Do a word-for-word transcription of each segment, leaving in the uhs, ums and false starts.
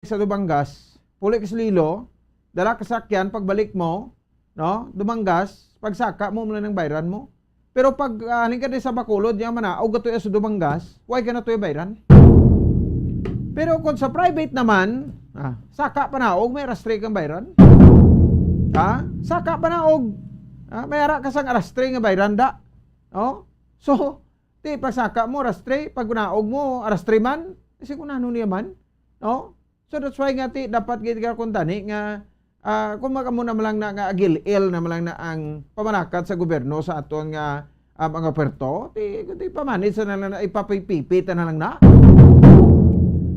sa Dumangas, puli ka sa Iloilo, dala ka sakyan, pagbalik mo, no? Dumangas, pagsaka mo, mula nang bayran mo. Pero pag, ah, halin ka din sa Bacolod, yung manaog ka to sa Dumangas, why ka na to bayran? Pero kung sa private naman, ah, saka panaog, may arastre kang bayran. Ha? Saka panaog. Ah, may ara ka sang arastre nga bayran da. No? So, ti pagsaka mo, arastre, pag naog mo, arastre man, kasi kung ano niya man. No? So that's why nga ti dapat gid ka kung tani nga, ah, kung mag-, amo na man lang na nga agil-il na man lang na ang pamanakat sa gobyerno sa aton nga, ah, mga puerto, ti, ti pamanit sa na lang na ipapipipit na lang na.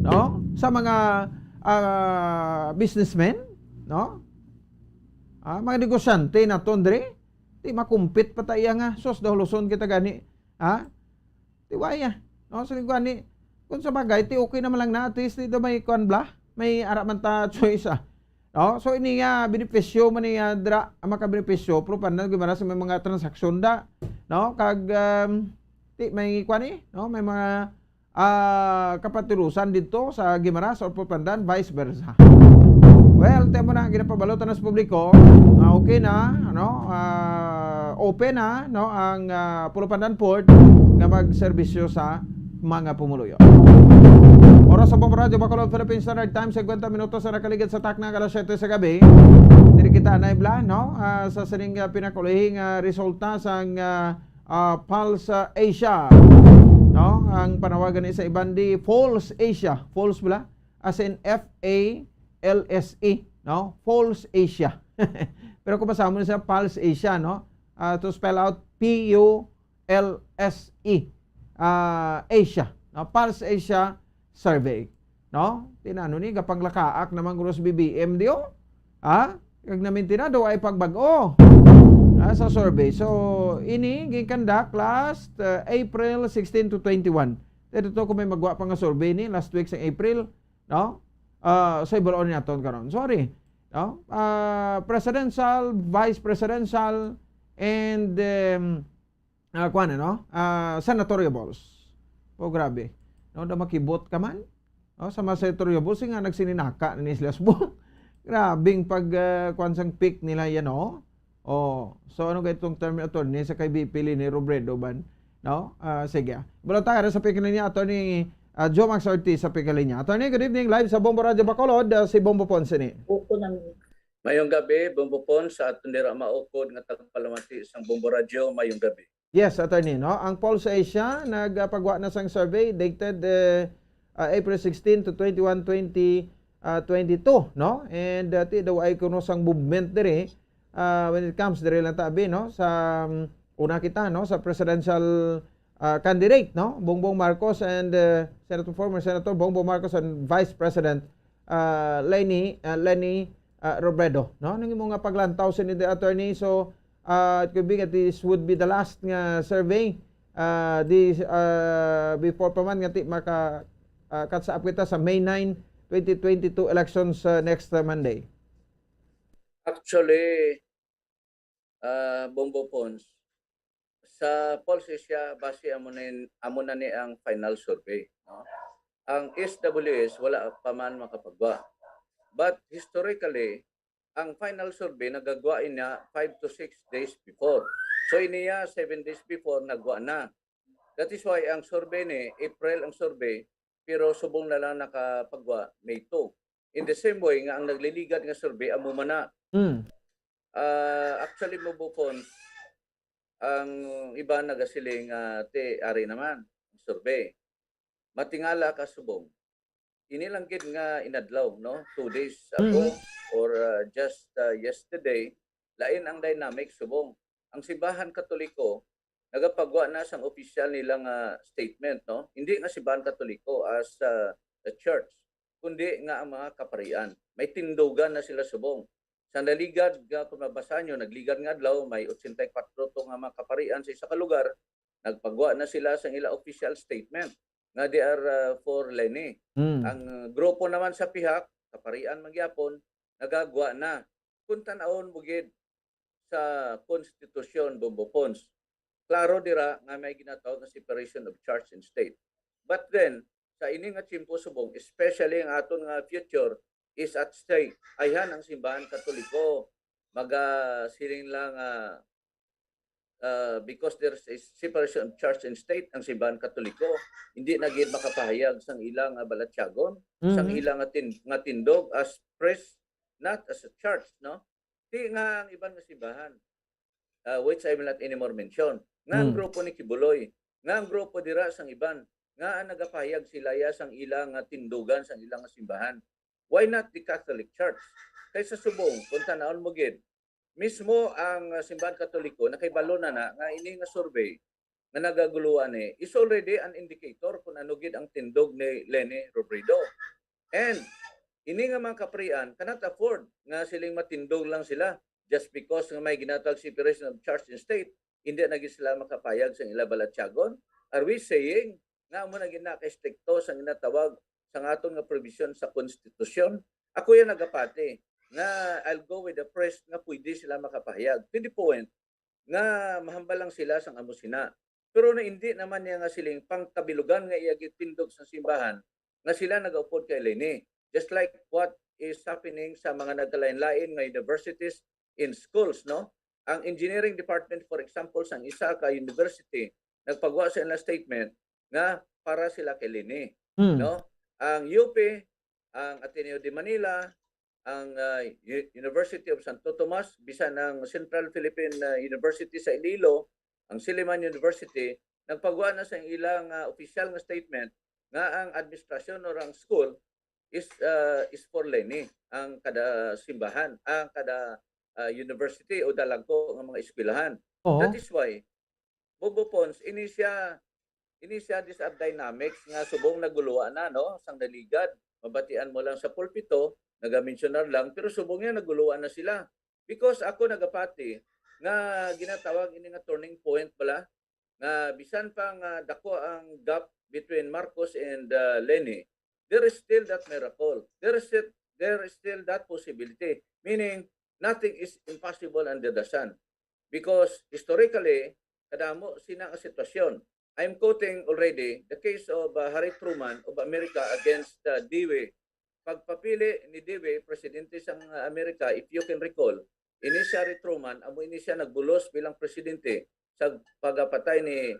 No? Sa mga, ah, businessmen, no? Ah, mga negosyante naton diri, ti makumpit pa ta iya nga, sus, dahuloson kita gani. Ha? Ti waya. No, sa lingwahan ni, kung sa bagay, ti okay naman lang na, at least dito may kuan bla, may ara man ta choice, ah. No? So, ini nga benepisyo man ni, ah, dra, ang makabenepisyo, pero pandan gimara sa may mga transaksyon da. No? Kag, um, ti, may kuan eh, no? May mga, ah, kapatirusan dito sa Guimaras or Pandan, vice versa. Well, temo na ang ginapabalo ta na sa publiko nga okay na, ano, ah, open na, no, ang, ah, Pulupandan Port nga magserbisyo sa mga pumuluyo. Oras sa Bombo Radyo Bacolod, Philippine Standard Time, fifty minutos na nakaligid sa takna nga alas siyete sa gabi. Diri kita na ibla, no? Ah, sa sining, ah, pinakaulihing, ah, resulta sang, ah, ah, Pulse Asia, no? Ang panawagan ni sa iban di False Asia, False bala, as in F A L S E, no? False Asia. Pero kung basahon mo sa Pulse Asia, no? Ah, to spell out P U L S E, ah, Asia, no? Pulse Asia Survey, no? Tinano ni, gapanglakaak naman guro sa B B M di, oh. Ha? Kag namintinado ay pagbag-o, ah, sa survey. So, ini ginkandak last, uh, April sixteen to twenty-one. Dito to kung may magwa pa nga survey ni last week sa April, no? Ah, sa ibaloon naton karon. Sorry. No? Ah, presidential, vice presidential, and, um, ah, kuwan, ano? Ah, senatorial balls. Oh, grabe. No, da makibot ka man. No, sa mga senatorial balls, nga nagsininaka na ni sila subong. Grabing pag, ah, kuwan sang pick nila yan, oh. Oh, so ano kay itong term ni attorney sa kay V P Leni Robredo ban? No? Ah, sige. Balota ka sa pick niya, attorney, ah, Joe Max Ortiz sa pick niya. Attorney, good evening. Live sa Bombo Radyo Bacolod, ah, si Bombo Ponce ni. Opo nang Mayong gabi, Bombo Pons, sa aton dira maukod nga tagapalamati sang Bombo Radyo, mayong gabi. Yes, attorney, no? Ang Pulse Asia nagapagwa na sang survey dated, eh, ah, April sixteen to twenty-one, twenty, ah, twenty-two, no? And, ah, ti daw ay kuno sang movement diri, ah, when it comes diri lang tabi, no? Sa, um, una kita, no? Sa presidential, ah, candidate, no? Bongbong Marcos and, uh, Senator, former Senator Bongbong Marcos and Vice President, uh, Leni, uh, Leni, uh, Robredo, no? Nang imo nga paglantaw sini, the attorney, so, uh, it could be that this would be the last nga survey, uh, this, uh, before pa man nga ti maka, uh, catch up kita sa May nine, twenty twenty-two elections, uh, next, uh, Monday. Actually, ah, Bombo Pons, sa Pulse Asia, base amo na, amo na ni ang final survey, no? Ang S W S wala pa man makapagwa. But historically, ang final survey nagagwa ina five to six days before. So, iniya seven days before, nagwa na. That is why ang survey ni April ang survey, pero subong na lang nakapagwa May two. In the same way nga ang nagliligad nga survey, amo man na. Mm. Ah, actually, Bombo Pons, ang iba nagasiling nga, "Ti, ari naman ang survey." Matingala ka subong. Ini lang gid nga inadlaw, no? Two days ago, mm, or, ah, just, ah, yesterday, lain ang dynamic subong. Ang simbahan Katoliko nagapagwa na sang opisyal nila nga statement, no? Hindi nga simbahan Katoliko as, ah, the church, kundi nga ang mga kaparian. May tindugan na sila subong. Sa naligad nga, kung mabasa nyo, nagligad nga adlaw, may eighty-four to nga mga kaparian sa isa ka lugar, nagpagwa na sila sang ila official statement nga they are, uh, for Leni. Mm. Ang, uh, grupo naman sa pihak, kaparian man gyapon, nagagwa na. Kung tan-awon mo gid sa konstitusyon, Bombo Pons, klaro dira nga may ginatawag nga separation of church and state. But then, sa ini nga tiyempo subong, especially ang aton nga future is at stake. Ayhan ang simbahan Katoliko, maga siling lang, ah, ah, because there's a separation of church and state, ang simbahan Katoliko hindi na gid makapahayag sang ilang nga balatyagon, sang Mhm. ilang nga, tin- nga tindog as priest, not as a church, no? Di nga ang iban nga simbahan, ah, which I will not anymore mention, nga ang Mm. grupo ni Quiboloy, nga ang grupo dira sang iban, nga ang nagapahayag sila ya sang ilang nga tindugan, sang ilang nga simbahan. Why not the Catholic Church? Kay sa subong, kung tan-awon mo gid, mismo ang, ah, simbahan Katoliko nakahibalo na na nga ini nga survey nga nagaguluhan ni is already an indicator kung ano gid ang tindog ni Leni Robredo. And ini nga mga kaparian cannot afford nga siling matindog lang sila just because nga may ginatawag separation of church and state, hindi na gid sila makapayag sa ila balatyagon. Are we saying nga amo na gid na ka-estrikto sa ginatawag sa aton nga provision sa konstitusyon? Ako yan nagapati nga I'll go with the priest nga pwede sila makapahayag. To the point nga mahambal lang sila sang amo sina. Pero na hindi naman niya nga siling pangkabilugan nga iya gitindog sa simbahan nga sila nagaupod kay Leni. Just like what is happening sa mga nagkalain-lain nga universities and schools, no? Ang engineering department, for example, sang isa ka university, nagpagwa sa ilang statement nga para sila kay Leni, Mm. no? Ang U P, ang Ateneo de Manila, ang, ah, U- University of Santo Tomas, bisan ang Central Philippine, ah, University sa Iloilo, ang Silliman University, nagpagwa na sa ilang, ah, official nga statement nga ang administrasyon or ang school is, ah, is for Leni, ang kada simbahan, ang kada, ah, university o dalagko nga mga eskwelahan. Oo. That is why, Bobo Pons, ini siya, ini siya, these are dynamics nga subong naguluan na, no? Sang naligad, mabatian mo lang sa pulpito, nagamensionar lang, pero subong niya naguluan na sila. Because ako nagapati nga ginatawag ini nga turning point bala, nga bisan pa nga dako ang gap between Marcos and, uh, Leni, there is still that miracle. There is still, there is still that possibility. Meaning, nothing is impossible under the sun. Because historically, kadamo sina nga sitwasyon. I'm quoting already the case of, uh, Harry Truman of America against, uh, Dewey. Pagpapili ni Dewey, presidente sang Amerika, if you can recall, ini si Harry Truman, amo ini siya nagbulos bilang presidente sa pagapatay ni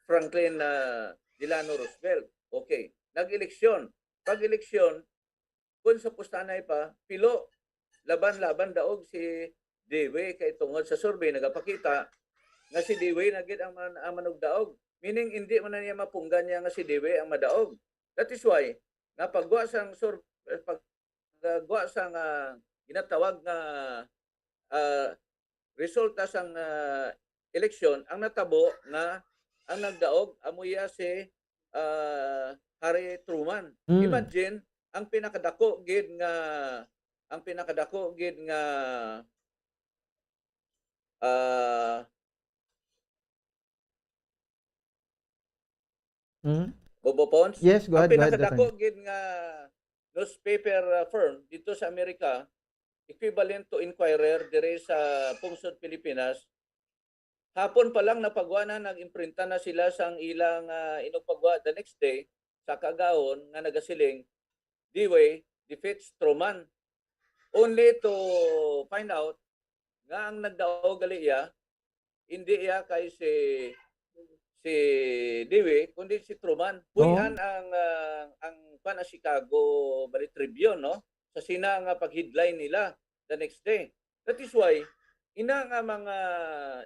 Franklin, uh, Delano Roosevelt. Okay, nag-eleksyon. Pag-eleksyon, kung sa pustanay pa, pilo, laban-laban daog si Dewey kay tungod sa survey nagapakita nga si Dewey na gid ang, man- ang manugdaog. Meaning, hindi man na niya mapunggan niya nga si Dewey ang madaog. That is why, nga pagwa sang sur, pagwa sang, ah, ginatawag nga, ah, resulta sang, ah, eleksyon, ang natabo nga ang nagdaog amo iya si, ah, Harry Truman. Mm. Imagine, ang pinakadako gid nga, ang pinakadako gid nga, ah, Mm. Bobo Pons, Yes, go ang ahead, go ahead, pinakadako attorney. gid nga newspaper, uh, firm dito sa Amerika, equivalent to Inquirer diri sa pungsod Pilipinas, hapon pa lang napagwa na, nag-imprinta na sila sang ilang, uh, inugpagwa the next day sa kaagahon nga nagasiling, Dewey defeats Truman. Only to find out nga ang nagdaog gali iya, hindi iya kay si, si Dewey, kundi si Truman. Oh. Puy-an ang, ah, ang, kuwan, ang Chicago bali Tribune, no? Sa sina nga pag-headline nila the next day. That is why, ina nga mga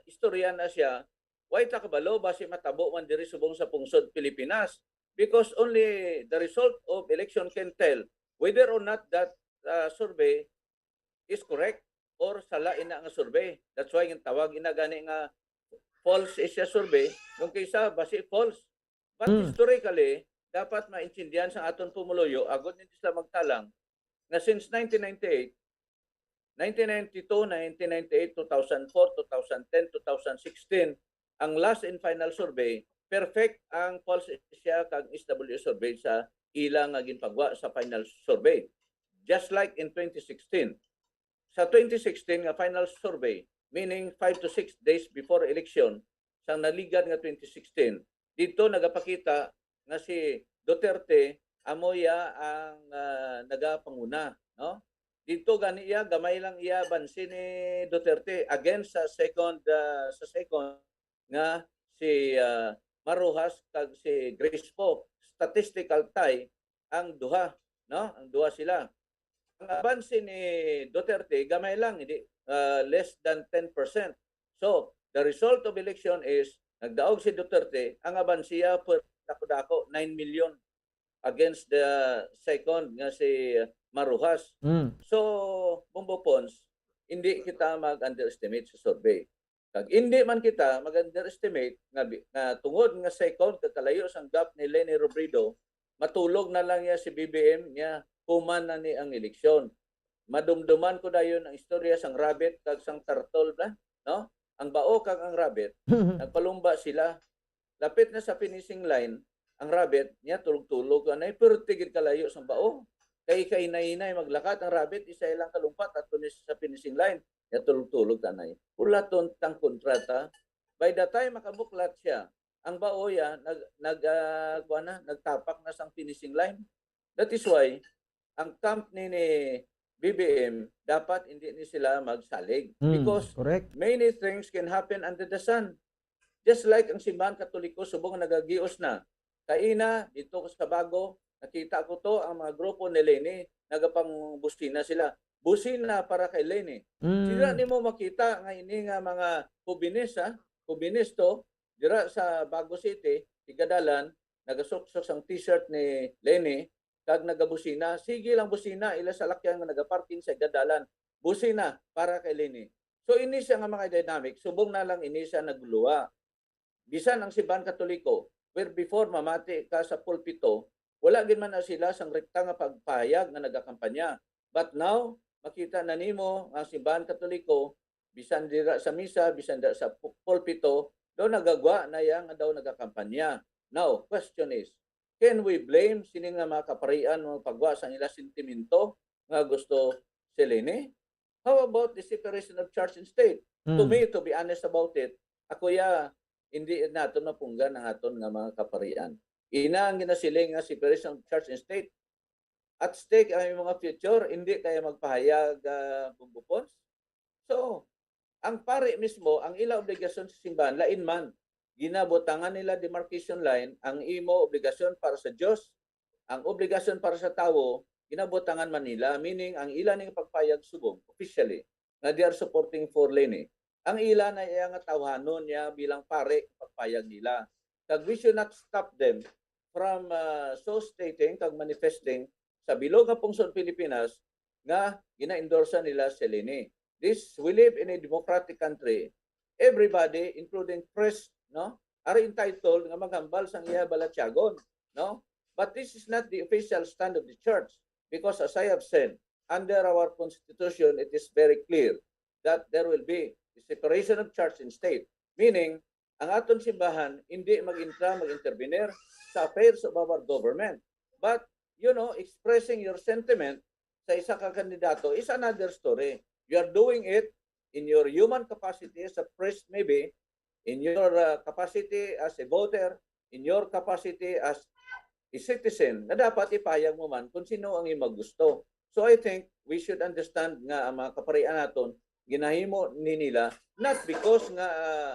istorya na siya, why ta kabalo, basi matabo man diri subong sa pungsod Pilipinas? Because only the result of election can tell whether or not that, ah, survey is correct or sala ina nga survey. That's why ang tawag ina gani nga false is siya survey, kung kaysa basi false. But Hmm. historically, dapat maintindihan sa aton pumuluyo, agod hindi sila magtalang, nga since nineteen ninety-eight, nineteen ninety-two, nineteen ninety-eight, two thousand four, two thousand ten, two thousand sixteen, ang last and final survey, perfect ang Pulse Asia kag S W S survey sa ila nga ginpagwa sa final survey. Just like in twenty sixteen. Sa twenty sixteen nga final survey, meaning five to six days before election, sang naligad nga twenty sixteen, dito nagapakita nga si Duterte, amo iya ang, ah, nagapanguna, no? Dito gani iya, gamay lang iya abanse ni Duterte against sa second, ah, sa second nga si, ah, Mar Roxas kag si Grace Poe. Statistical tie ang duha, no? Ang duha sila. Ang abanse ni Duterte, gamay lang, hindi, ah, less than ten percent. So, the result of election is, nagdaog si Duterte, ang abanse niya, pwerte dako-dako, nine million against the second nga si Mar Roxas. Mm. So, Bombo Pons, hindi kita mag-underestimate sa survey. Kag hindi man kita mag-underestimate nga, bi- nga tungod nga second kag kalayo sang gap ni Leni Robredo, matulog na lang niya si B B M niya, human na ni ang eleksyon. Madumduman ko dayon ang istorya sang rabbit kag sang turtle ba, no? Ang bao kag ang rabbit, nagpalumba sila. Lapit na sa finishing line, ang rabbit niya tulog-tulog anay, pero tigid kalayo sang bao. Kay kahinay-hinay maglakat ang rabbit, isa ilang kalumpat ato ni sa finishing line, niya tulog-tulog anay. Ulaton tang kontrata. By the time makabuklat siya, ang bao ya nag nag ah, kuwan na, nagtapak na sang finishing line. That is why ang camp ni, ni B B M, dapat hindi ni sila magsalig. Mm, Because correct. Many things can happen under the sun. Just like ang simbahan Katoliko, subong nga nagagios na. Kaina, dito ko sa Bago, nakita ko to, ang mga grupo ni Leni, nagapangbusina sila. Busina para kay Leni. Mm. Sila nimo makita nga ini nga mga hubinis, ha? Hubinis to, dira sa Bago City, igadalan, nagasuksok ang t-shirt ni Leni, kag nagabusina. Sige lang busina, ila salakyan nga nagaparking sa igadalan. Busina para kay Leni. So, ini siya nga mga dynamic, subong na lang ini siya nagluwa. Bisan ang simbahan Katoliko, where before mamati ka sa pulpito, wala gid man na sila sang rekta nga pagpahayag nga nagakampanya. But now, makita na nimo nga ang simbahan Katoliko, bisan dira sa misa, bisan dira sa pu- pulpito, daw nagagwa na iya nga daw nagakampanya. Now, question is, can we blame sini nga mga kaparian nga pagwa sang ila sentimento nga gusto si Leni? How about the separation of church and state? To Mm. me, to be honest about it, ako ya, hindi naton mapunggan ang aton nga mga kaparian. Ina ang ginasiling nga separation of church and state. At stake ang iyong mga future, hindi kaya magpahayag, ah, Bombo Pons. So, ang pari mismo, ang ila obligasyon sa simbahan, lain man. Ginabutangan nila demarcation line, ang imo obligasyon para sa Dios, ang obligasyon para sa tawo, ginabutangan man nila, meaning ang ila ning pagpayag subong, officially, nga they are supporting for Leni. Ang ila na iya nga tawhanon niya bilang pare, pagpayag nila. Kag we should not stop them from, ah, so stating kag manifesting sa bilog nga pungsod Pilipinas nga gina-endorse nila si Leni. This, we live in a democratic country. Everybody, including press, no, are entitled nga maghambal sang iya balatyagon, no? But this is not the official stand of the church, because as I have said, under our constitution, it is very clear that there will be the separation of church and state. Meaning, ang aton simbahan hindi mag-intra, mag-intervenir sa affairs of our government. But, you know, expressing your sentiment sa isa ka kandidato is another story. You are doing it in your human capacity as a priest, maybe, in your, uh, capacity as a voter, in your capacity as a citizen, na dapat ipahayag mo man kung sino ang imong gusto. So I think we should understand nga ang mga kaparian naton, ginahimo ni nila not because nga, ah,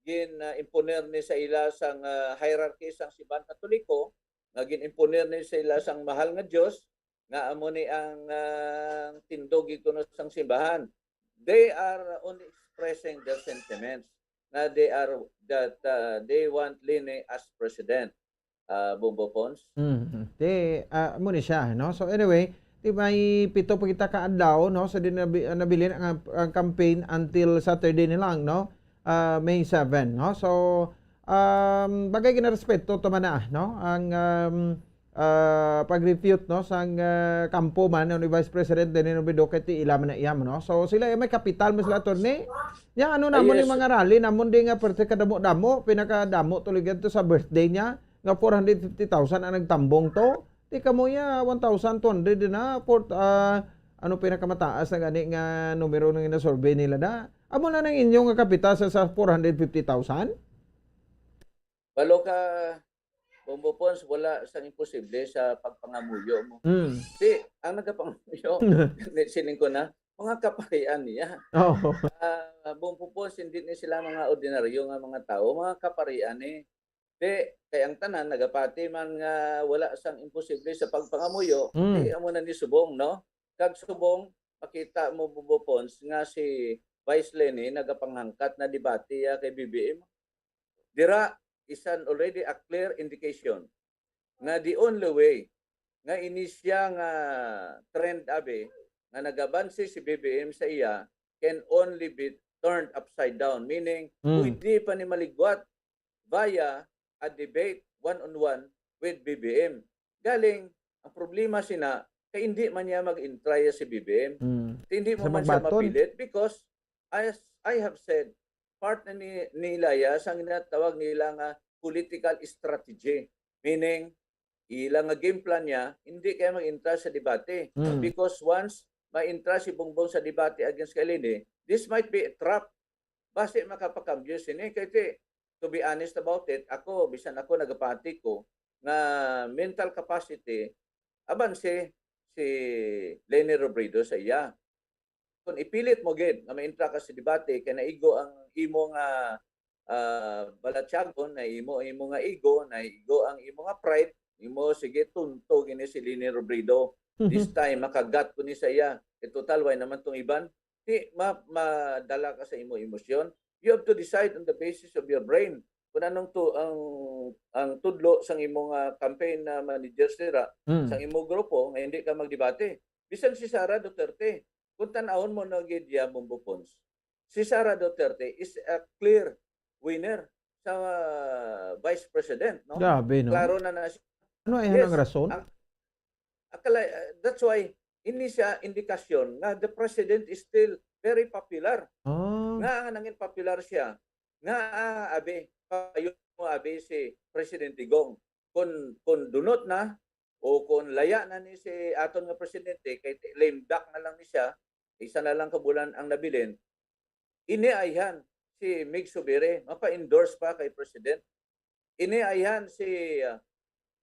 gin-imponer ni sa ila sang, ah, hierarchy sang simbahan Katoliko, nga gin-imponer ni sa ila sang mahal nga Dios, nga amo ni ang, ah, tindog gid kuno sang simbahan. They are only expressing their sentiments na they are, that, ah, they want Leni as president. Ah, Bombo Pons. Mm. Di, ah, amo ni siya, no? So anyway, di may pito pa kita ka adlaw, no? So di nabi-, nabilin ang, ang campaign until Saturday na lang, no? Ah, May seven, no? So, um, bagay ginarespeto to man na, no? Ang, um, ah, pag-refute, no, sang, ah, kampo man, no, ni Vice President Leni Robredo, kay ti ila man na iya, no? So sila may kapital mo sila, attorney. Ya, ano Ah, namon yes. Ni mga rally namon di nga parte kadamo-damo, pinakadamo tuloy to sa birthday niya nga four hundred fifty thousand ang nagtambong to. Di kamo ya one thousand two hundred din na, port, ah, ano pinakamataas na gani nga numero nga ginasurvey nila da? Amo na nang inyo nga kapital sa, sa four hundred fifty thousand? Balo ka, Bombo Pons, wala sang imposible sa pagpangamuyo mo. Mm. Si, ang nagapangamuyo, siling ko na, mga kaparian niya. Oh. Ah, Bombo Pons, hindi ni sila mga ordinaryo nga mga tao, mga kaparian ni. Di, kay ang tanan nagapati man nga wala sang imposible sa pagpangamuyo, Mm. di amo na ni subong, no? Kag subong, makita mo, Bombo Pons, nga si Vice Leni nagapanghangkat na debate ya kay B B M. Dira is an already a clear indication nga the only way nga ini siya nga trend, abi, nga nagabansi si B B M sa iya can only be turned upside down, meaning Mm. pwede pa ni maligwat via a debate one-on-one with B B M. Galing, ang problema sina, kay hindi man niya mag-entry si B B M. Mm. Hindi mo Sa man siya magbaton? Mapilit because, as I have said, part na ni, nila ya sa ginatawag nila nga political strategy. Meaning, ila nga game plan niya, hindi kaya mag-entry sa debate. Mm. Because once ma-entry si Bongbong sa debate against kay Leni, this might be a trap. Basi makapakambyo sini. Kay ti, to be honest about it, ako, bisan ako nagapati ko nga mental capacity, abanse si Leni Robredo sa iya. Kung ipilit mo gid nga ma-entry ka sa debate, kay naigo ang imo nga, ah, balatyagon, na imo, imo nga ego, naigo ang imo nga pride, imo, sige, tunto gini si Leni Robredo. This time, makagat ko ni sa iya. E, total, why naman tong iban? Di, ma-, madala ka sa imo emosyon. You have to decide on the basis of your brain kung anong to ang ang tudlo sang imo nga campaign na manager sira Mm. sang imo grupo nga hindi ka magdebate. Bisan si Sara Duterte, kung tan-awon mo na gid ya, Bombo Pons, si Sara Duterte is a clear winner sa, ah, vice president, no? Grabe, no? Klaro na na siya. Ano ay Yes, ang rason? ang- Akala, uh, that's why ini siya indikasyon nga the president is still very popular. Ah. Nga ang nangin popular siya, nga, ah, abi, payo mo, abi, si Presidente Gong. Kung, kung dunot na, o kung laya na ni si aton nga presidente, kay lame duck na lang ni siya, isa na lang ka bulan ang nabilin, ini ayhan si Mig Subiri, mapa-endorse pa kay president. Ini ayhan si, ah,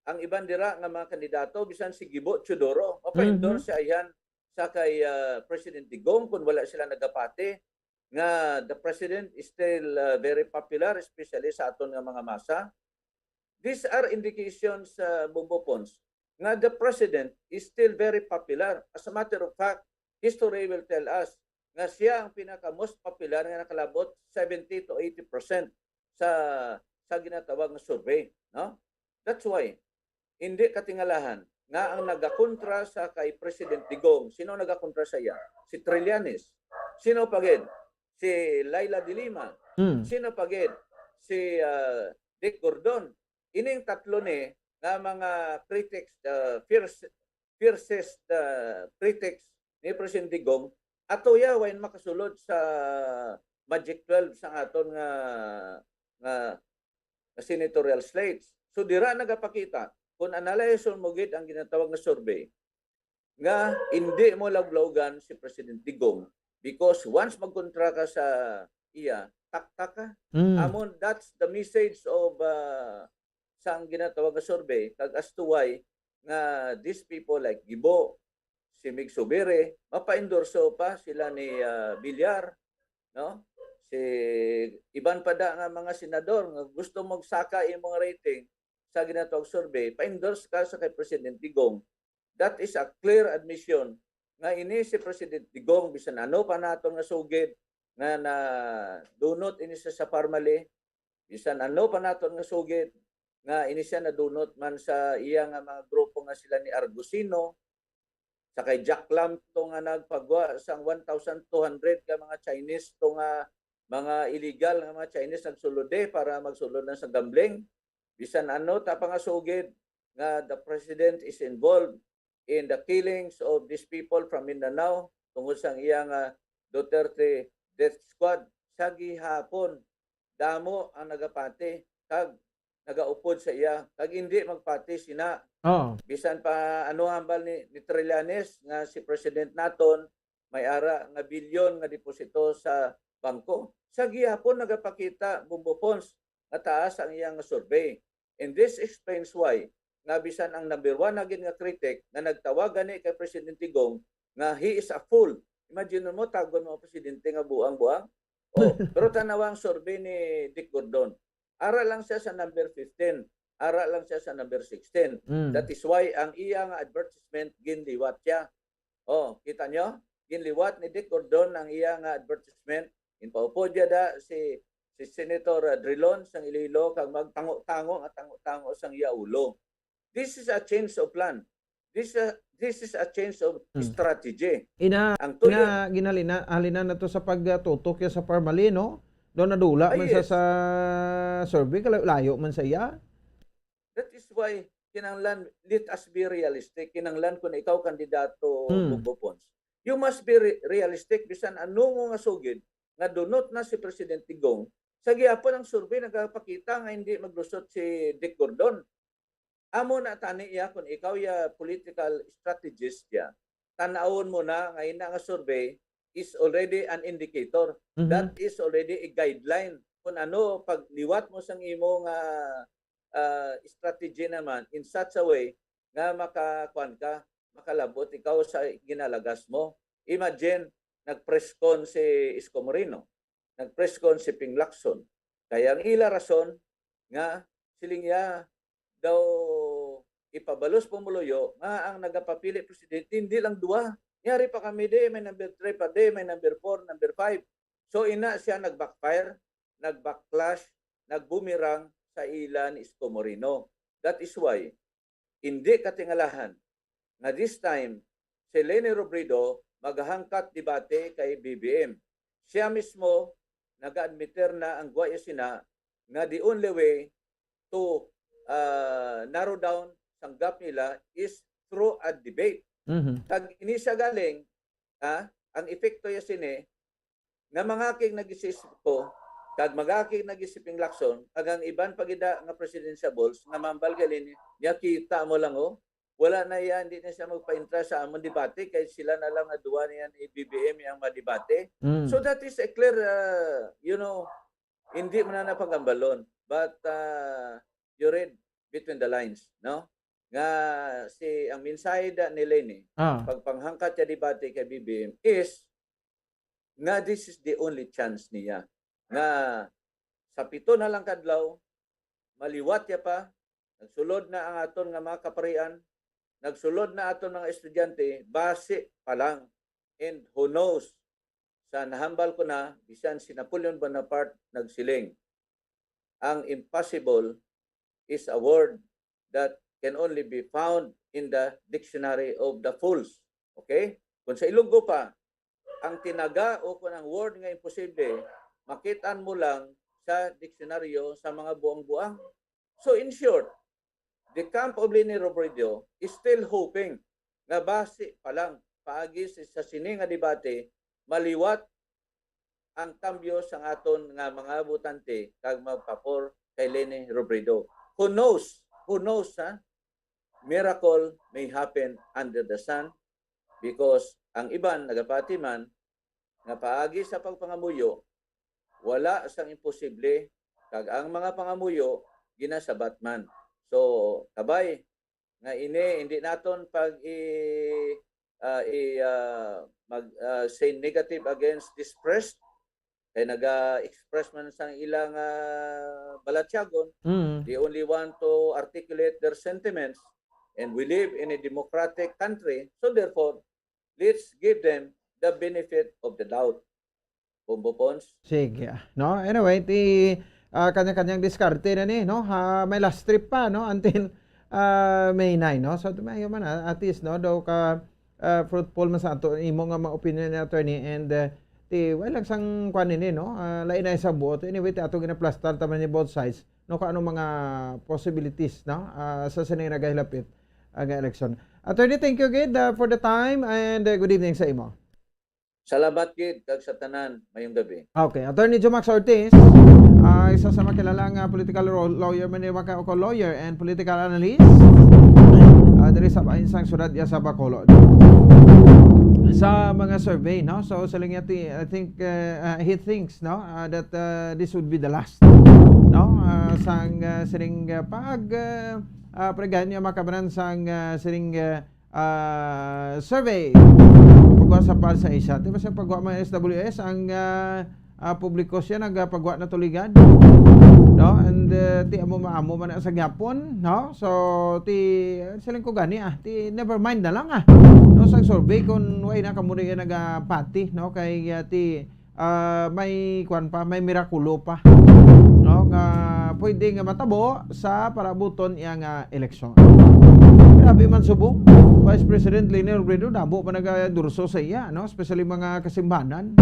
ang iban dira nga mga kandidato, bisan si Gibo Teodoro, mapa-endorse Mhm. siya ayhan sa kay, ah, President Digong kung wala sila nagapati nga the president is still, ah, very popular, especially sa aton nga mga masa. These are indications, ah, Bombo Pons, nga the president is still very popular. As a matter of fact, history will tell us nga siya ang pinaka most popular nga nakalabot seventy to eighty percent sa, sa ginatawag nga survey, no? That's why hindi katingalahan nga ang nagakontra sa kay President Digong, sino nagakontra sa iya? Si Trillanes. Sino pa gid? Si Leila de Lima. Mm. Sino pa gid? Si, ah, Dick Gordon. Ining tatlo ni nga mga critics, ah, fierce, fiercest, ah, critics ni President Digong, ato ya, way makasulod sa Magic twelve sa aton nga, nga, nga senatorial slates. So, dira nagapakita, kung analyson mo gid ang ginatawag nga survey, nga hindi mo laglawgan si President Digong because once magkontra ka sa iya, taktak ka. Mm. Amon, that's the message of, uh, sang ginatawag nga survey, kag as to why nga these people like Gibo, si Mig Subiri, mapa-endorso pa sila ni, uh, Villar, no? Si iban pa da nga mga senador nga gusto magsaka imong rating sa ginatawag survey, pa-endorse ka sa kay President Digong. That is a clear admission nga ini si President Digong, bisan ano pa naton nga sugid nga nadunot ini sa, sa Parmali, bisan ano pa naton nga sugid nga ini siya nadunot man sa iya nga mga grupo nga sila ni Argusino, sa kay Jack Lam to nga nagpagwa sang one thousand two hundred ka mga Chinese to nga mga illegal nga mga Chinese nagsulod, eh, para magsulod na sa gambling. Bisan ano ta pa nga sugid nga the president is involved in the killings of these people from Mindanao tungod sang iya nga Duterte death squad. Sa gihapon, damo ang nagapati kag nagaupod sa iya, kag hindi magpati sina. Oh. Bisan pa ano hambal ni, ni Trillanes nga si president naton may ara nga bilyon nga deposito sa bangko. Sa gihapon nagapakita, Bombo Pons, nga taas ang iyang survey. And this explains why nga bisan ang number one na gid nga critic nga nagtawag gani kay Presidente Gong nga he is a fool. Imagine mo, tagon mo ang presidente nga buang-buang. Oh, pero tanawa ang survey ni Dick Gordon. Ara lang siya sa number fifteen. Ara lang siya sa number sixteen. Mm. That is why ang iya nga advertisement ginliwat siya. Oh, kita nyo? Ginliwat ni Dick Gordon ang iya nga advertisement. Ginpaupo dya da si, si Senator, uh, Drilon sang Iloilo kag magtango-tango nga tango-tango sang iya ulo. This is a change of plan. This, uh, this is a change of Hmm. strategy. Ina, Ang tuyo ina, ginalina, halina na to sa pagtutok ya sa Parmali, no? Doon nadula Ah, man sa, yes. sa survey, kalayo-layo man sa iya. That is why kinahanglan, let us be realistic. Kinahanglan kung ikaw kandidato, Hmm. Bongbong Pons, you must be re-, realistic. Bisan ano mo nga sugid, nga dunot na si Presidente Gong, sa gihapon ang survey nagapakita nga hindi maglusot si Dick Gordon. Amo na tani iya, kung ikaw ya political strategist ya, tan-awon mo na nga ina nga survey is already an indicator. Mhm. That is already a guideline kung ano pagliwat mo sang imo nga, ah, strategy naman in such a way nga makakuan ka, makalabot ikaw sa ginalagas mo. Imagine, nag-press con si Isko Moreno, nag-press con si Ping Lacson. Kaya ang ila rason nga siling niya daw ipabalos pumuluyo nga ang nagapapili presidente hindi lang duha. Yari pa kami di, may number three pa di, may number four, number five. So ina siya nag-backfire, nag-backlash, nag-boomerang sa ila ni Isko Moreno. That is why, hindi katingalahan nga this time, si Leni Robredo maghangkat debate kay B B M. Siya mismo nag-admiter na ang guwaya sina nga the only way to, ah, narrow down sang gap nila is through a debate. Mhm. Kag ini siya galing, ha, ang epekto ya sini, nga mangakig na gid si Isko, kag mangakig na gid si Ping Lacson, kag ang iban pa gid nga presidentiables nga mambal gali ni, niya kita mo lang, oh, wala na iya, hindi na siya magpaintra sa amon debate, kay sila na lang nga duha niya ni B B M ang madebate. Mm. So that is a clear, uh, you know, hindi mo na napagambalon. But, uh, you read between the lines, no? Nga si, ang mensahe da ni Leni, Ah. pagpanghangkat ya debate kay B B M is nga this is the only chance niya. Nga sa pito na lang ka adlaw, maliwat ya pa, nagsulod na ang aton nga mga kaparian, nagsulod na aton mga estudyante, basi pa lang. And who knows, sa nahambal ko na, bisan si Napoleon Bonaparte nagsiling, "Ang impossible is a word that can only be found in the dictionary of the fools." Okay? Kung sa Ilonggo pa, ang tinaga o kung ang word nga imposible, makitaan mo lang sa diksyonaryo sa mga buang-buang. So, in short, the camp of Leni Robredo is still hoping nga basi pa lang paagi sa, sa sini nga debate, maliwat ang kambyo sang aton nga mga botante kag magpapor kay Leni Robredo. Who knows? Who knows, ha? Miracle may happen under the sun, because ang iban nagapati man nga paagi sa pagpangamuyo, wala sang imposible, kag ang mga pangamuyo ginasabat man. So, kabay nga ini hindi naton pag i, ah, i, ah, mag, ah, say negative against this press, kay naga-express man sang ilang, ah, balatyagon. Mm. They only want to articulate their sentiments, and we live in a democratic country, so therefore, let's give them the benefit of the doubt. Bombo Pons? Sige, ah, no? Anyway, ti, ah, kanya-kanyang diskarte na ni, no? Ha, may last trip pa, no? Until, ah, May nine, no? So, tumayo man, ah, at least, no? Daw ka, ah, fruitful man sa ato, imo nga mga opinion ni attorney, and, ah, ti, wala lang sang kwan ini, no? Ah, lain na sa buot. Anyway, ti ato ginaplastar taman ni both sides, no? Kung ano mga possibilities, no? Ah, sa sini nagahilapit, ah, nga election. Attorney, thank you gid, ah, for the time, and, ah, good evening sa imo. Salamat gid kag sa tanan, mayong gabi. Okay, Attorney Jumax Ortiz, ah, isa sa makilala nga political ro-, lawyer, man ni maka-, ko lawyer and political analyst, ah, diri sa bahin sang syudad ya sa Bacolod. sa mga survey, no? So, sa lingati, I think, uh, uh, he thinks, no, uh, that, uh, this would be the last, no? Uh, sang, uh, sining, uh, pag, uh, uh, preganyo makabanan sang, uh, sining, uh, uh, survey. Pagwa sa Pulse Asia. Di ba sa pagwa mga S W S, ang, uh, uh, publiko siya nagapagwa na tuligad. No? And, uh, ti amo maamo man na sa gyapon, no? So, ti, siling ko gani, ah, ti never mind na lang, ah. No, sa survey kung way na kamo rin nagapati, no? Kay, uh, ti, ah, may kwan pa, may mirakulo pa, no? Nga pwede nga matabo sa palabuton iya nga eleksyon. Grabe man subong, Vice President Leni Robredo, damo pa nagadurso sa iya, no? Especially mga kasimbanan.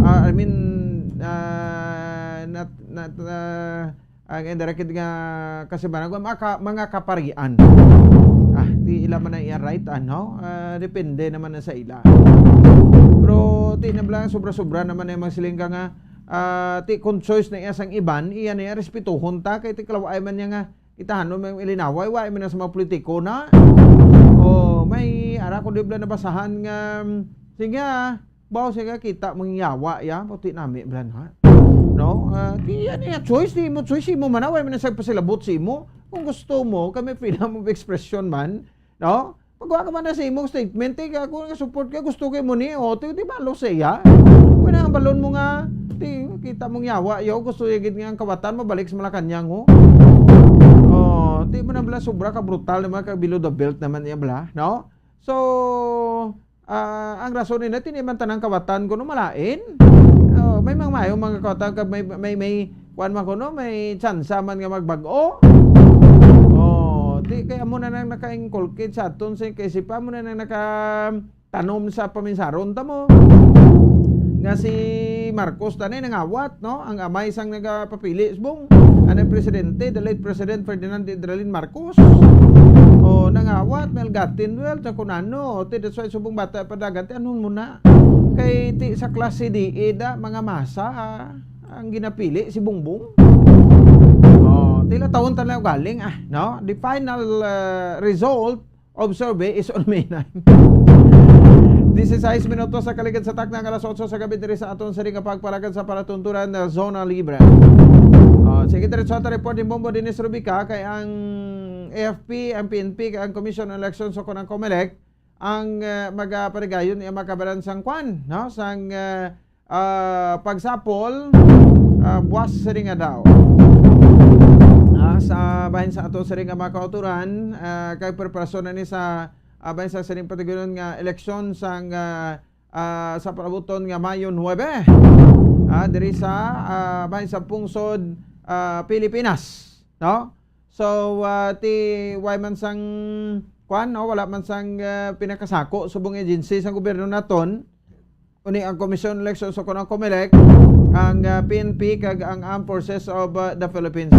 Ah, I mean, ah, nat-, nat-, ah, ang indirected nga kasimbanan, mga ka-, mga kaparian. Ah, di ila man ang iya right, ano? Ah, depende naman na sa ila. Pero di na lang sobra-sobra naman na yung mga siling ka nga, ah, ti kung choice na iya sang iban, iya na iya respetuhon ta, kay ti kalaway man niya nga, itahanon may ilinaway, wa man na sa mga politiko na. O, may ara ko di bala nabasahan nga, sige, ah, bawo siya kita mangyawa ya, puti nami bala na. No? Ah, di yan iya choice, di mo choice, imo man, wa man na sa pasilabot sa imo. Kung gusto mo, kami freedom of expression man, no? Pagwa ka man na sa imong statement, eh, ako nga support ka, gusto kay mo ni, o, ti, di ba, lo siya? Pwede ang balon mo nga, ti, kita mong yawa, yo, gusto ya gid nga ang kawatan mabalik sa Malacañang, oh. Oh, ti mo na bala sobra ka brutal naman, ka below the belt naman niya bala, no? So, ah, ang rason nila, ti man tanang kawatan kuno malain. Oh, may mga mayo, mga kawatan, kag may, may, may, kuwan man kuno, may tsansa man nga magbag-o. Oh, ti kay amo na nang naka-inculcate sa aton sa kaisipan, amo na nang nakatanom sa paminsaron ta mo. Nga si Marcos tanay nangawat, no? Ang amay sang nagapapili subong, anay presidente, the late President Ferdinand Idralin Marcos. O, nangawat, may algatin, well, sa kunano. O, ti, that's why subong bata pa dagat, ti, ano mo na? Kay ti sa klase D, ida, mga masa, ah, ang ginapili, si Bongbong. O, tila taon tala galing, ah, no? The final, ah, result of survey is on May nine. Disisais minutos sa kaligid sa takna nga alas otso sa gabi diri sa aton sini nga pagpalagad sa palatuntunan na Zona Libre. O, sige, diretso ta report ni Bombo Dennis Rubica kay ang A F P, ang P N P, kay ang Commission on Elections o kon ang COMELEC ang, eh, magaparigayon iya makabaran sang kwan, no? Sang, eh, ah, pagsapol, ah, buwas sining adlaw. Ah, sa bahin sa ato sining nga mga kauturan, ah, kay preparasyon na ni sa, ah, bahin sa sining patiguron nga eleksyon sang, ah, ah, sa palabuton nga Mayo nuebe. Ah, diri sa, ah, bahin sa pungsod, ah, Pilipinas, no? So, ah, ti way man sang, kwan, no? Wala man sang, ah, pinakasako subong agency sang gobyerno naton. Uni ang Commission on Elections o kon ang COMELEC, ang, ah, P N P kag ang Armed Forces of, ah, the Philippines.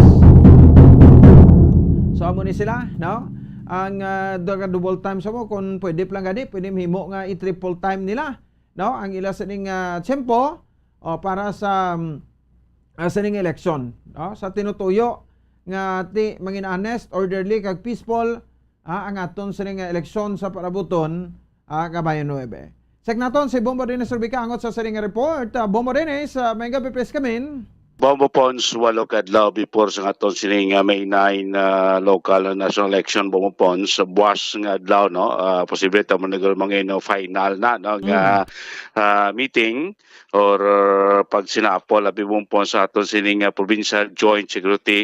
So, amo ni sila, no? Ang, ah, daga double time sa mo, kung pwede pa lang gani, pwede mahimo nga i-triple time nila, no? Ang ila sining, ah, tiyempo, o, para sa, mm, ah, sining eleksyon, no? Sa tinutuyo nga ti mangin honest, orderly, kag peaceful, ah, ang aton sining nga eleksyon sa palabuton, ah, Kabayo nuebe. Check naton si Bombo Dennis Rubica angot sa sining nga report. Ah, Bombo Dennis, ah, may gabi, please, kamin. Bombo Pons, walo ka adlaw before sa aton sining, ah, May nine, ah, local and national election, Bombo Pons, buwas nga adlaw, no? Ah, posible ta mo nagul-, mga, no, final na, no, nga, Mm. ah, meeting or, uh, pagsinapol, abi, Bombo Pons, sa aton sining, ah, Provincial Joint Security,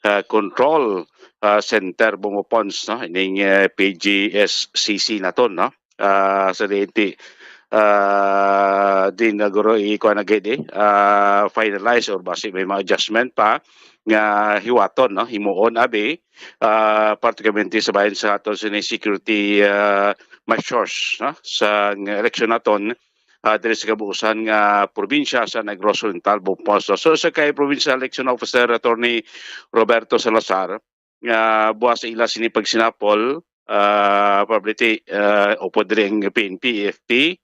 ah, Control, ah, Center, Bombo Pons, no? Ining, eh, P G S C C naton, no? Ah, sa diin ti, ah, di na guro ikuha na gid, eh, ah, finalize or basi may mga adjustment pa nga hiwaton, no? Himuon, abi, ah, particularmente sa bahin sa aton sini security, ah, measures, no? Sa election naton, ah, diri sa kabuusan nga probinsya sa Negros Oriental, Bombo Pons. So, sa kay Provincial Election Officer, Attorney Roberto Salazar, nga buwas sa ila sini pagsinapol, ah, probably, ah, upod diri ang P N P, A F P,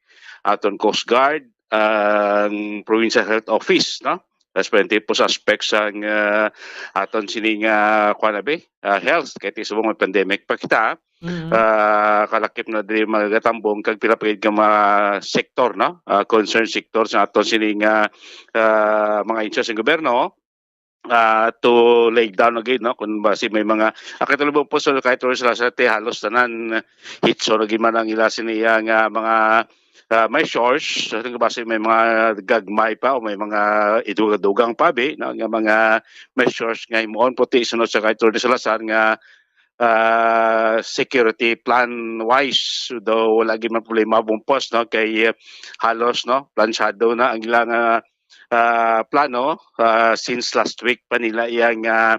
aton Coast Guard, ang Provincial Health Office, no? Responding po sa aspects ang, ah, aton sini nga, kuwan na ba, ah, health, kay ti subong may pandemic pa kita, Mm. Ah, kalakip na diri magatambong kag pila pa gid ka mga sektor, no? Ah, concern sector sa aton sini nga, ah, mga ahensya sa gobyerno, ah, to lay down na gid, no? Kung basi may mga, ah, katulad po sa kahit sa ti halos tanan, hitso na gid man ang ila sini nga mga, ah, measures. So, kung basi may mga gagmay pa o may mga idugadugang pa, bi, no? Nga mga measures nga himuon puti sunod sa kahit ni Salazar nga ah, security plan wise, though wala gid man problema, Bumpos, no, kay, eh, halos, no, plansyado na ang ilang, ah, ah, plano, ah, since last week pa nila iyang, ah,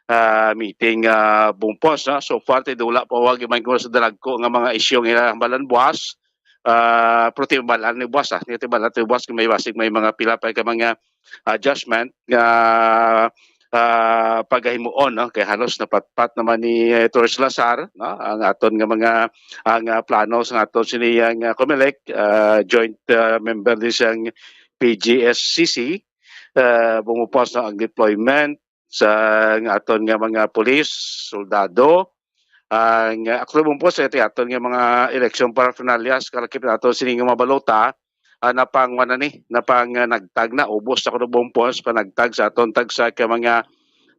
ah, meeting, ah, Bumpos, no. So far, ti wala pa, wag man ko sa dalagko nga mga isyu nga ilang balan buwas. Ah, pero ti balan ni buwas, ah, ti balan ti buwas kung may basig may mga pila pa ka mga adjustment nga, ah, pagahimuon, no? Kay halos napatpat naman ni, eh, Torres Lazar, no? Ang aton nga mga, ang, ah, plano sa aton sini ang, ah, Comelec, ah, joint, ah, member din siyang P G S C C, ah, bumupos, no, ang deployment sa, nga aton nga mga pulis, soldado, ang, ah, actually, bumupos, eh, ti aton nga mga election paraphernalia, kalakip nato sini nga mga balota, ah, napang, ano ni, napang, ah, nagtag na, ubos na kuno, Bumpos, panagtag sa aton tagsa ka mga,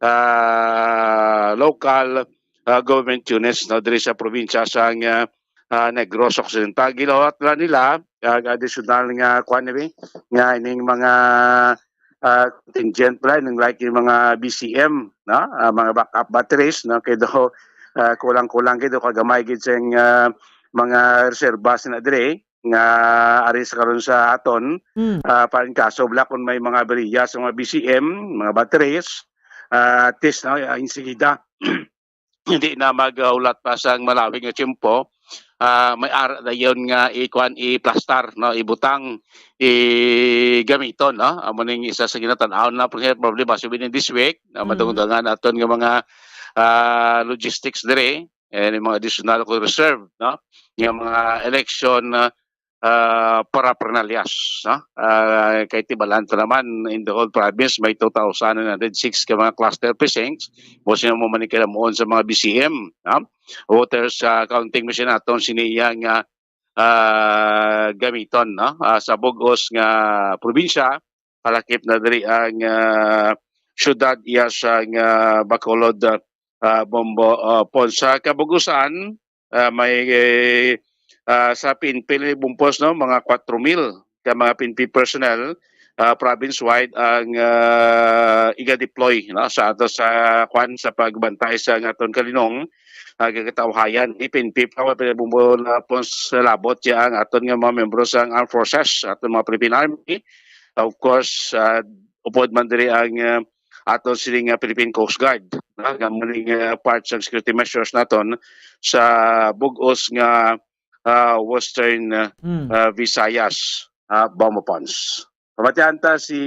ah, local, ah, government units, no, diri sa probinsya sa, ah, ah, Negros Occidental. Gilawat lang nila, ah, additional nga, kuan ni, nga ining mga, ah, contingent pala, nang like yung mga B C M, no? Ah, mga backup batteries, no? Kay do, ah, kulang-kulang gid o kagamay gid sa, ah, mga reserba sina diri nga ari sa karon sa aton, Mm. ah, para in kaso bala kung may mga aberya sa mga B C M, mga batteries, ah, at least, no, ah, insigida, hindi na maghulat pa sang malawig nga tiyempo, ah, may ara dayon nga ikuan, iplastar, no, ibutang, igamiton, no? Amo ning isa sa ginatan-aw na, probably, basi within this week, na Mm. madungdangan aton nga mga, ah, logistics diri, and yung mga additional ko reserve, no? Yung mga election, ah, ah, paraphernalias, no? Ah, kay ti balan ta naman, in the whole province, may two thousand nine hundred six ka mga cluster precincts. Mo sino mo man kailamuon sa mga B C M, no? Voters, ah, counting machine aton sini iya nga, ah, gamiton, no? Ah, sa bug-os nga probinsya, kalakip na diri ang, ah, syudad iya sa nga Bacolod, ah, Bombo, ah, Pon. Sa kabug-usan, ah, may, eh, ah, sa P N P ni Bumpos, no, mga kwatro mil ka mga P N P personnel, ah, province-wide ang, ah, iga-deploy, no, sa ato sa, kwan, sa pagbantay sa aton kalinong, ah, kagatawhayan. Ni P N P pa, wala pa Bumbo na po sa labot ya ang aton nga mga membro sa Armed Forces, aton mga Philippine Army. Of course, ah, upod man diri ang, ah, aton sini nga Philippine Coast Guard, no? Nga muli nga part sa security measures naton sa bug-os nga, ah, Western, ah, Mm. ah, Visayas, ah, Bombo Pons. Pamatian ta si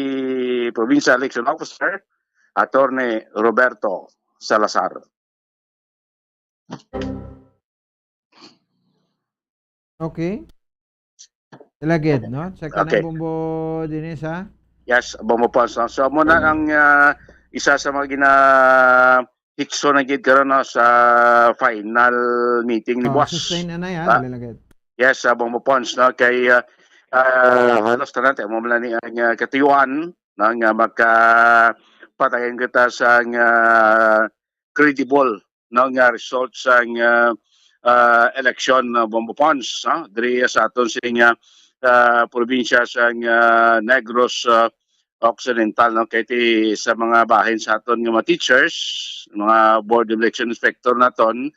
Provincial Election Officer, Attorney Roberto Salazar. Okay. Lagid, no? Sa Okay. kanang Bombo Dennis, ha? Yes, Bombo Pons, no? So, amo na Mm. ang, ah, isa sa mga gina-, hikso na gid karon, no, sa final meeting ni Oh, Boss. sustain na na yan, Ah. Lagid. Yes, sa Bombo Pons, no? Kay, ah, ah, halos tanan, tayo mo man ni ang, ah, katuyuan, no, nga makapatagan kita sa, ah, credible, no, nga result sa, ah, ah, election, no, Bombo Pons, no? Diri sa aton sini nga, ah, probinsya sa, ah, Negros, ah, Occidental, no? Kay ti sa mga bahin sa aton nga mga teachers, mga board of election inspector naton,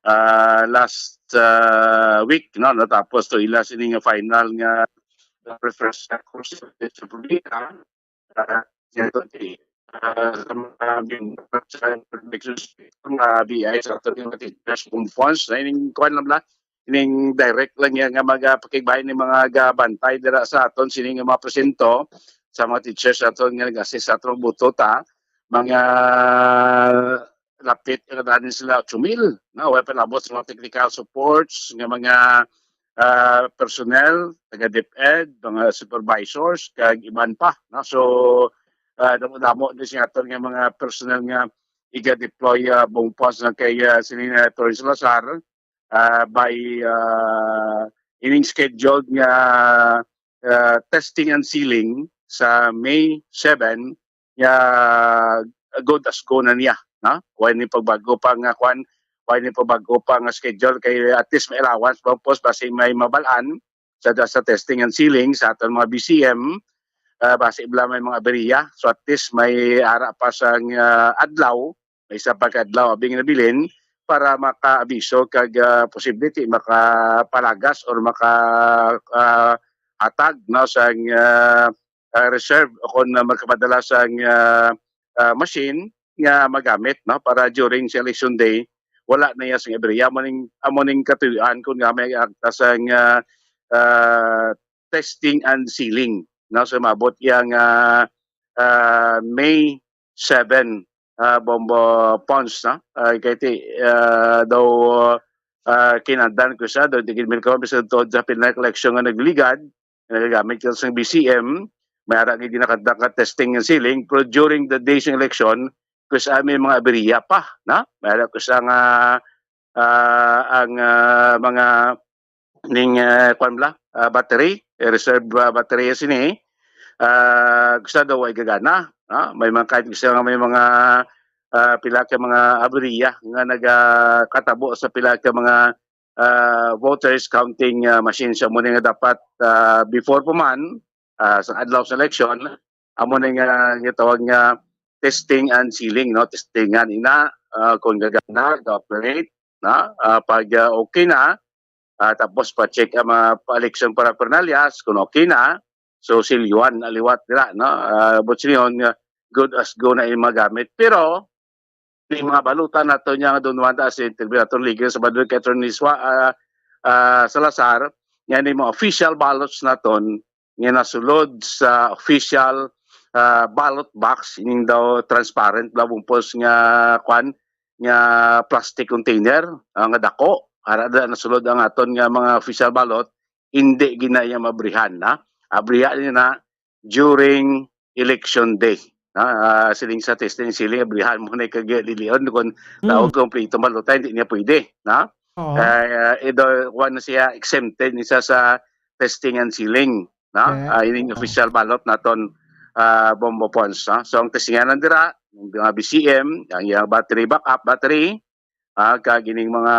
ah, last, ah, week, no, natapos to ila sini nga final nga refresh sa course sa problema. Ah, sa mga, sa mga B I sa aton nga mga teachers, kung funds, na ining kuwan lang bala, ining direct lang yan nga magapakigbahin ni mga gabantay dira sa aton, sini nga mga presinto, sa mga teachers sa aton nga nag-assist sa aton buto ta, mga lapit ka na sila ocho mil, no? Way palabot sa mga technical supports nga mga, ah, personnel, taga DepEd, mga supervisors, kag iban pa, no? So, ah, damo-damo din siya aton nga mga personnel nga iga-deploy, ah, Bombo Pons na kay, ah, sini nga Attorney Salazar. ah, by, ah, ining scheduled nga, ah, testing and sealing sa May seven, nga good as go na niya, no? Wa ni pagbago pa nga kwan, wa ni pagbago pa nga schedule, kay at least may allowance ba, pos, basi may mabalaan sa, sa testing and sealing sa aton mga B C M, ah, basi bala may mga aberya. So at least may ara pa sang, ah, adlaw, may isa pa ka adlaw, abi nga nabilin, para makaabiso kag, ah, posible ti makapalagas or maka, ah, hatag, no, sang, ah, ah, reserve o kon, ah, magkapadala sang, ah, ah, machine nga magamit, no, para during sa election day, wala na iya sing aberya. Amo ning, amo ning katuyoan kon nga may akta sang, ah, ah, testing and sealing, no? So, maabot iya nga, ah, May seven, ah, Bombo Pons, no? Ah, kay ti, ah, daw, ah, kinahanglan ko siya, daw di gid milkaw, bisan tuod sa pinaka election nga nagligad, nga nagagamit ka sang B C M, may ara gid ginakanta nga testing and sealing, pero during the days ng election, kus-, ah, may mga aberya pa, no? May ara kus-, ang, ah, ah, ang, ah, mga ning, ah, kwan bala, ah, battery, eh, reserve, ah, battery sini, ah, gusto daw ay gagana, no? May mga, kahit gusto nga may mga, ah, pila ka mga aberya nga nagakatabo sa pila ka mga, ah, voters counting, ah, machine. So, amo ni nga dapat, ah, before pa man, ah, sa adlaw sa election, amo ni nga gitawag nga testing and sealing, no? Testingan ina, ah, kung gagana, ga-operate, no? Ah, pag, ah, okay na, ah, tapos pa-check ang mga pa-election paraphernalia, kung okay na, so silyuhan na liwat nila, no? Ah, but silyuhan nga good as go na yung magamit. Pero, may mga balutan nato niya nga doon wala sa interview nato, legal sa Badul kay Attorney Swa-, ah, ah, Salazar, nga ni mga official ballots naton nga nasulod sa official, ah, ballot box, ining daw transparent, labong pos nga, kwan, nga plastic container, ah, nga dako. Ara da nasulod ang aton nga mga official ballot, hindi gina iya mabrihan, ha? Abrihan niya na during election day, ha? Ah, siling sa testing, siling abrihan mo na kag lilion kung Hmm. tawag kompleto balota, hindi niya pwede, ha? Oo. Ah, ito, kuwan na siya, exempted ni siya sa testing and sealing, no? Okay. Ah, ining Oo. official ballot naton, ah, Bombo Pons, no? So, ang testingan dira, ang mga B C M, ang iyang battery, backup battery, ah, kag ining mga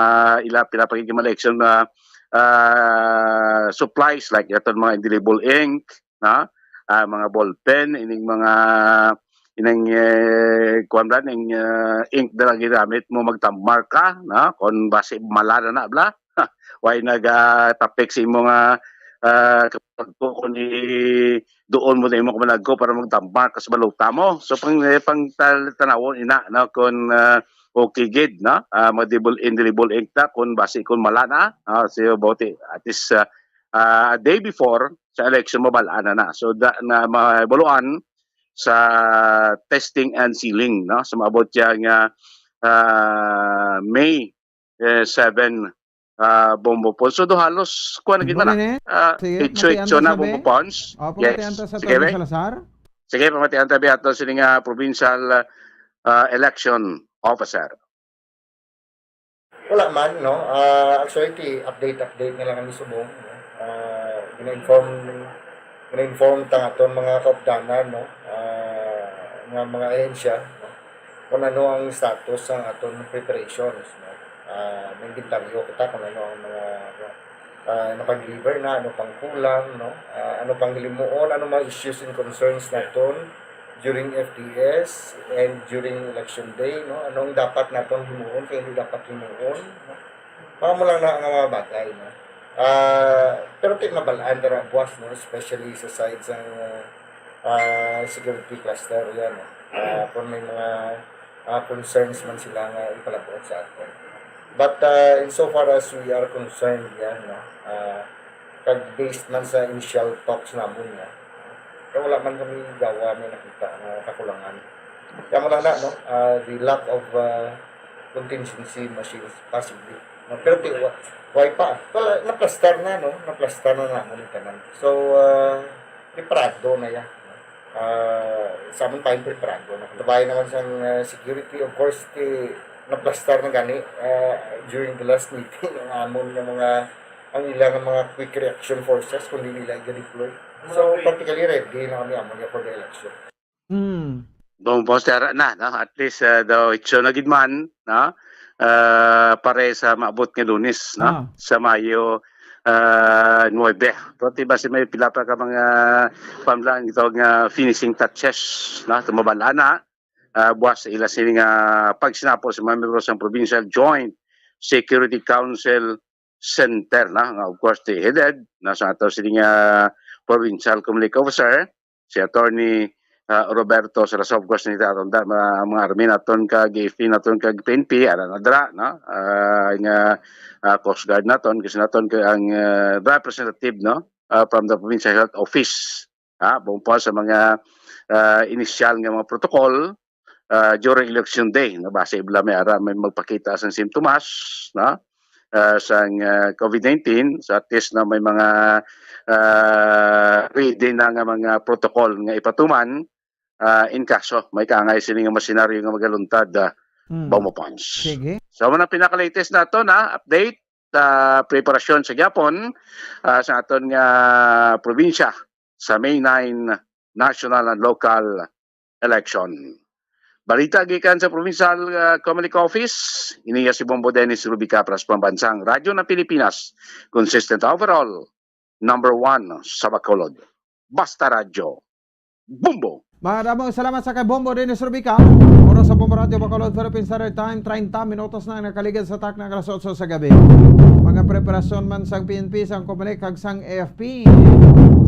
ila, pila pa gid mga election na, ah, supplies, like aton mga indelible ink, no? Ah, mga ballpen, ining mga, ining, eh, kuwan ba, ning, ah, ink na lang ginamit mo magtamar ka, no? Kung basi mala na na, bla? Why nagatapik sa imo nga, ah, kapag ko, kung i-, doon mo na imo kamanagko para magtamar ka sa balota mo? So, pang, eh, pang tal-, tanawon ina, no? Kung, ah, okay gid, no? Ah, mag-double, indelible ink ta, kung basi, kung mala na, ah, so, about it, at least, ah, ah, a day before sa election, mabalaan na na. So, da, na mabuluan sa testing and sealing, no? So, maabot siya nga, ah, May, eh, seven, ah, Bombo Pons. So, do halos, kuwan na gid man na. Bumili ni? Ah, Sige, itso-itso matian ta na, sa Bombo be. Pons. Opo, Yes. matian ta sa Sige, Attorney be. Salazar. Sige, pamatian ta, be, ato sini nga provincial, ah, election officer. Wala man, no? Ah, actually, ti-, update, update na lang kami subong, no? Ah, gina-inform, gina-inform ta nga aton mga kaupdanan, no? Ah, nga mga ahensya, no? Kung ano ang status sang aton preparations, no? Ah, may inventaryo kita kung ano ang mga, ah, nakag-deliver na, ano pang kulang, no? Ah, ano pang hilimuon, ano mga issues and concerns naton during F D S and during election day, no? Anong dapat naton himuon kay hindi dapat himuon, no? Mga mo lang na nga mga bagay, no? Ah, pero ti mabalaan dara buwas, no? Especially sa side sa, ah, security cluster, yan, no? Ah, kung may mga, ah, concerns man sila nga ipalabot sa aton. But, ah, in so far as we are concerned, yan, no? Ah, kag based man sa initial talks namon nga, kaya wala man kami gawa may nakita nga kakulangan. Kaya mo lang na, no? Ah, the lack of, ah, contingency machines, possibly. No? Pero ti-, wa-, why pa? Wala, naplastar na, no? Naplastar na namon yung tanan. So, ah, preparado na yan, no? Ah, sa amon pa yung preparado na. Labayan naman sa, ah, security, of course, ti, Naplastar na gani, ah, during the last meeting ang amon nga mga, ang ilang mga quick reaction forces kung di nila i-deploy. So, practically ready na kami amon nga for the election. Hmm. Bong boss, ara na, no? At least, uh, daw itso na gid man, no? Uh, pare sa maabot nga Lunes, no? Ah. Sa Mayo uh, nuebe. Pero ti ba si may pila pa ka mga pamlang ito nga finishing touches, no? Tumabala na. Uh, buwas sa ila sini nga pagsinapo sa mga miyembro sa Provincial Joint Security Council Center, na nga, of course, ti headed na sa ato sini nga provincial communique officer, si Attorney uh, Roberto Sarasov, of course, ni aton da, mga, mga army naton kag A F P naton kag P N P, ara na dra, no? Uh, nga uh, Coast Guard naton, kasi naton kag ang uh, representative, no? Uh, from the Provincial Health Office. Ha, bungpal sa mga uh, initial nga mga protocol uh, during election day, no? Base ibla may ara may magpakita sang simptomas, no? Uh, sang uh, COVID nineteen, so at least na may mga uh, ready na nga mga protocol nga ipatuman uh, in kaso may kaangay sini nga masinaryo nga magaluntad uh, Hmm. Bong Pons. Sige. So, muna pinaka-latest nato na update sa preparasyon sa gyapon ah, sa aton nga probinsya sa May nine national and local election. Balita gikan sa provincial ah, communique office, iniya si Bombo Dennis Ruby Capras, Pambansang Radyo ng Pilipinas, consistent overall, number one sa Bacolod. Basta Radyo, Bombo! Maraming salamat sa kay Bombo Dennis Rubica. Oras sa Bombo Radio Bacolod, Philippine Standard Time, treinta minutos na ang nakaligid sa takna alas otso sa gabi. Mga preparasyon man sang P N P, sang Comelec, kag sang A F P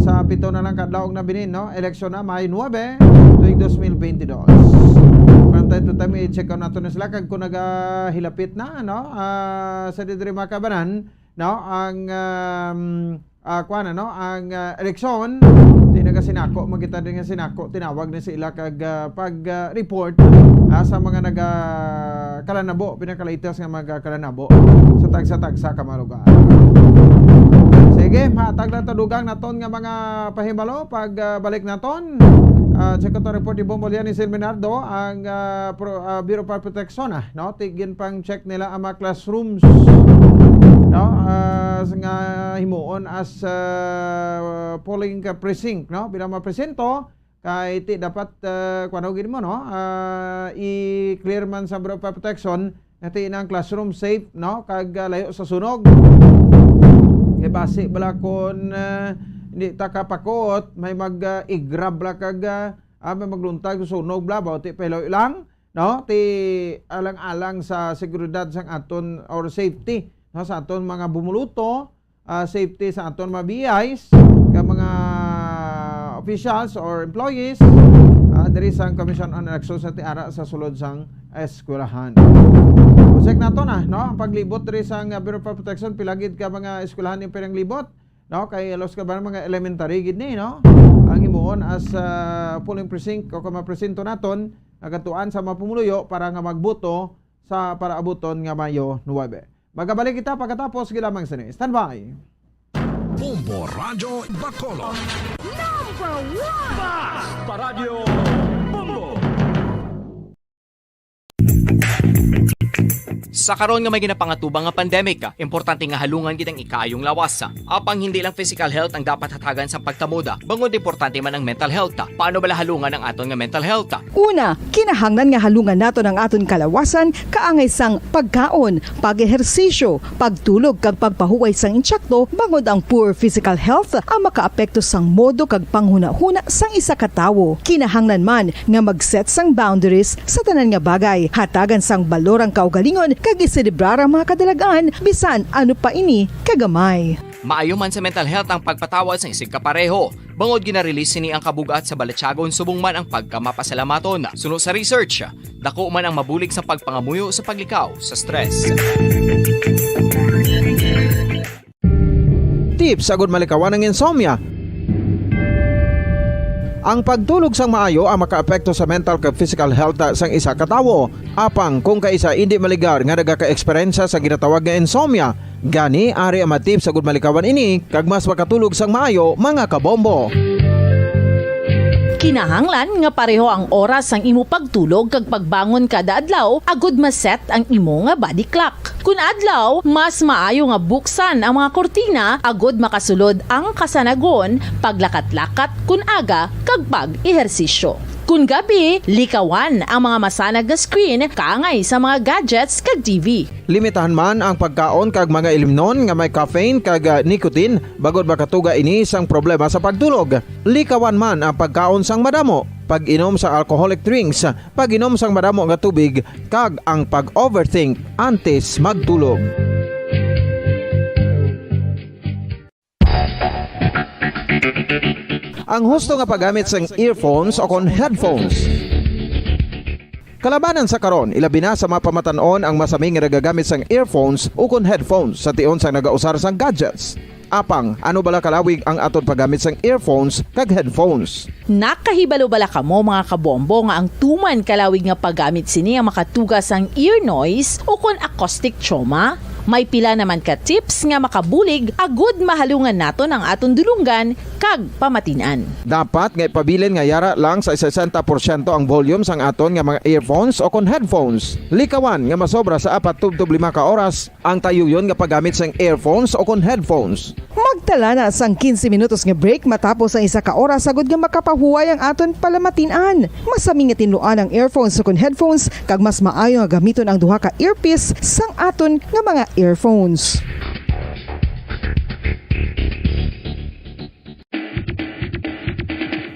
sa pito na lang ka adlaw nga nabilin, no? Eleksyon na, May nuebe, tuig dos mil bente dos. From time to time, i-check out nato na sila kag kung nagahilapit na, no? Ah, sa didiri mga kabanan, no? Ang um, ah, kuan, ano, ang ah, eleksyon, di nagasinako, magita din nga sinako, tinawag ni sila kag ah, pag ah, report ah, sa mga naga kalanabo, pinakalitas nga mga kalanabo sa tagsa-tagsa ka mga lugar. Sige, matag lang tadugang naton nga mga pahibalo pag ah, balik naton. Ah, check out ang report ni Bombo Lian ni Silminardo, ang ah, pro, ah, Bureau of Protection, ah, no? Tigin pang check nila ang mga classrooms, no? Ah, sa nga himuon as ah, polling ka precinct, no? Bilang mga presinto, kay ti dapat uh, kuno gid mo, no? Ah, i-clear man sa Bureau of Protection nga ti ang classroom safe, no? Kag ah, layo sa sunog. Kay basi bala kon ah, hindi ta kapakuot, may mag ah, igrab bala kag ah, ah, may magluntag sa sunog bala, ba ti pelo lang, no? Ti alang-alang sa seguridad sang aton or safety, no? Sa aton mga bumuluto, ah, safety sa aton mga B Is, ka mga officials or employees ah, diri sang Commission on Elections sa tiara sa sulod sang eskwelahan. Check nato na, no? Ang paglibot diri sang ah, Bureau of Protection, pila gid ka mga eskwelahan yung pinanglibot, no? Kay halos ka ba mga elementary gid ni, no? Ang himuon as ah, polling precinct o kung mga presinto naton, nagatuan sa mga pumuluyo para nga magboto sa para abuton nga Mayo nuebe. Magabalik kita pagkatapos gid lamang sini. Standby. Bombo Radyo Bacolod. Number one! Paradyo Bombo! Sa karon nga may ginapangatubang nga pandemic, importante nga halungan gid ang ikaayong lawas. Apang hindi lang physical health ang dapat hatagan sa pagkamoda, bangod importante man ang mental health. Paano bala halungan ang aton nga mental health? Una, kinahanglan nga halungan naton ang aton kalawasan kaangay sang pagkaon, pag-ehersisyo, pagtulog kag pagpahuway sang insakto, bangod ang poor physical health ang makaapekto sang modo kag panghunahuna sang isa ka tawo. Kinahanglan man nga mag-set sang boundaries sa tanan nga bagay, hatagan sang balor ang kaugalingon kag iselebrar ang mga kadalag-an bisan ano pa ini kagamay. Maayo man sa mental health ang pagpatawad sang isigkapareho. Bangod gina-release sini ang kabug-at sa balatyagon subong man ang pagkamapasalamaton. Suno sa research, dako man ang mabulig sa pagpangamuyo sa paglikaw sa stress. Tips agud malikawan ang insomnia. Ang pagtulog sang maayo ang makaapekto sa mental kag physical health sang isa ka tawo. Apang kung kaisa indi maligar nga nagaka-eksperyensya sa ginatawag nga insomnia, gani ari ang mga tips agud malikawan ini kag mas makatulog sang maayo, mga kabombo. Kinahanglan nga pareho ang oras sang imo pagtulog kag pagbangon kada adlaw agud ma-set ang imo nga body clock. Kun adlaw, mas maayo nga buksan ang mga kurtina agud makasulod ang kasanagon, paglakat-lakat kun aga, kag pag-ehersisyo. Kun gabi, likawan ang mga masanag nga screen kaangay sa mga gadgets kag T V. Limitahan man ang pagkaon kag mga ilimnon nga may caffeine kag, ah, nicotine, bangod makatuga ini sang problema sa pagtulog. Likawan man ang pagkaon sang madamo, pag-inom sang alcoholic drinks, pag-inom sang madamo nga tubig, kag ang pag-overthink antes magtulog. Ang husto nga paggamit sang earphones o kon headphones. Kalabanan sa karon, ilabi na sa mga pamatan-on ang masami nga nagagamit sang earphones o kon headphones sa tion sang nagausar sang gadgets. Apang, ano bala kalawig ang aton paggamit sang earphones kag headphones? Nakahibalo bala kamo, mga kabombo, nga ang tuman kalawig nga paggamit sini ang makatuga sang ear noise o kon acoustic trauma? May pila naman ka tips nga makabulig agud mahalungan naton ang aton dulonggan kag pamatin-an. Dapat nga ipabilin nga yara lang sa sesenta porsyento ang volume sang aton nga mga earphones o kon headphones. Likawan nga masobra sa apat tubtob lima ka oras ang tayuyon nga paggamit sang earphones o kon headphones. Magtala na sang quince minutos nga break matapos ang isa ka oras agud nga makapahuway ang aton palamatin-an. Masami nga tinluan ang earphones o kon headphones, kag mas maayo nga gamiton ang duha ka earpiece sang aton nga mga earphones.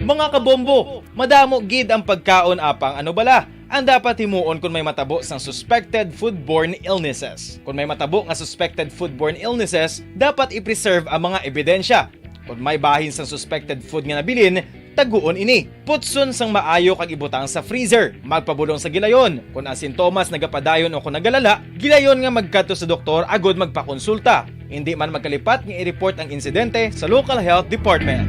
Mga kabombo, madamo gid ang pagkaon, apang ano bala ang dapat himuon kon may matabo sang suspected foodborne illnesses? Kon may matabo nga suspected foodborne illnesses, dapat i-preserve ang mga ebidensya. Kon may bahin sang suspected food nga nabilin, taguon ini. Putson sang maayo kag ibutang sa freezer. Magpabulong sa gilayon. Kon ang sintomas nagapadayon o kon nagalala, gilayon nga magkadto sa doktor agud magpakonsulta. Indi man magkalipat nga i-report ang insidente sa local health department.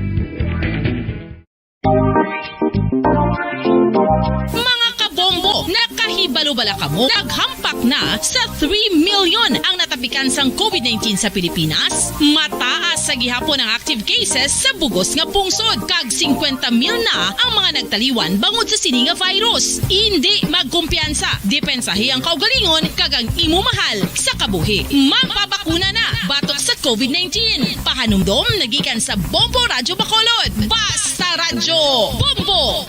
Mga kabombo, nakahibalo bala kamo? Naghampak na sa three million ang natapikan sang covid nineteen sa Pilipinas. Mataas sa gihapon ang active cases sa bug-os nga pungsod, kag singkwenta mil na ang mga nagtaliwan bangod sa sini nga virus. Indi magkumpiyansa, depensahi ang kaugalingon kag ang imo mahal sa kabuhi. Magpabakuna na batok sa covid nineteen. Pahanumdom na gikan sa Bombo Radyo Bacolod. Basta Radyo Bombo!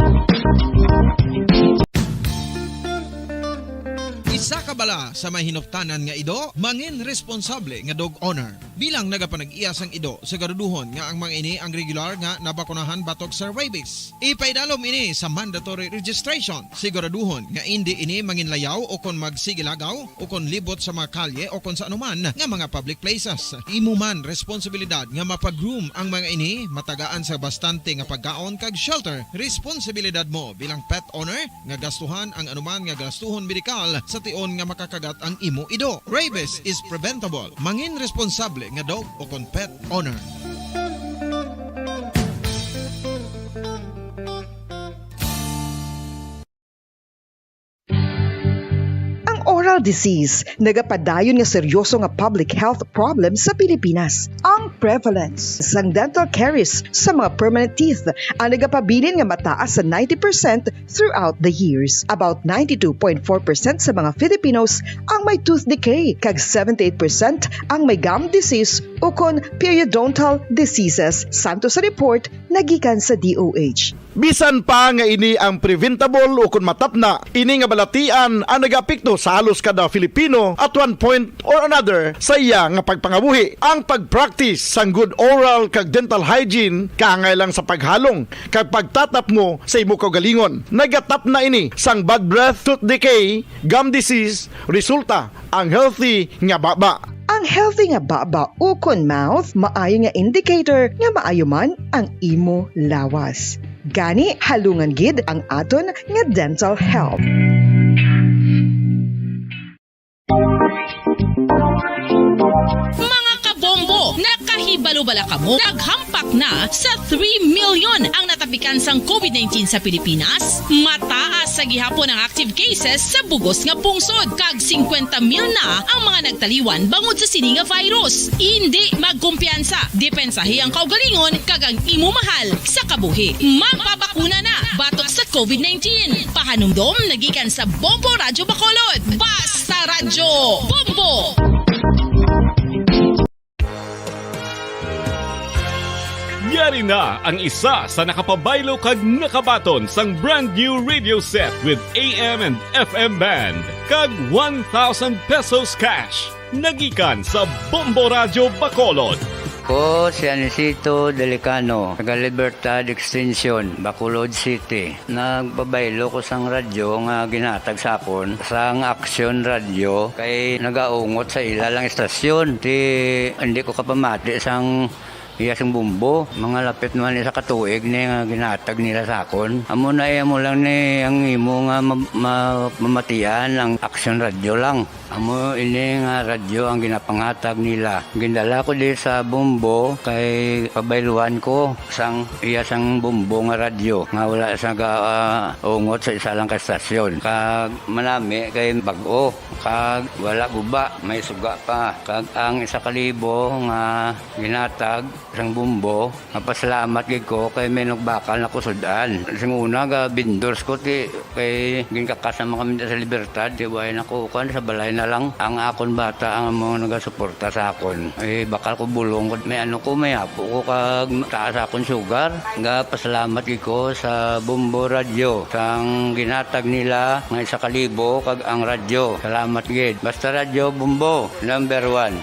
Isa ka bala sa may hinuptanan nga ido, mangin responsable nga dog owner. Bilang nagapanag-iya sang ido, siguraduhon nga ang mga ini ang regular nga nabakunahan batok sa rabies. Ipaidalom ini sa mandatory registration. Siguraduhon nga indi ini manginlayaw o kon magsigilagaw o kon libot sa mga kalye o kon sa anuman nga mga public places. Imo man responsibilidad nga mapa-groom ang mga ini, matagaan sa bastante nga pagkaon kag shelter. Responsibilidad mo bilang pet owner nga gastuhan ang anuman nga gastuhon medikal sa tion nga makakagat ang imo ido. Rabies is preventable. Mangin responsable nga dog o kon pet owner. Ang oral disease nagapadayon nga seryoso nga public health problem sa Pilipinas. Ang prevalence sang dental caries sa mga permanent teeth ang nagapabilin nga mataas sa ninety percent throughout the years. About ninety-two point four percent sa mga Filipinos ang may tooth decay, kag seventy-eight percent ang may gum disease ukon periodontal diseases, santo sa report nga gikan sa D O H. Bisan pa nga ini ang preventable ukon matapna, ini nga balatian ang nagaapekto sa halos kada Filipino at one point or another sa iya nga pagpangabuhi. Ang pag-practice sang good oral kag dental hygiene kaangay lang sa paghalong kag pagtatapmo sa imo kaugalingon. Nagatapna ini sang bad breath, tooth decay, gum disease, resulta ang healthy nga baba. Ang healthy nga baba ukon mouth maayo nga indicator nga maayo man ang imo lawas. Gani, halungan gid ang aton nga dental health. Mga kabombo, nakahibalo Bala kamo, naghampak na sa three million ang natapikan sang covid nineteen sa Pilipinas. Mataas sa gihapon ang active cases sa bugos nga pungsod, kag singkwenta mil na ang mga nagtaliwan bangod sa sini nga virus. Indi magkumpiyansa, depensahi ang kaugalingon kag ang imo mahal sa kabuhi. Magpabakuna na batok sa covid nineteen. Pahanumdom nagikan sa Bombo Radyo Bacolod. Basta Radyo Bombo! Yari na ang isa sa nakapabaylo kag nakabaton sang brand new radio set with A M and F M band kag one thousand pesos cash. Nagikan sa Bombo Radyo Bacolod. Ko si Anisito Delicano, taga Libertad Extension, Bacolod City. Nagpabaylo ko sang radyo nga ginhatag sa akon sang Action Radio kay nagaungot sa ila lang istasyon. Ti hindi ko kapamati sang iya sing bumbo. Mga lapit naman isa ka tuig ni nga ginhatag nila sa akon. Amo na iya mo lang ni ang imo nga ma- ma- mamatian ang Action Radio lang. Amo ini nga radyo ang ginapanghatag nila. Gindala ko di sa Bombo kay pabayluan ko sang iya sang Bombo nga radyo nga wala sa ga, ah, ungot sa isa lang ka estasyon. Kag manami kay bag-o kag wala guba, may suga pa. Kag ang isa ka libo nga ginatag sang Bombo, mapasalamat gid ko kay may nagbakal na ko sud-an. Sing una ga vendors ko ti kay ginkakas naman kami sa Libertad, ti way na ko kuan sa balay na lang. Ang akon bata ang mga nagasuporta sa akon. Eh, bakal ko bulong ko, may ano ko, may apo ko kag taas akon sugar. Ga pasalamat gid ko sa Bombo Radyo sang ginatag nila nga isa ka libo kag ang radyo. Salamat gid. Basta Radyo Bombo, number one.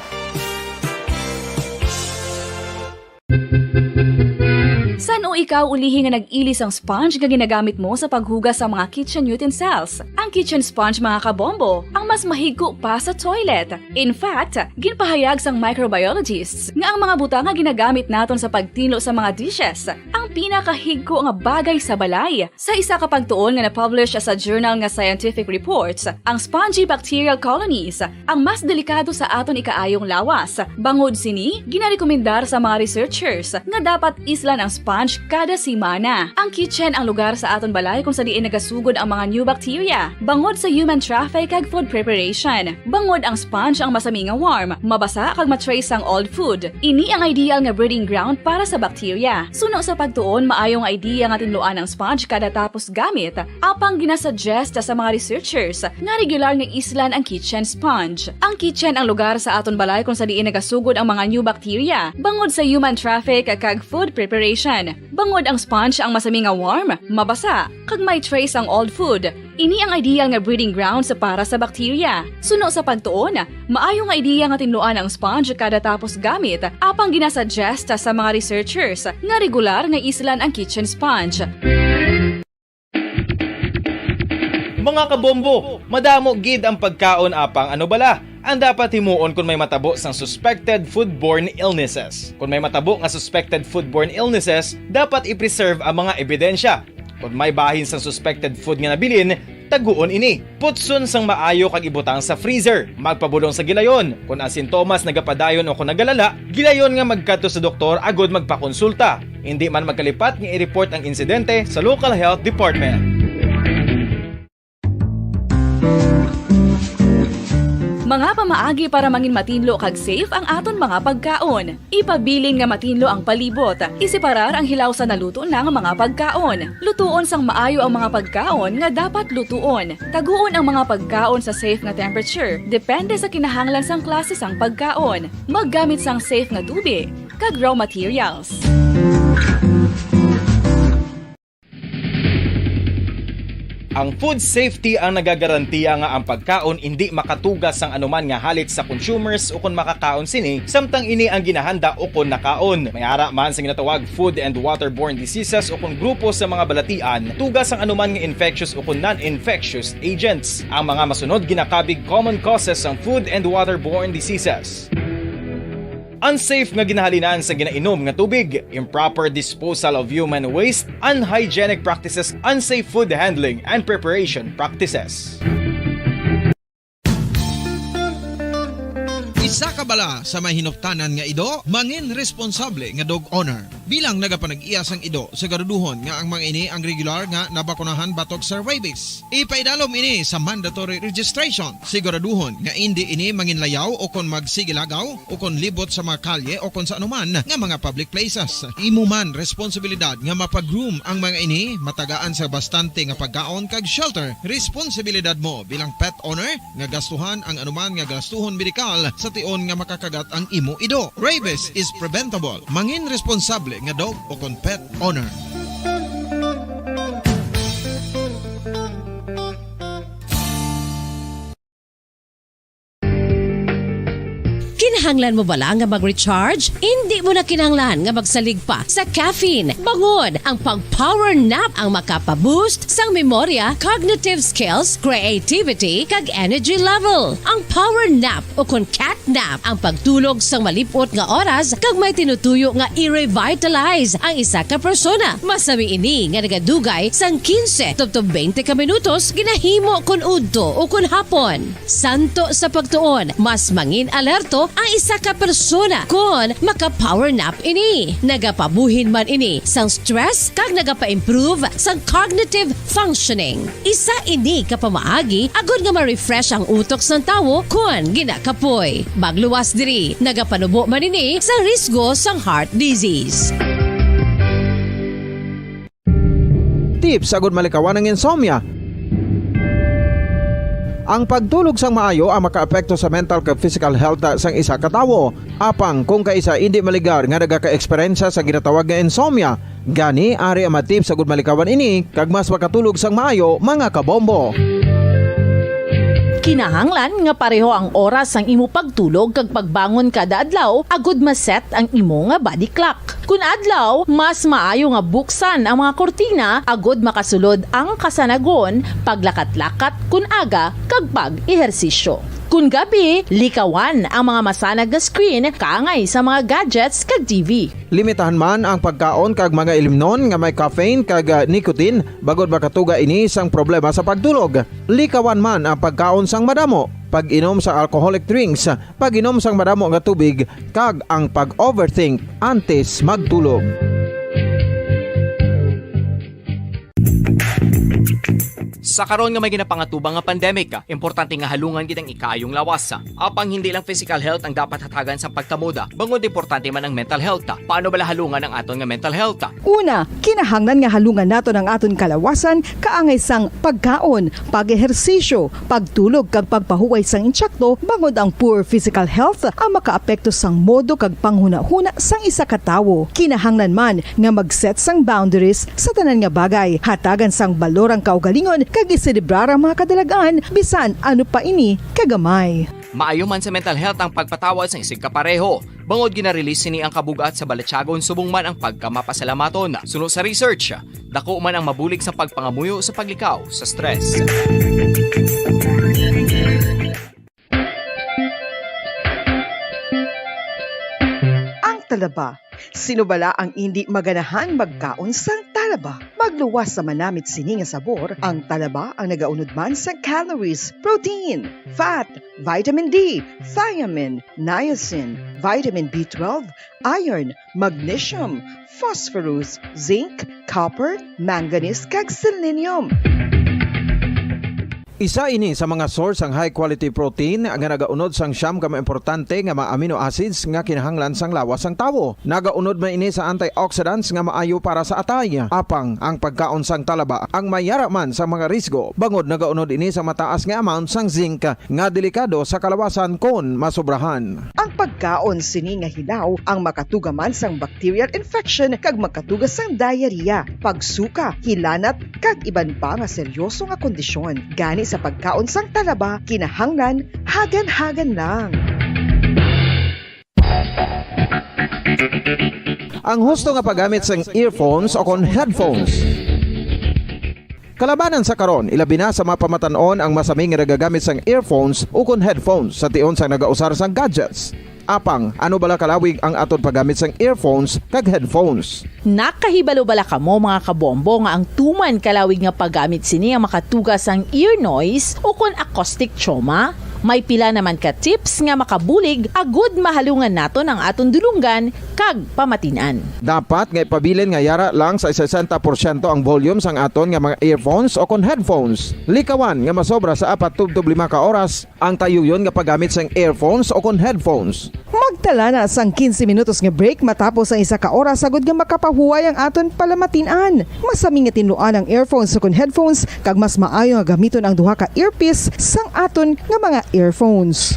San-o ikaw ulihi nga nag-ili sang sponge nga ginagamit mo sa paghugas sa mga kitchen utensils? Ang kitchen sponge, mga kabombo, ang mas mahigko pa sa toilet. In fact, ginpahayag sang microbiologists nga ang mga butang nga ginagamit naton sa pagtinlo sa mga dishes ang pinakahigko nga bagay sa balay. Sa isa ka pagtuon nga na-publish sa journal nga Scientific Reports, ang spongy bacterial colonies ang mas delikado sa aton ikaayong lawas. Bangod sini, ginarekomendar sa mga researchers nga dapat islan ang sponge kada semana. Ang kitchen ang lugar sa aton balay kung sa diin nagasugod ang mga new bacteria bangod sa human traffic kag food preparation. Bangod ang sponge ang masami nga warm, mabasa kag ma-trace sang old food. Ini ang ideal nga breeding ground para sa bacteria. Suno sa pagtuon, maayo nga idea nga tinluan ang sponge kada tapos gamit, apang ginasuggest sa mga researchers nga regular nga islan ang kitchen sponge. Ang kitchen ang lugar sa aton balay kung sa diin nagasugod ang mga new bacteria bangod sa human traffic kag food preparation. Bangod ang sponge ang masami nga warm, mabasa, kag may trace ang old food. Ini ang ideal nga breeding grounds para sa bacteria. Suno sa pagtuon, maayo nga idea nga tinluan ang sponge kada tapos gamit, apang ginasuggest sa mga researchers nga regular nga islan ang kitchen sponge. Mga kabombo, madamo gid ang pagkaon, apang ano bala ang dapat himuon kon may matabo sang suspected foodborne illnesses? Kon may matabo nga suspected foodborne illnesses, dapat i-preserve ang mga ebidensya. Kon may bahin sang suspected food nga nabilin, taguon ini. Putson sang maayo kag ibutang sa freezer. Magpabulong sa gilayon. Kon ang sintomas nagapadayon o kon nagalala, gilayon nga magkadto sa doktor agud magpakonsulta. Indi man magkalipat nga i-report ang insidente sa local health department. Mga pamaagi para mangin matinlo kag safe ang aton mga pagkaon. Ipabilin nga matinlo ang palibot. Iseparar ang hilaw sa naluto na nga mga pagkaon. Lutuon sang maayo ang mga pagkaon nga dapat lutuon. Taguon ang mga pagkaon sa safe nga temperature, depende sa kinahanglan sang klase sang pagkaon. Maggamit sang safe nga tubi kag raw materials. Ang food safety ang nagagarantiya nga ang pagkaon indi makatuga sang anuman nga halit sa consumers ukon makakaon sini, samtang ini ang ginahanda ukon nakaon. May ara man sa ginatawag food and waterborne diseases ukon grupo sa mga balatian, tuga sang anuman nga infectious ukon non-infectious agents. Ang mga masunod ginakabig common causes sang food and waterborne diseases. Unsafe nga ginahalinan sa ginainom nga tubig, improper disposal of human waste, unhygienic practices, unsafe food handling and preparation practices. Sa kabala sa may hinuptanan nga ido, mangin responsable nga dog owner. Bilang nagapanag-iya sang ido, siguraduhon nga ang mga ini ang regular nga nabakunahan batok sa rabies. Ipaidalom ini sa mandatory registration. Siguraduhon nga indi ini manginlayaw o kon magsigilagaw o kon libot sa mga kalye o kon sa anuman nga mga public places. Imo man responsibilidad nga mapag-groom ang mga ini, matagaan sa bastante nga pagkaon kag shelter. Responsibilidad mo bilang pet owner nga gastuhan ang anuman nga gastuhon medikal sa tion nga makakagat ang imo ido. Rabies is preventable. Mangin responsable nga dog o kon pet owner. Kinahanglan mo bala nga mag-recharge? Indi mo na kinahanglan nga magsalig pa sa caffeine. Bangod ang pag-power nap ang makapa-boost sang memorya, cognitive skills, creativity, kag energy level. Ang power nap o kon cat nap ang pagtulog sang malip-ot nga oras kag may tinutuyo nga i-revitalize ang isa ka persona. Masami ini nga nagadugay sang quince tubtob twenty ka minutos, ginahimo kon udto o kon hapon. Santo sa pagtuon, mas mangin-alerto ang isa ka persona kon maka-power nap ini. Nagapabuhin man ini sang stress kag nagapa-improve sang cognitive functioning. Isa ini ka pamaagi agod nga ma-refresh ang utok sang tawo kon ginakapoy. Magluwas diri, nagapanubo man ini sa risgo sang heart disease. Tips agud malikawan ang insomnia. Ang pagtulog sang maayo ang makaapekto sa mental kag physical health sang isa ka tawo. Apang kung kaisa indi maligar nga nagaka-eksperyensya sa ginatawag nga insomnia, gani ari ang mga tips agud malikawan ini kag mas makatulog sang maayo, mga kabombo. Kinahanglan nga pareho ang oras sang imo pagtulog kag pagbangon kada adlaw agud ma-set ang imo nga body clock. Kun adlaw, mas maayo nga buksan ang mga kurtina agud makasulod ang kasanagon, paglakat-lakat kun aga, kag pag-ehersisyo. Kun gabi, likawan ang mga masanag nga screen kaangay sa mga gadgets kag T V. Limitahan man ang pagkaon kag mga ilimnon nga may caffeine kag, ah, nicotine bangod makatuga ini sang problema sa pagtulog. Likawan man ang pagkaon sang madamo, pag-inom sa alcoholic drinks, pag-inom sang madamo nga tubig, kag ang pag-overthink antes magtulog. Sa karon nga may ginapangatubang nga pandemic, importante nga halungan gid ang ikaayong lawas. Apang hindi lang physical health ang dapat hatagan sa pagtamod, bangod importante man ang mental health. Paano bala halungan ang aton nga mental health? Una, kinahanglan nga halungan naton ang aton kalawasan kaangay sang pagkaon, pag-ehersisyo, pagtulog kag pagpahuway sang intsakto, bangod ang poor physical health ang makaapekto sang modo kag panghunahuna sang isa ka tawo. Kinahanglan man nga mag-set sang boundaries sa tanan nga bagay, hatagan sang balor ang kaugalingon kag iselebrar ang mga kadalag-an, bisan ano pa ini kagamay. Maayo man sa mental health ang pagpatawad sang isigkapareho, bangod gina-release sini ang kabug-at sa balatyagon subong man ang pagkamapasalamaton. Suno sa research, dako man ang mabulig sa pagpangamuyo sa paglikaw sa stress. Ang talaba. Sino bala ang indi maganahan magkaon sang talaba? Magluwas sa manamit sini nga sabor, ang talaba ang nagaunod man sang calories, protein, fat, vitamin D, thiamine, niacin, vitamin B twelve, iron, magnesium, phosphorus, zinc, copper, manganese, kag selenium. Isa ini sa mga source sang high quality protein nga nagaunod sang siyam ka mga importante nga mga amino acids nga kinahanglan sang lawas sang tawo. Nagaunod man ini sa antioxidants nga maayo para sa atay. Apang ang pagkaon sang talaba ang may yara man sa mga risgo, bangod nagaunod ini sa mataas nga amount sang zinc nga delikado sa kalawasan kon masobrahan. Ang pagkaon sini nga hilaw ang makatuga man sang bacterial infection kag makatuga sang diarrhea, pagsuka, hilanat, kag iban pa nga seryoso nga kondisyon. Gani sa pagkaon sang talaba, kinahanglan hagan-hagan lang. Ang husto nga paggamit sang earphones o kon headphones. Kalabanan sa karon, ilabi na sa mga pamatan-on ang masami nga nagagamit sang earphones ukon headphones sa tion sang nagausar sang gadgets. Apang, ano bala kalawig ang aton paggamit sang earphones kag headphones? Nakahibalo bala kamo, mga kabombo, nga ang tuman kalawig nga paggamit sini ang makatuga sang ear noise ukon acoustic trauma? May pila naman ka tips nga makabulig agud mahalungan naton ang aton dulonggan kag pamatin-an. Dapat nga ipabilin nga yara lang sa sesenta porsyento ang volume sang aton nga mga earphones o kon headphones. Likawan nga masobra sa apat tubtob lima ka oras ang tayuyon nga paggamit sang earphones o kon headphones. Magtala na sang quince minutos nga break matapos ang isa ka oras, agud nga makapahuway ang aton palamatin-an. Masami nga tinluan ang earphones o kon headphones, kag mas maayo nga gamiton ang duha ka earpiece sang aton nga mga earphones.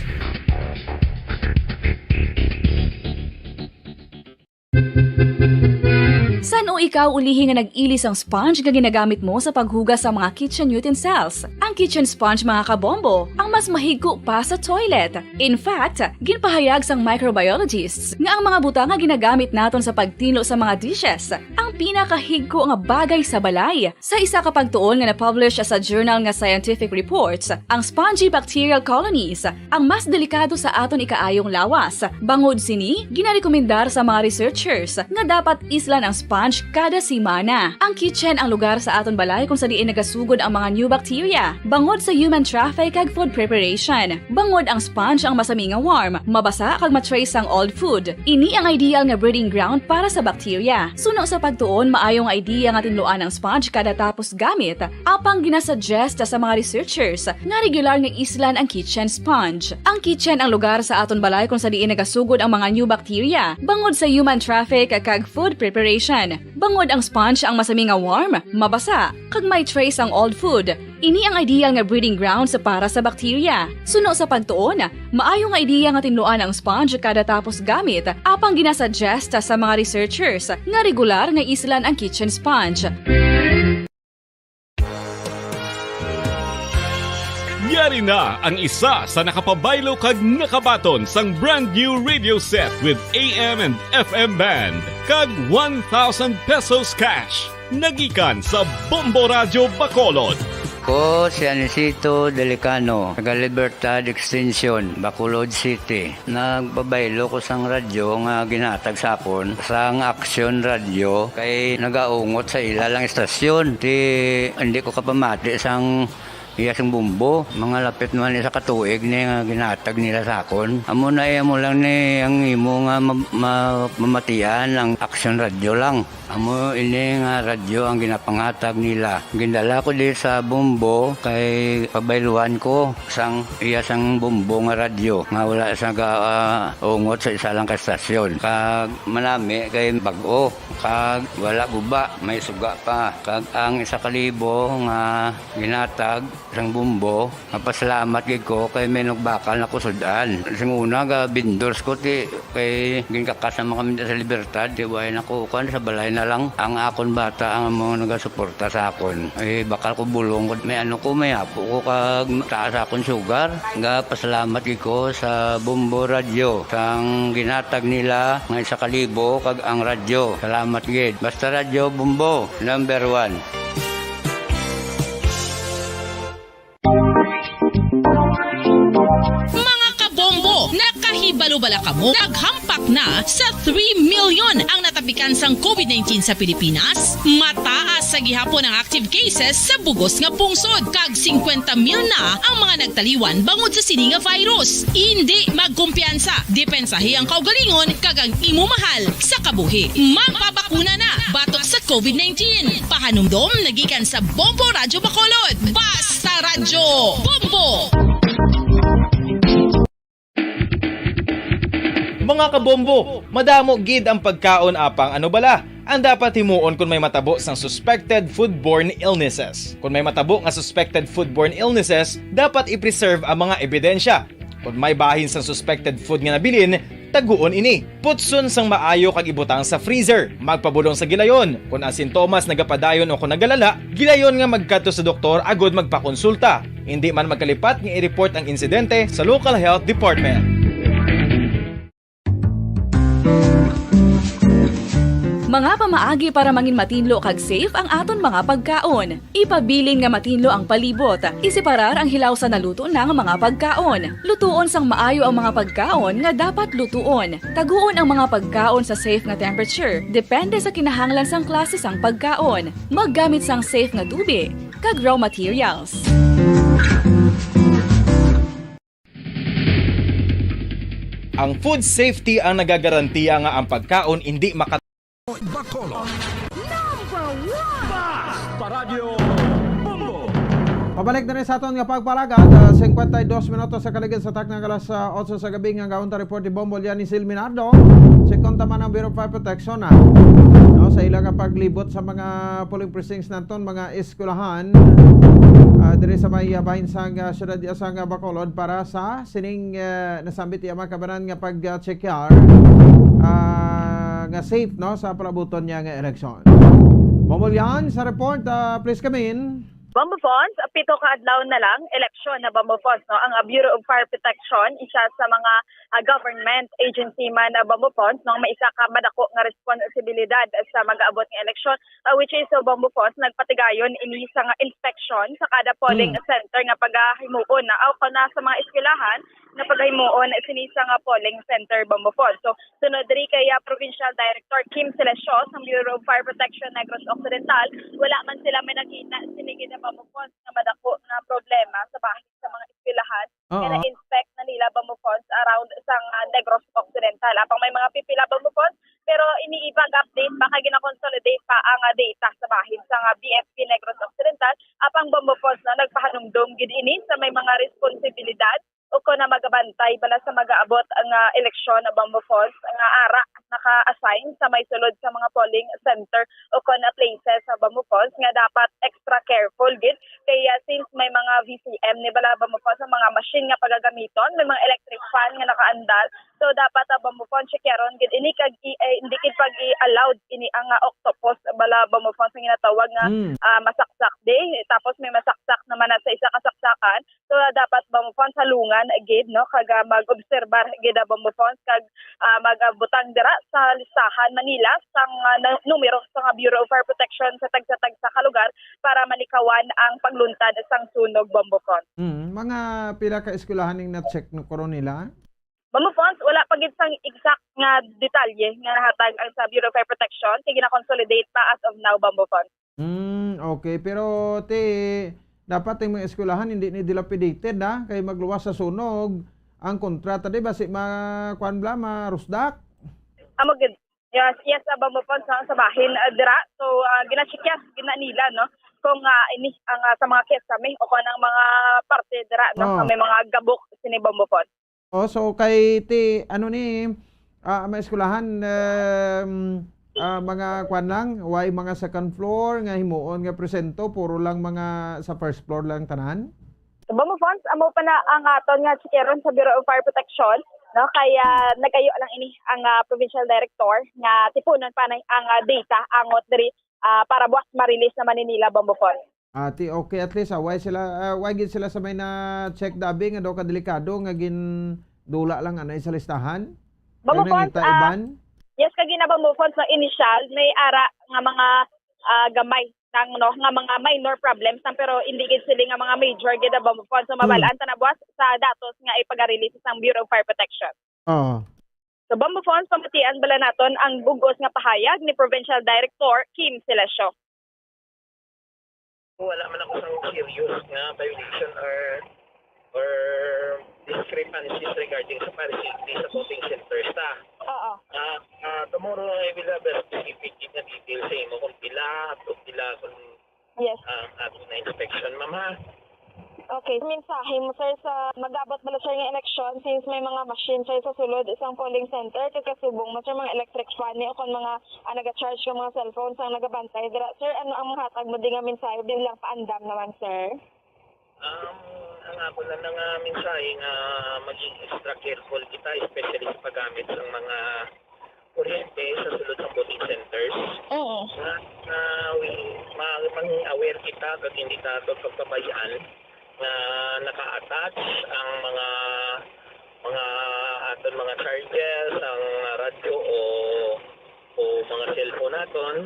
San-o ikaw ulihi nga nag-ili sang sponge nga ginagamit mo sa paghugas sa mga kitchen utensils? Ang kitchen sponge, mga kabombo, ang mas mahigko pa sa toilet. In fact, ginpahayag sang microbiologists nga ang mga butang nga ginagamit naton sa pagtinlo sa mga dishes ang pinakahigko nga bagay sa balay. Sa isa ka pagtuon nga na-publish sa journal nga Scientific Reports, ang spongy bacterial colonies ang mas delikado sa aton ikaayong lawas. Bangod sini, ginarekomendar sa mga researchers nga dapat islan ang sponge kada semana. Ang kitchen ang lugar sa aton balay kung sa diin nagasugod ang mga new bacteria, bangod sa human traffic kag food preparation. Bangod ang sponge ang masami nga warm, mabasa kag ma-trace sang old food. Ini ang ideal nga breeding ground para sa bacteria. Suno sa pagtuon, maayo nga idea nga tinluan ang sponge kada tapos gamit, apang ginasuggest sa mga researchers nga regular nga islan ang kitchen sponge. Ang kitchen ang lugar sa aton balay kung sa diin nagasugod ang mga new bacteria, bangod sa human traffic kag food preparation. Bangod ang sponge ang masami nga warm, mabasa, kag may trace ang old food. Ini ang ideal nga breeding grounds para sa bacteria. Suno sa pagtuon, maayo nga idea nga tinluan ang sponge kada tapos gamit, apang ginasuggest sa mga researchers nga regular nga islan ang kitchen sponge. Yari na ang isa sa nakapabaylo kag nakabaton sang brand new radio set with A M and F M band kag one thousand pesos cash. Nagikan sa Bombo Radyo Bacolod. Ko si Anisito Delicano, taga Libertad Extension, Bacolod City. Nagpabaylo ko sang radyo nga ginhatag sa akon sang Aksyon Radyo kay nagaungot sa ila lang istasyon. Ti, hindi ko kapamati sang iya sing bombo. Mga lapit naman isa ka tuig ni nga ginhatag nila sa akon. Amo na, eh, amo lang ni ang imo nga ma-, ma-, mamatian ang Aksyon Radyo lang. Amo ini nga radyo ang ginapangatag nila. Gindala ko di sa bombo kay pabayluhan ko sang iya sang bombo nga radyo nga wala sa ga-, ah, ungot sa isa lang ka estasyon. Kag manami kay bag-o, kag wala guba, may suga pa. Kag ang isa ka libo nga ginatag sang bombo, mapasalamat gid ko kay may nagbakal na ko sud-an. Sing una, ga vendors ko, ti, kay ginkakas naman kami sa Libertad, ti, way na ko, kuwan, sa balay na lang. Ang akon bata ang mga nagasuporta sa akon. Eh, bakal ko bulong ko. May ano ko, may apo ko, kag taas akon sugar. Ga pasalamat gid ko sa Bombo Radyo, sang ginatag nila nga isa ka libo, kag ang radyo. Salamat gid. Basta Radyo Bombo, number one. Mga kabombo, nakahibalo bala kamo? Naghampak na sa three million ang natapikan sang covid nineteen sa Pilipinas. Mataas sa gihapon ang active cases sa bugos nga pungsod, kag singkwenta mil na ang mga nagtaliwan bangod sa sini nga virus. Indi magkumpiyansa, depensahi ang kaugalingon kag ang imo mahal sa kabuhi. Magpabakuna na batok sa covid nineteen. Pahanumdom nagikan sa Bombo Radyo Bacolod. Basta Radyo Bombo! Mga kabombo, madamo gid ang pagkaon, apang ano bala ang dapat himuon kon may matabo sang suspected foodborne illnesses? Kon may matabo nga suspected foodborne illnesses, dapat i-preserve ang mga ebidensya. Kon may bahin sang suspected food nga nabilin, taguon ini. Putson sang maayo kag ibutang sa freezer. Magpabulong sa gilayon. Kon ang sintomas nagapadayon o kon nagalala, gilayon nga magkadto sa doktor agud magpakonsulta. Indi man magkalipat nga i-report ang insidente sa local health department. Mga pamaagi para mangin matinlo kag safe ang aton mga pagkaon. Ipabilin nga matinlo ang palibot. Iseparar ang hilaw sa naluto na nga mga pagkaon. Lutuon sang maayo ang mga pagkaon nga dapat lutuon. Taguon ang mga pagkaon sa safe nga temperature, depende sa kinahanglan sang klase sang pagkaon. Maggamit sang safe nga tubi kag raw materials. Ang food safety ang nagagarantiya nga ang pagkaon indi maka- Bacolod. Number one! Paradyo Bombo! Pabalik na rin sa aton nga pagpalagad, ah, singkwenta y dos minutos sa kaligid sa takna nga alas, ah, otso sa gabi nga gaon ta report ni Bombo Lian ni Sil Minardo. Check on taman ang Bureau of Fire Protection, ah. No, sa ila nga paglibot sa mga polling precincts naton, mga eskwelahan, ah, diri sa may, ah, bahin sang, ah, syudad, ah, sang, ah, Bacolod para sa sining, ah, nasambit iya mga kabanan nga pag-check, ah, nga safe, no, sa palabuton niya nga eleksyon. Bombo Lian sa report, ah, please come in. Bombo Fons, pito ka adlaw na lang, eleksyon na Bombo Fons, no? Ang, ah, Bureau of Fire Protection, isa sa mga, ah, government agency man na Bombo Fons, no? May isa ka madako nga responsibilidad sa mag-aabot nga eleksyon, ah, which is, uh, Bombo Fons, nagpatigayon ini sa nga inspection sa kada polling Hmm. center nga pagahimuon na, aw, kana sa mga eskwelahan nga pagahimuon sini sa nga polling center, Bombo Fons. So, sunod diri kay, ah, Provincial Director Kim Celesio sa Bureau of Fire Protection Negros Occidental, wala man sila may nakita sini gid, Bombo Fons, nga madako nga problema sa bahin sa mga eskwelahan nga Oo. na-inspect na nila, Bombo Fons, around sa, ah, Negros Occidental. Apang may mga pipila, Bombo Fons, pero iniibang update ba kay gina-consolidate pa ang, ah, data sa bahin sa nga B F P Negros Occidental. Apang, Bombo Fons, na nagpahanumdom gid ini sa may mga responsibilidad o kon na magabantay bala sa mag-aabot nga eleksyon, Bombo Fons, nga ara naka-assign sa may sulod sa mga polling center o kon na places sa, Bombo Fons, nga dapat extra careful gid kay, ah, since may mga V C M ni bala, Bombo Fons, ang mga machine nga pagagamiton, may mga electric fan nga nakaandal. So, dapat, ah, Bombo Fons, checkeron gid ini kag i-, eh, hindi gid pag i-allowed ini ang, ah, octopus bala, Bombo Fons, ang ginatawag nga, Mm. ah, masaksak di. Tapos may masaksak naman na sa isa ka saksakan. So, ah, dapat, Bombo Fons, halungan gid, no? Kag, ah, mag-obserbar gid, ah, Bombo Fons, kag, ah, magabutang dira sa listahan Manila sang, ah, na-, numero sa nga Bureau of Fire Protection sa tagsa-tagsa ka lugar para malikawan ang pagluntad sang sunog, Bombo Fons. Mm, mga pila ka eskwelahan ning na-check no, karon nila? Bombo Fons, wala pa gid sang exact nga detalye nga nahatag ang sa Bureau of Fire Protection, kay gina-consolidate pa as of now, Bombo Fons. Mm, okay. Pero ti dapat ang mga eskwelahan hindi ni dilapidated, ha, kay magluwas sa sunog ang kontrata, di ba? Si ma kuan bla, ma rusdak. Amo gid. Yes, yes, ah, Bombo Fons, sa, sa bahin, ah, dira. So, ah, gina-check yan, gina nila, no? Kung, ah, ini ang, ah, sa mga case kami o kung anong mga parte dira, no? Oh. Kami mga gabok sini, Bombo Fons. Oh, so kay ti ano ni, ah, mga eskwelahan, um, ah, mga kwan lang, way mga second floor nga himuon nga presento, puro lang mga sa first floor lang tanan? So, Bombo Fons, amo pa na ang aton nga checkeron sa Bureau of Fire Protection, no? Kaya nagayo lang ini ang, ah, provincial director nga tipunon pa na ang, ah, data angot diri, ah, para buwas ma-release naman ni nila, Bombo Fons. Ati, okay, at least, ah, way sila, ah, way gid sila sa may na-check dabi nga daw kadelikado nga gindula lang anay sa listahan? Bombo Kaya Fons, nangita ah, iban? Yes, kag gina, Bombo Fons, no, initial, may ara nga mga, ah, gamay lang, no, nga mga minor problems lang, pero hindi gid sila nga mga major gid, Bombo Fons. So, Hmm. mabalaan ta na buwas sa datos nga ipag-release sang Bureau of Fire Protection. Oo. So, Bombo Fons, pamatian bala naton ang bug-os nga pahayag ni Provincial Director Kim Celesio. Wala man ako sang serious nga violation or or discrepancies regarding sa fire safety sa voting centers ta. Oo. Ah, ah, tomorrow I will have a specific nga detail sa imo kung pila, kung pila, kung Yes. ang ating na inspection, ma'am, ha? Okay. Mensahe mo, sir, sa mag-abot bala, sir, nga eleksyon, since may mga machine, sir, sa sulod sang polling center, kag kasubong mo, sir, mga electric fan ni, o kon mga, ah, naga-charge nga mga cellphone sang nagabantay dira, sir, ano ang mahatag mo di nga mensahe bilang paandam naman, sir? Um, ang ako lang na nga mensahe nga maging extra careful kita, especially sa paggamit ng mga kuryente sa sulod ng voting centers. Oo. Nga, nga we, ma, maging aware kita kag hindi ta to pagpabayaan nga naka-attach ang mga mga aton mga chargers, ang radyo o o mga cellphone naton,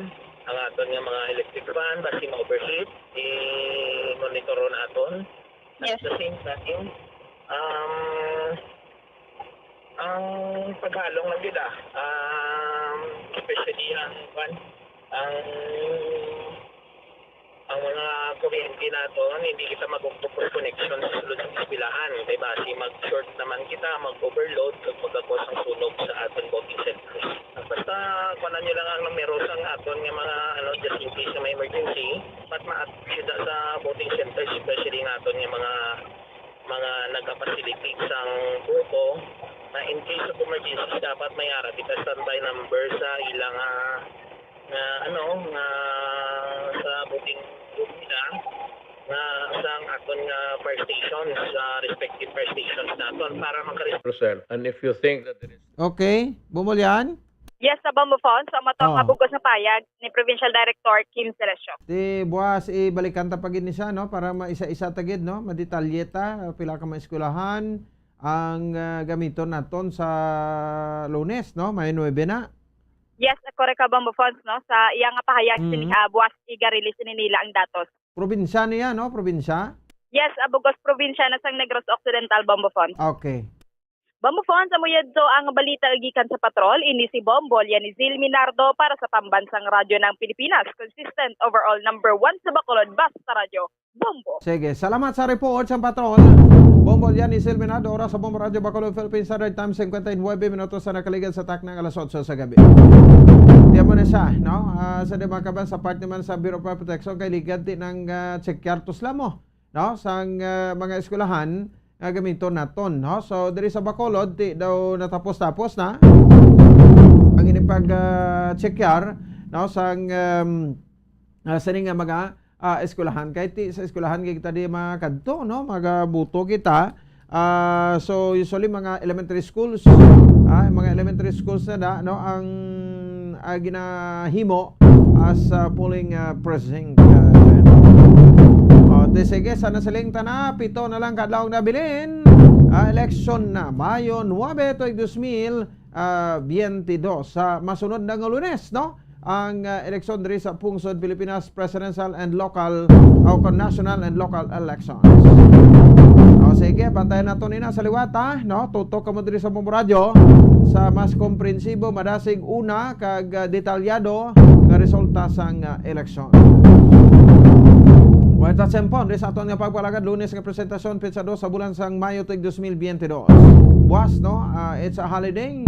ang aton nga mga electric fan, basi ma-overheat, i-monitor naton. At Yes. the same time, um, ang paghalong lang gid, ah, um, especially ang, kwan, ang, ang mga Kuryente naton, hindi kita mag-upod for connection sa sulod sa eskwelahan. Kay basi mag-short naman kita, mag-overload, kag magkakos ang sunog sa aton voting centers. Basta, kuhanan nyo lang ang numero sa aton nga mga, ano, just in case nga may emergency. But maat sila sa voting centers, especially naton nga mga, mga nagka-facilitate sang buko, na in case of emergency, dapat may ara kita standby number sa ilang, ah, nga, ano, nga sa voting room nila, nga sang aton nga fire stations, sa respective fire stations naton para makares- Rosel, and if you think that there is Okay, Bombo Lian? Yes, sa Bombo Phone. So, amo to ang Oh. bug-os nga pahayag ni Provincial Director Kim Celesio. Ti buas, ibalikan ta pa gid ni siya, no? Para maisa-isa ta gid, no? Madetalye ta, pila ka mga eskwelahan ang, ah, gamiton naton sa Lunes, no? May nuebe na. Yes, correct ka, Bombo Phone, no? Sa iya nga pahayag, Mm. sini, ah, buas iga-release ni nila ang datos. Probinsya niya, no? Probinsya? Yes, ah, bug-os probinsya na sang Negros Occidental, Bombo Phone. Okay. Bombo Phone, sa muyad to ang balita gikan sa patrol, ini si Bombo Lianizil Minardo para sa Pambansang Radyo ng Pilipinas, consistent overall number one sa Bacolod, Basta Radyo, Bombo. Sige, salamat sa report sa patrol. Bombo Lianizil Minardo, oras sa Bombo Radyo Bacolod, Philippine Standard Time, fifty-nine minutos sa nakaligad sa takna nga alas otso sa gabi. Di mo na siya, no? Ah, sa di makaban sa part naman sa Bureau of Fire Protection, kay ligad ti nang, ah, check yartos lang mo, no? Sang, ah, mga eskwelahan nga gamiton naton, no? So, diri sa Bacolod, ti daw natapos-tapos na ang ini pag, ah, check yar, no? Sang, um, ah, sini nga mga, ah, eskwelahan. Kay ti sa eskwelahan kay kita di makadto, no? Magabuto kita. Ah, so, usually, mga elementary schools, ah, mga elementary schools na da, no? Ang, ah, ginahimo as, ah, polling, ah, precinct. Ah, oh, di sige, sana siling tana, pito na lang kadlaw na bilin. Ah, eleksyon na, Mayo nuebe, tuig dos mil, ah, biyente dos. Sa masunod na nga Lunes, no? Ang, ah, eleksyon diri sa Pungsod Pilipinas, presidential and local, o kon national and local elections. O, sige, bantayan nato nina sa liwat, ha, no? Tutok kamo diri sa Bombo Radyo sa mas komprensibo, madasig, una, kag, ah, detalyado nga resulta sang, ah, eleksyon. Well, that's it po. Diri sa aton nga pagpalagad, Lunes nga presentasyon, petsa dos sa bulan sang Mayo, tuig dos mil biyente dos. Buas, no? Ah, it's a holiday.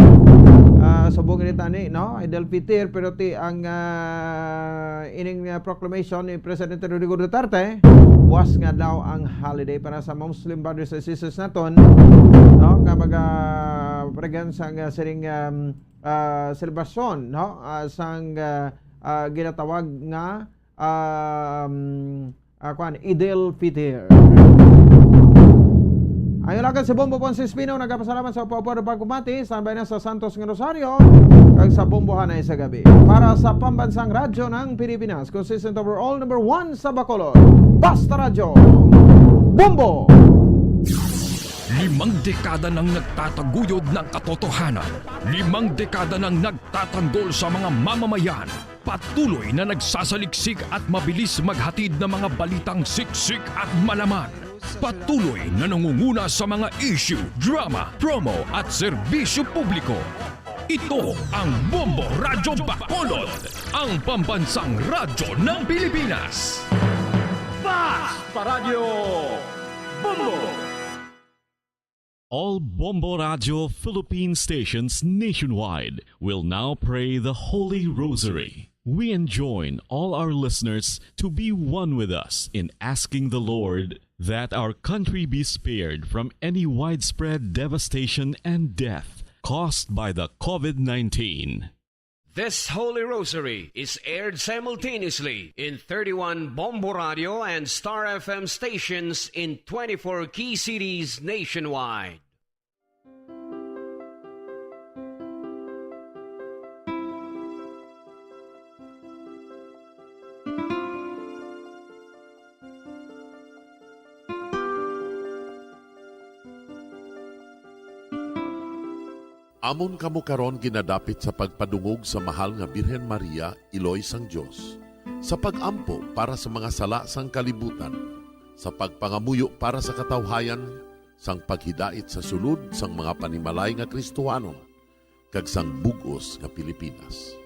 Ah, subong ini tani, no? Eid al-Fitr, pero ti ang, ah, ining, ah, proclamation ni Presidente Rodrigo Duterte, buas nga daw ang holiday para sa Muslim brothers and sisters naton, no? Nga maga-, pregan sang, ah, sining, um, ah, selebrasyon, no? Ah, sang, ah, ah, ginatawag nga, um, ah, kuwan, Eid al-Fitr. Ang ilagan si Bombo Ponce Espino, nagapasalamat sa upo-upo nga pagpamati, standby na sa Santos nga Rosario, kag sa Bombohanay sa gabi. Para sa Pambansang Radyo ng Pilipinas, consistent overall, number one sa Bacolod. Basta Radyo, Bombo! Limang dekada nang nagtataguyod ng katotohanan. Limang dekada nang nagtatanggol sa mga mamamayan. Patuloy na nagsasaliksik at mabilis maghatid ng mga balitang siksik at malaman. Patuloy na nangunguna sa mga issue, drama, promo at serbisyo publiko. Ito ang Bombo Radyo Bacolod, ang pambansang radyo ng Pilipinas. Basta Radyo Bombo! All Bombo Radio Philippine stations nationwide will now pray the Holy Rosary. We enjoin all our listeners to be one with us in asking the Lord that our country be spared from any widespread devastation and death caused by the covid nineteen. This Holy Rosary is aired simultaneously in thirty-one Bombo Radio and Star F M stations in twenty-four key cities nationwide. Amon kamo karon ginadapit sa pagpadungog sa Mahal nga Birhen Maria, Iloy sang Dios, sa pag-ampo para sa mga sala sang kalibutan, sa pagpangamuyo para sa katawhayan, sang paghidait sa sulod sang mga panimalay nga Kristohanon, kag sang bug-os nga Pilipinas.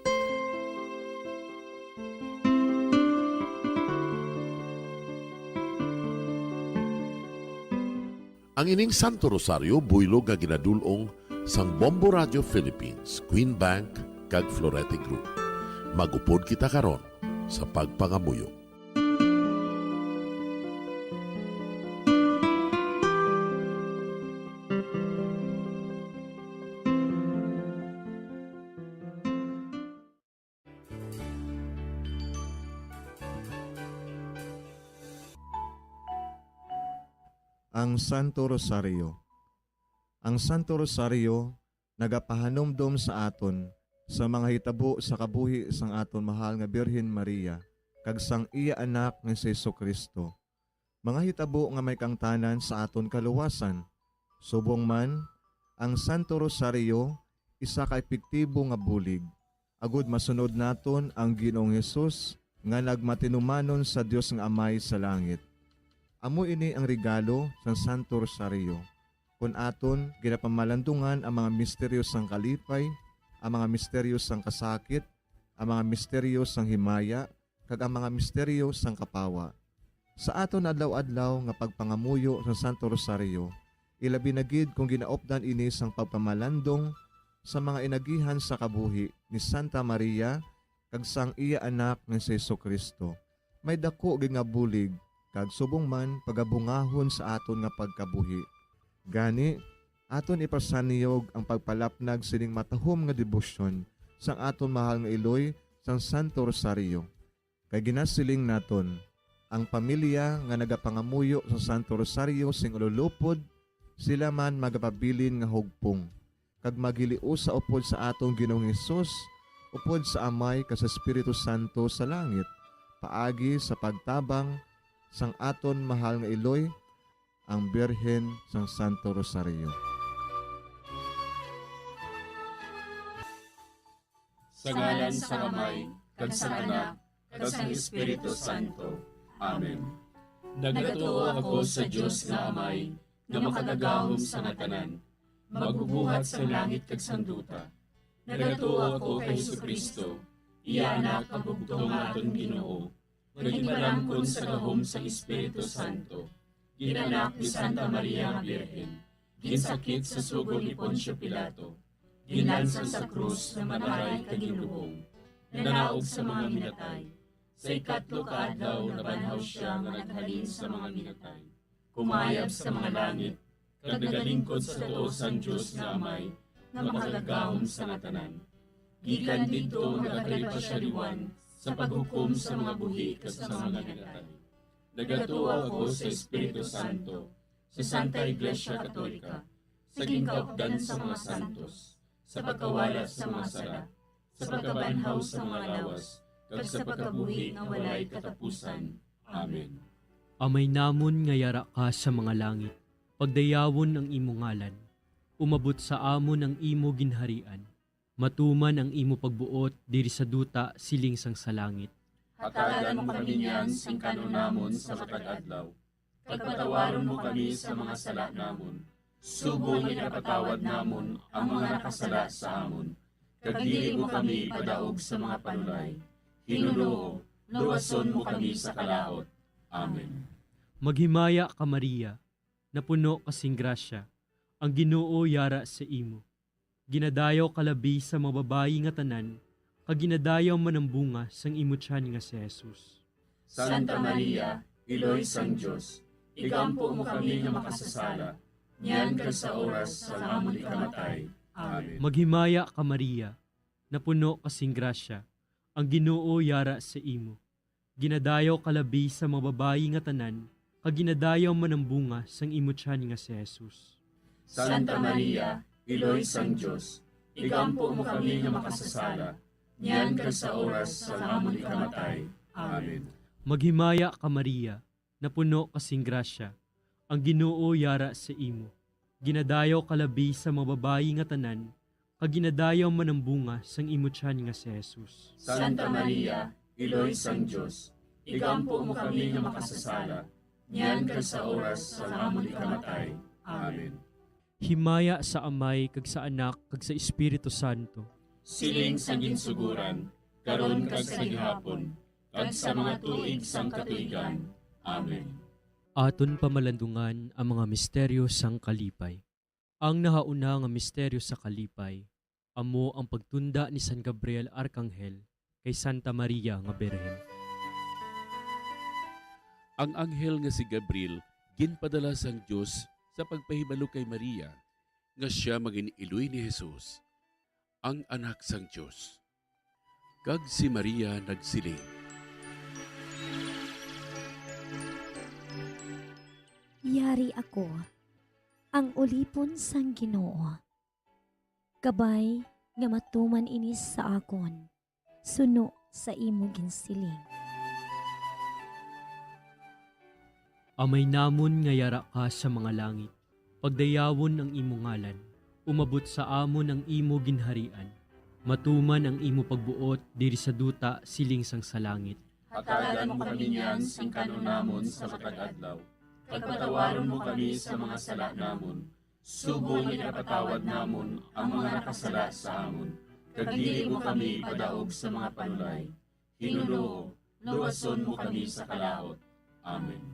Ang ining Santo Rosario buylog nga ginadul-ong sang Bombo Radio Philippines, Queen Bank, kag Florete Group. Mag-upod kita karon sa pagpangamuyo. Ang Santo Rosario. Ang Santo Rosario nagapahanumdom sa aton sa mga hitabo sa kabuhi sang aton mahal nga Birhen Maria kag sang iya Anak nga si Jesu-Cristo, mga hitabo nga may kaangtanan sa aton kaluwasan. Subong man, ang Santo Rosario isa ka epektibo nga bulig agud masunod naton ang Ginoong Hesus nga nagmatinumanon sa Dios nga Amay sa langit. Amo ini ang regalo sang Santo Rosario, kon aton ginapamalandungan ang mga misteryo sang kalipay, ang mga misteryo sang kasakit, ang mga misteryo sang himaya, kag ang mga misteryo sang kapawa. Sa aton adlaw-adlaw nga pagpangamuyo sa Santo Rosario, ilabi na gid kon ginaupdan ini sang pagpamalandong sa mga inagihan sa kabuhi ni Santa Maria kag sang iya Anak nga si Jesu-Cristo, may daku gid nga bulig kag subong man pagabungahon sa aton nga pagkabuhi. Gani, aton ipasanyog ang pagpalapnag sining matahom nga debosyon sang aton mahal nga iloy sang Santo Rosario. Kay ginasiling naton, ang pamilya nga nagapangamuyo sa Santo Rosario sing ululupod, sila man magapabilin nga hugpong, kag maghiliusa upod sa aton Ginoong Hesus, upod sa Amay kag sa Espiritu Santo sa langit, paagi sa pagtabang sang aton mahal nga iloy, ang Birhen sang Santo Rosario. Sa ngalan sang Amay, kag sang Anak, kag sang Espiritu Santo. Amen. Nagatuo ako sa Dios nga Amay, nga makagagahom sa nga tanan, magbubuhat sang langit kag sang duta. Nagatuo ako kay Jesu-Cristo, iya Anak nga bugtong nga aton Ginoo, nga ginpalamkon sa gahom sang Espiritu Santo, gin-anak ni Santa Maria nga Birhen, ginsakit sa sugo ni Poncio Pilato, ginlansang sa krus nga nag-aray kag ginlubong, nanaog sa mga minatay. Sa ikatlo ka adlaw nabanhaw sia nga naghalin sa mga minatay, kumayab sa mga langit, kag nagalingkod sa tuo sang Dios nga Amay nga makagagahom sa nga tanan. Gikan didto nagakari pa sia liwan sa paghukom sa mga buhi kag sa mga minatay. Nagatuo ako sa Espiritu Santo, sa Santa Iglesia Katolika, sa ginkaupdan sa mga santos, sa pagkawala sa mga sala, sa pagkabanhaw sa mga lawas, kag sa pagkabuhi nga walay katapusan. Amen. Amay namon nga yara ka sa mga langit, pagdayawon ang imo ngalan. Umabot sa amon ang imo ginharian. Matuman ang imo pagbuot diri sa duta siling sang sa langit. Hatagan mo kami niyan sing kan-on namon sa matag adlaw, kag patawaron mo kami sa mga sala namon, subong nga ginapatawad namon ang mga nakasala sa amon, kag dili mo kami ipadaog sa mga panulay. Ginoo, luwason mo kami sa kalaut. Amen. Maghimaya ka, Maria, napuno ka sing grasya, ang Ginoo yara sa imo. Ginadayaw ka labi sa mga babayi nga tanan, kag ginadayaw man ang bunga sang imo tiyan nga si Jesus. Santa Maria, Iloy sang Dios, igampo mo kami nga makasasala, niyan kag sa oras sang amon ikamatay. Amen. Maghimaya ka, Maria, napuno ka sing grasya, ang Ginoo yara sa imo. Ginadayaw ka labi sa mga babayi nga tanan, kag ginadayaw man ang bunga sang imo tiyan nga si Jesus. Santa Maria, Iloy sang Dios, igampo mo kami nga makasasala, niyan kag sa oras sang amon ikamatay. Amen. Maghimaya ka, Maria, napuno ka sing grasya, ang Ginoo yara sa imo. Ginadayaw ka labi sa mga babayi nga tanan, kag ginadayaw man ang bunga sang imo tiyan nga si Jesus. Santa Maria, Iloy sang Dios, igampo mo kami nga makasasala, niyan kag sa oras sang amon ikamatay. Amen. Himaya sa Amay, kag sa Anak, kag sa Espiritu Santo. Siling sa ginsugoran, karon kag sa gihapon, kag sa mga tuig sang katuigan. Amen. Aton pamalandungan ang mga misteryo sang kalipay. Ang nahauna nga misteryo sa kalipay amo ang pagtunda ni San Gabriel Arkanghel kay Santa Maria nga Birhen. Ang anghel nga si Gabriel ginpadala sang Dios sa pagpahibalo kay Maria nga sia mangin-iloy ni Jesus, ang Anak sang Dios. Kag si Maria nagsiling, "Yari ako, ang ulipon sang Ginoo. Kabay nga matuman ini sa akon, suno sa imo ginsiling." Amay namon nga yara ka sa mga langit, pagdayawon ang imo ngalan, umabot sa amon ang imo ginharian, matuman ang imo pagbuot diri sa duta siling sang sa langit. Hatagan mo kami niyan sing kan-on namon sa matag adlaw, kag patawaron mo kami sa mga sala namon, subong nga ginapatawad namon ang mga nakasala sa amon, kag dili mo kami ipadaog sa mga panulay. Ginoo, luwason mo kami sa kalaut. Amen.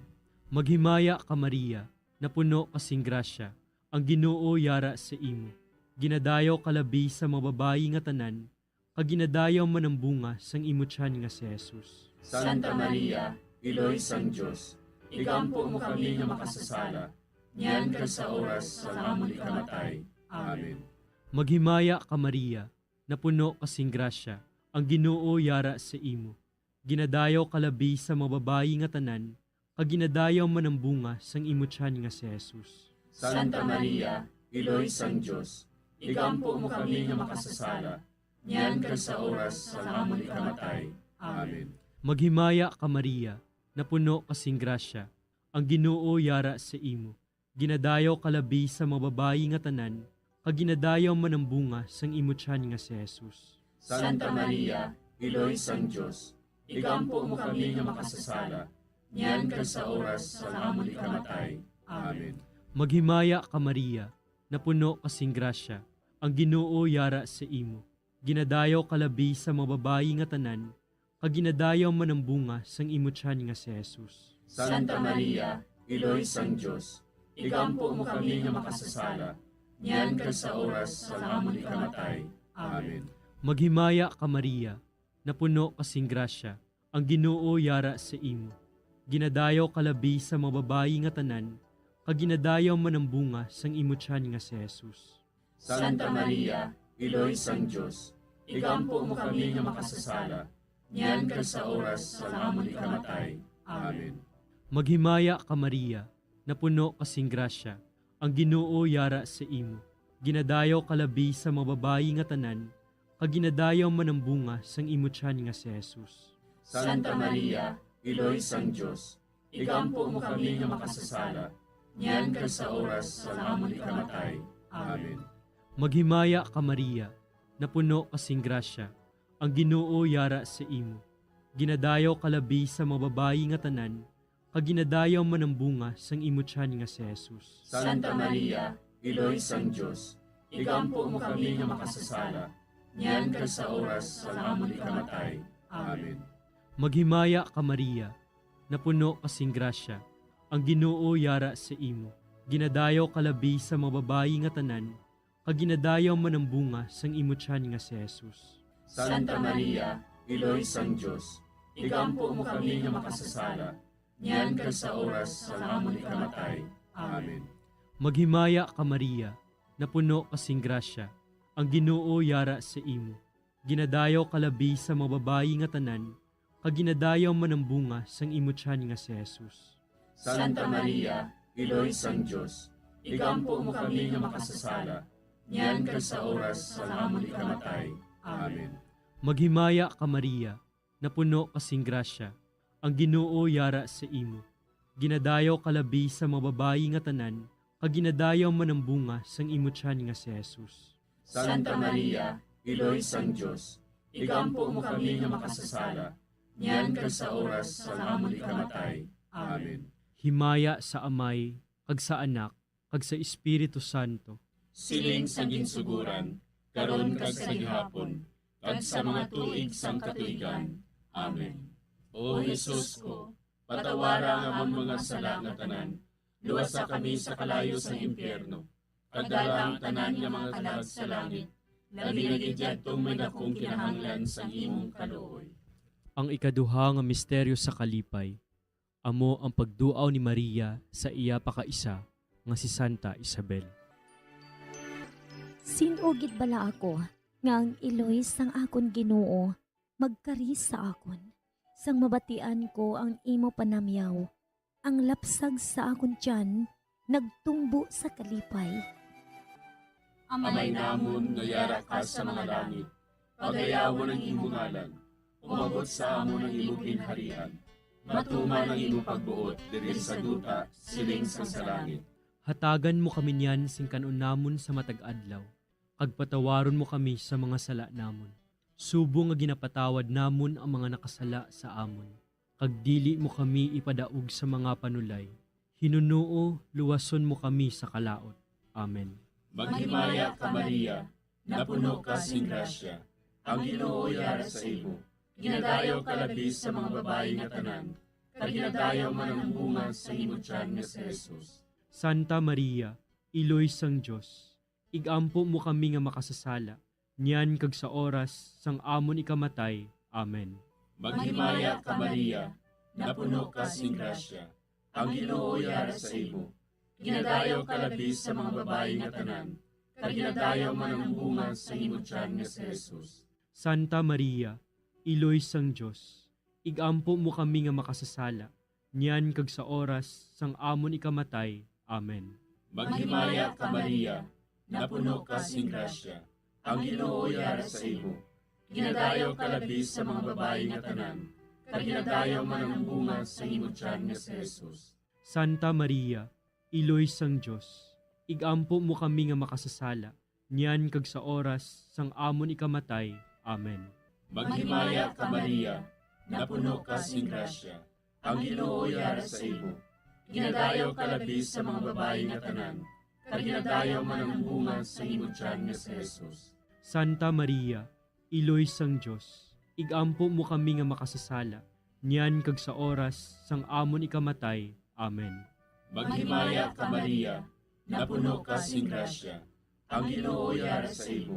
Maghimaya ka, Maria, napuno ka sing grasya, ang Ginoo yara sa imo. Ginadayaw ka labi sa mga babayi nga tanan, kag ginadayaw man ang bunga sang imo tiyan nga si Jesus. Santa Maria, Iloy sang Dios, igampo mo kami nga makasasala, niyan kag sa oras sang amon ikamatay. Amen. Maghimaya ka, Maria, napuno ka sing grasya, ang Ginoo yara sa imo. Ginadayaw ka labi sa mga babayi nga tanan, kag ginadayaw man ang bunga sang imo tiyan nga si Jesus. Santa Maria, Iloy sang Dios, igampo mo kami nga makasasala, niyan kag sa oras sang amon ikamatay. Amen. Maghimaya ka, Maria, napuno ka sing grasya, ang Ginoo yara sa imo. Ginadayaw ka labi sa mga babayi nga tanan, kag ginadayaw man ang bunga sang imo tiyan nga si Jesus. Santa Maria, Iloy sang Dios, igampo mo kami nga makasasala, niyan kag sa oras sang amon ikamatay. Amen. Maghimaya ka, Maria, napuno ka sing grasya, ang Ginoo yara sa imo. Ginadayaw ka labi sa mga babayi nga tanan, kag ginadayaw man ang bunga sang imo tiyan nga si Jesus. Santa Maria, Iloy sang Dios, igampo mo kami nga makasasala, niyan kag sa oras sang amon ikamatay. Amen. Maghimaya ka, Maria, napuno ka sing grasya, ang Ginoo yara sa imo. Ginadayaw ka labi sa mga babayi nga tanan, kag ginadayaw man ang bunga sang imo tiyan nga si Jesus. Santa Maria, Iloy sang Dios, igampo mo kami nga makasasala, niyan kag sa oras sang amon ikamatay. Amen. Maghimaya ka, Maria, napuno ka sing grasya, ang Ginoo yara sa imo. Ginadayaw ka labi sa mga babayi nga tanan, kag ginadayaw man ang bunga sang imo tiyan nga si Jesus. Santa Maria, Iloy sang Dios, igampo mo kami nga makasasala, niyan kag sa oras sang amon ikamatay. Amen. Maghimaya ka, Maria, napuno ka sing grasya, ang Ginoo yara sa imo. Ginadayaw ka labi sa mga babayi nga tanan, kag ginadayaw man ang bunga sang imo tiyan nga si Jesus. Santa Maria, Iloy sang Dios, igampo mo kami nga makasasala, niyan kag sa oras sang amon ikamatay. Amen. Maghimaya ka, Maria, napuno ka sing grasya, ang Ginoo yara sa imo. Ginadayaw ka labi sa mga babayi nga tanan, kag ginadayaw man ang bunga sang imo tiyan nga si Jesus. Santa Maria, Iloy sang Dios, igampo mo kami nga makasasala, niyan kag sa oras sang amon ikamatay. Amen. Maghimaya ka, Maria, napuno ka sing grasya, ang Ginoo yara sa imo. Ginadayaw ka labi sa mga babayi nga tanan, kag ginadayaw man ang bunga sang imo tiyan nga si Jesus. Santa Maria, Iloy sang Dios, igampo mo kami nga makasasala, niyan kag sa oras sang amon ikamatay. Amen. Maghimaya ka, Maria, napuno ka sing grasya, ang Ginoo yara sa imo. Ginadayaw ka labi sa mga babayi nga tanan, kag ginadayaw man ang bunga sang imo tiyan nga si Jesus. Santa Maria, Iloy sang Dios, igampo mo kami nga makasasala, niyan kag sa oras sang amon ikamatay. Amen. Himaya sa Amay, kag sa Anak, kag sa Espiritu Santo. Siling sa ginsuguran, karon kag sa gihapon, kag sa mga tuig sang katuigan. Amen. O Jesus ko, Patawara ang amon mga sala nga tanan. Luwasa kami sa kalayo sang impyerno. Pagdala ang tanan nga mga kalag sa langit, labi na gid yadtong may dakong kinahanglan sang imong kaluoy. Ang ikaduha nga misteryo sa kalipay, amo ang pagduaw ni Maria sa iya pakaisa nga si Santa Isabel. Sin-o gid bala ako nga ang iloy sang akon Ginoo magkari sa akon, sang mabatian ko ang imo panamyaw? Ang lapsag sa akon tiyan nagtumbo sa kalipay. Amay namon nga yara ka sa mga langit, pagayawon ang imo ngalan. Umabot sa amon ang imo ginharian. Matuman ang imo pagbuot diri sa duta, siling sang sa langit. Hatagan mo kami niyan sing kan-on namon sa matag adlaw, kag patawaron mo kami sa mga sala namon, subong nga ginapatawad namon ang mga nakasala sa amon. Kag dili mo kami ipadaog sa mga panulay, hinunoo luwason mo kami sa kalaut. Amen. Maghimaya ka, Maria, napuno ka sing grasya, ang Ginoo yara sa imo. Ginadayaw ka labi sa mga babayi nga tanan, kag ginadayaw man ang bunga sa imo tiyan nga si Jesus. Santa Maria, iloy sang Dios, ig-ampo mo kami nga makasasala, niyan kag sa oras sang amon ikamatay. Amen. Maghimaya ka, Maria, napuno ka sing grasya, ang Ginoo yara sa imo. Ginadayaw ka labi sa mga babayi nga tanan, kag ginadayaw man ang bunga sa imo tiyan nga si Jesus. Santa Maria, iloy sang Dios, ig-ampo mo kami nga makasasala, niyan kag sa oras sang amon ikamatay. Amen. Maghimaya ka, Maria, napuno ka sing grasya, ang Ginoo yara sa imo. Ginadayaw ka labi sa mga babayi nga tanan, kag ginadayaw man ang bunga sa imo tiyan nga si Jesus. Santa Maria, iloy sang Dios, ig-ampo mo kami nga makasasala, niyan kag sa oras sang amon ikamatay. Amen. Maghimaya ka, Maria, napuno ka sing grasya, ang Ginoo yara sa imo. Ginadayaw ka labi sa mga babayi nga tanan, kag ginadayaw man ang bunga sa imo tiyan nga si Jesus. Santa Maria, iloy sang Dios, ig-ampo mo kami nga makasasala, niyan kag sa oras sang amon ikamatay. Amen. Maghimaya ka, Maria, napuno ka sing grasya, ang Ginoo yara sa imo.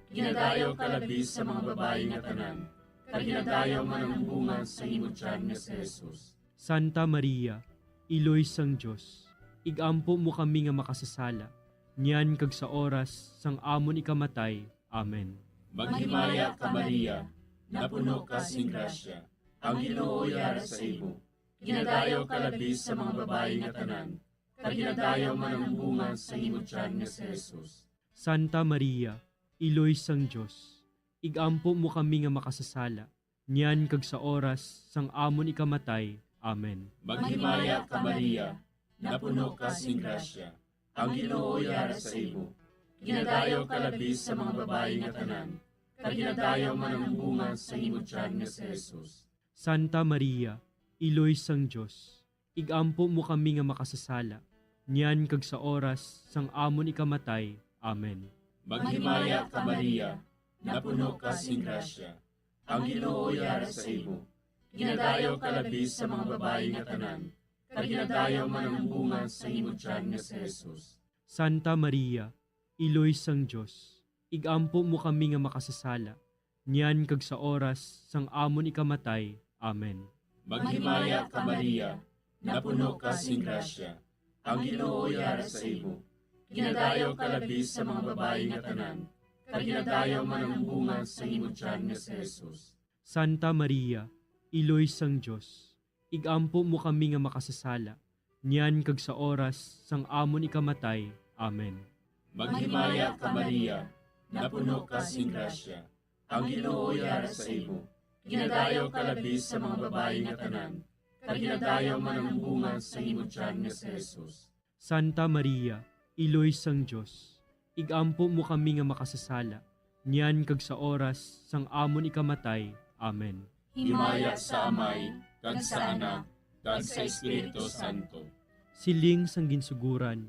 Ginadayaw ka labi sa mga babayi nga tanan, kag ginadayaw man ang bunga sa imo tiyan nga si Jesus. Santa Maria, iloy sang Dios, ig-ampo mo kami nga makasasala, niyan kag sa oras sang amon ikamatay. Amen. Maghimaya ka, Maria, napuno ka sing grasya, ang Ginoo yara sa imo. Ginadayaw ka labi sa mga babayi nga tanan, kag ginadayaw man ang bunga sa imo tiyan nga si Jesus. Santa Maria, iloy sang Dios, ig-ampo mo kami nga makasasala, niyan kag sa oras sang amon ikamatay. Amen. Maghimaya ka, Maria, napuno ka sing grasya, ang Ginoo yara sa imo. Ginadayaw ka labi sa mga babayi nga tanan, kag ginadayaw man ang bunga sa imo tiyan nga si Jesus. Santa Maria, iloy sang Dios, ig-ampo mo kami nga makasasala, niyan kag sa oras sang amon ikamatay. Amen. Maghimaya ka, Maria, napuno ka sing grasya, ang Ginoo yara sa imo. Ginadayaw ka labi sa mga babayi nga tanan, kag ginadayaw man ang bunga sa imo tiyan nga si Jesus. Santa Maria, iloy sang Dios, ig-ampo mo kami nga makasasala, niyan kag sa oras sang amon ikamatay. Amen. Maghimaya ka, Maria, napuno ka sing grasya, ang Ginoo yara sa imo. Ginadayaw ka labi sa mga babayi nga tanan, kag ginadayaw man ang bunga sa imo tiyan nga si Jesus. Santa Maria, iloy sang Dios, ig-ampo mo kami nga makasasala, niyan kag sa oras sang amon ikamatay. Amen. Maghimaya ka, Maria, napuno ka sing grasya, ang Ginoo yara sa imo. Ginadayaw ka labi sa mga babayi nga tanan, kag ginadayaw man ang bunga sa imo tiyan nga si Jesus. Santa Maria, iloy sang Dios, ig-ampo mo kami nga makasasala, niyan kag sa oras sang amon ikamatay. Amen. Himaya sa Amay, kag sa Anak, kag sa Espiritu Santo. Siling sang ginsuguran,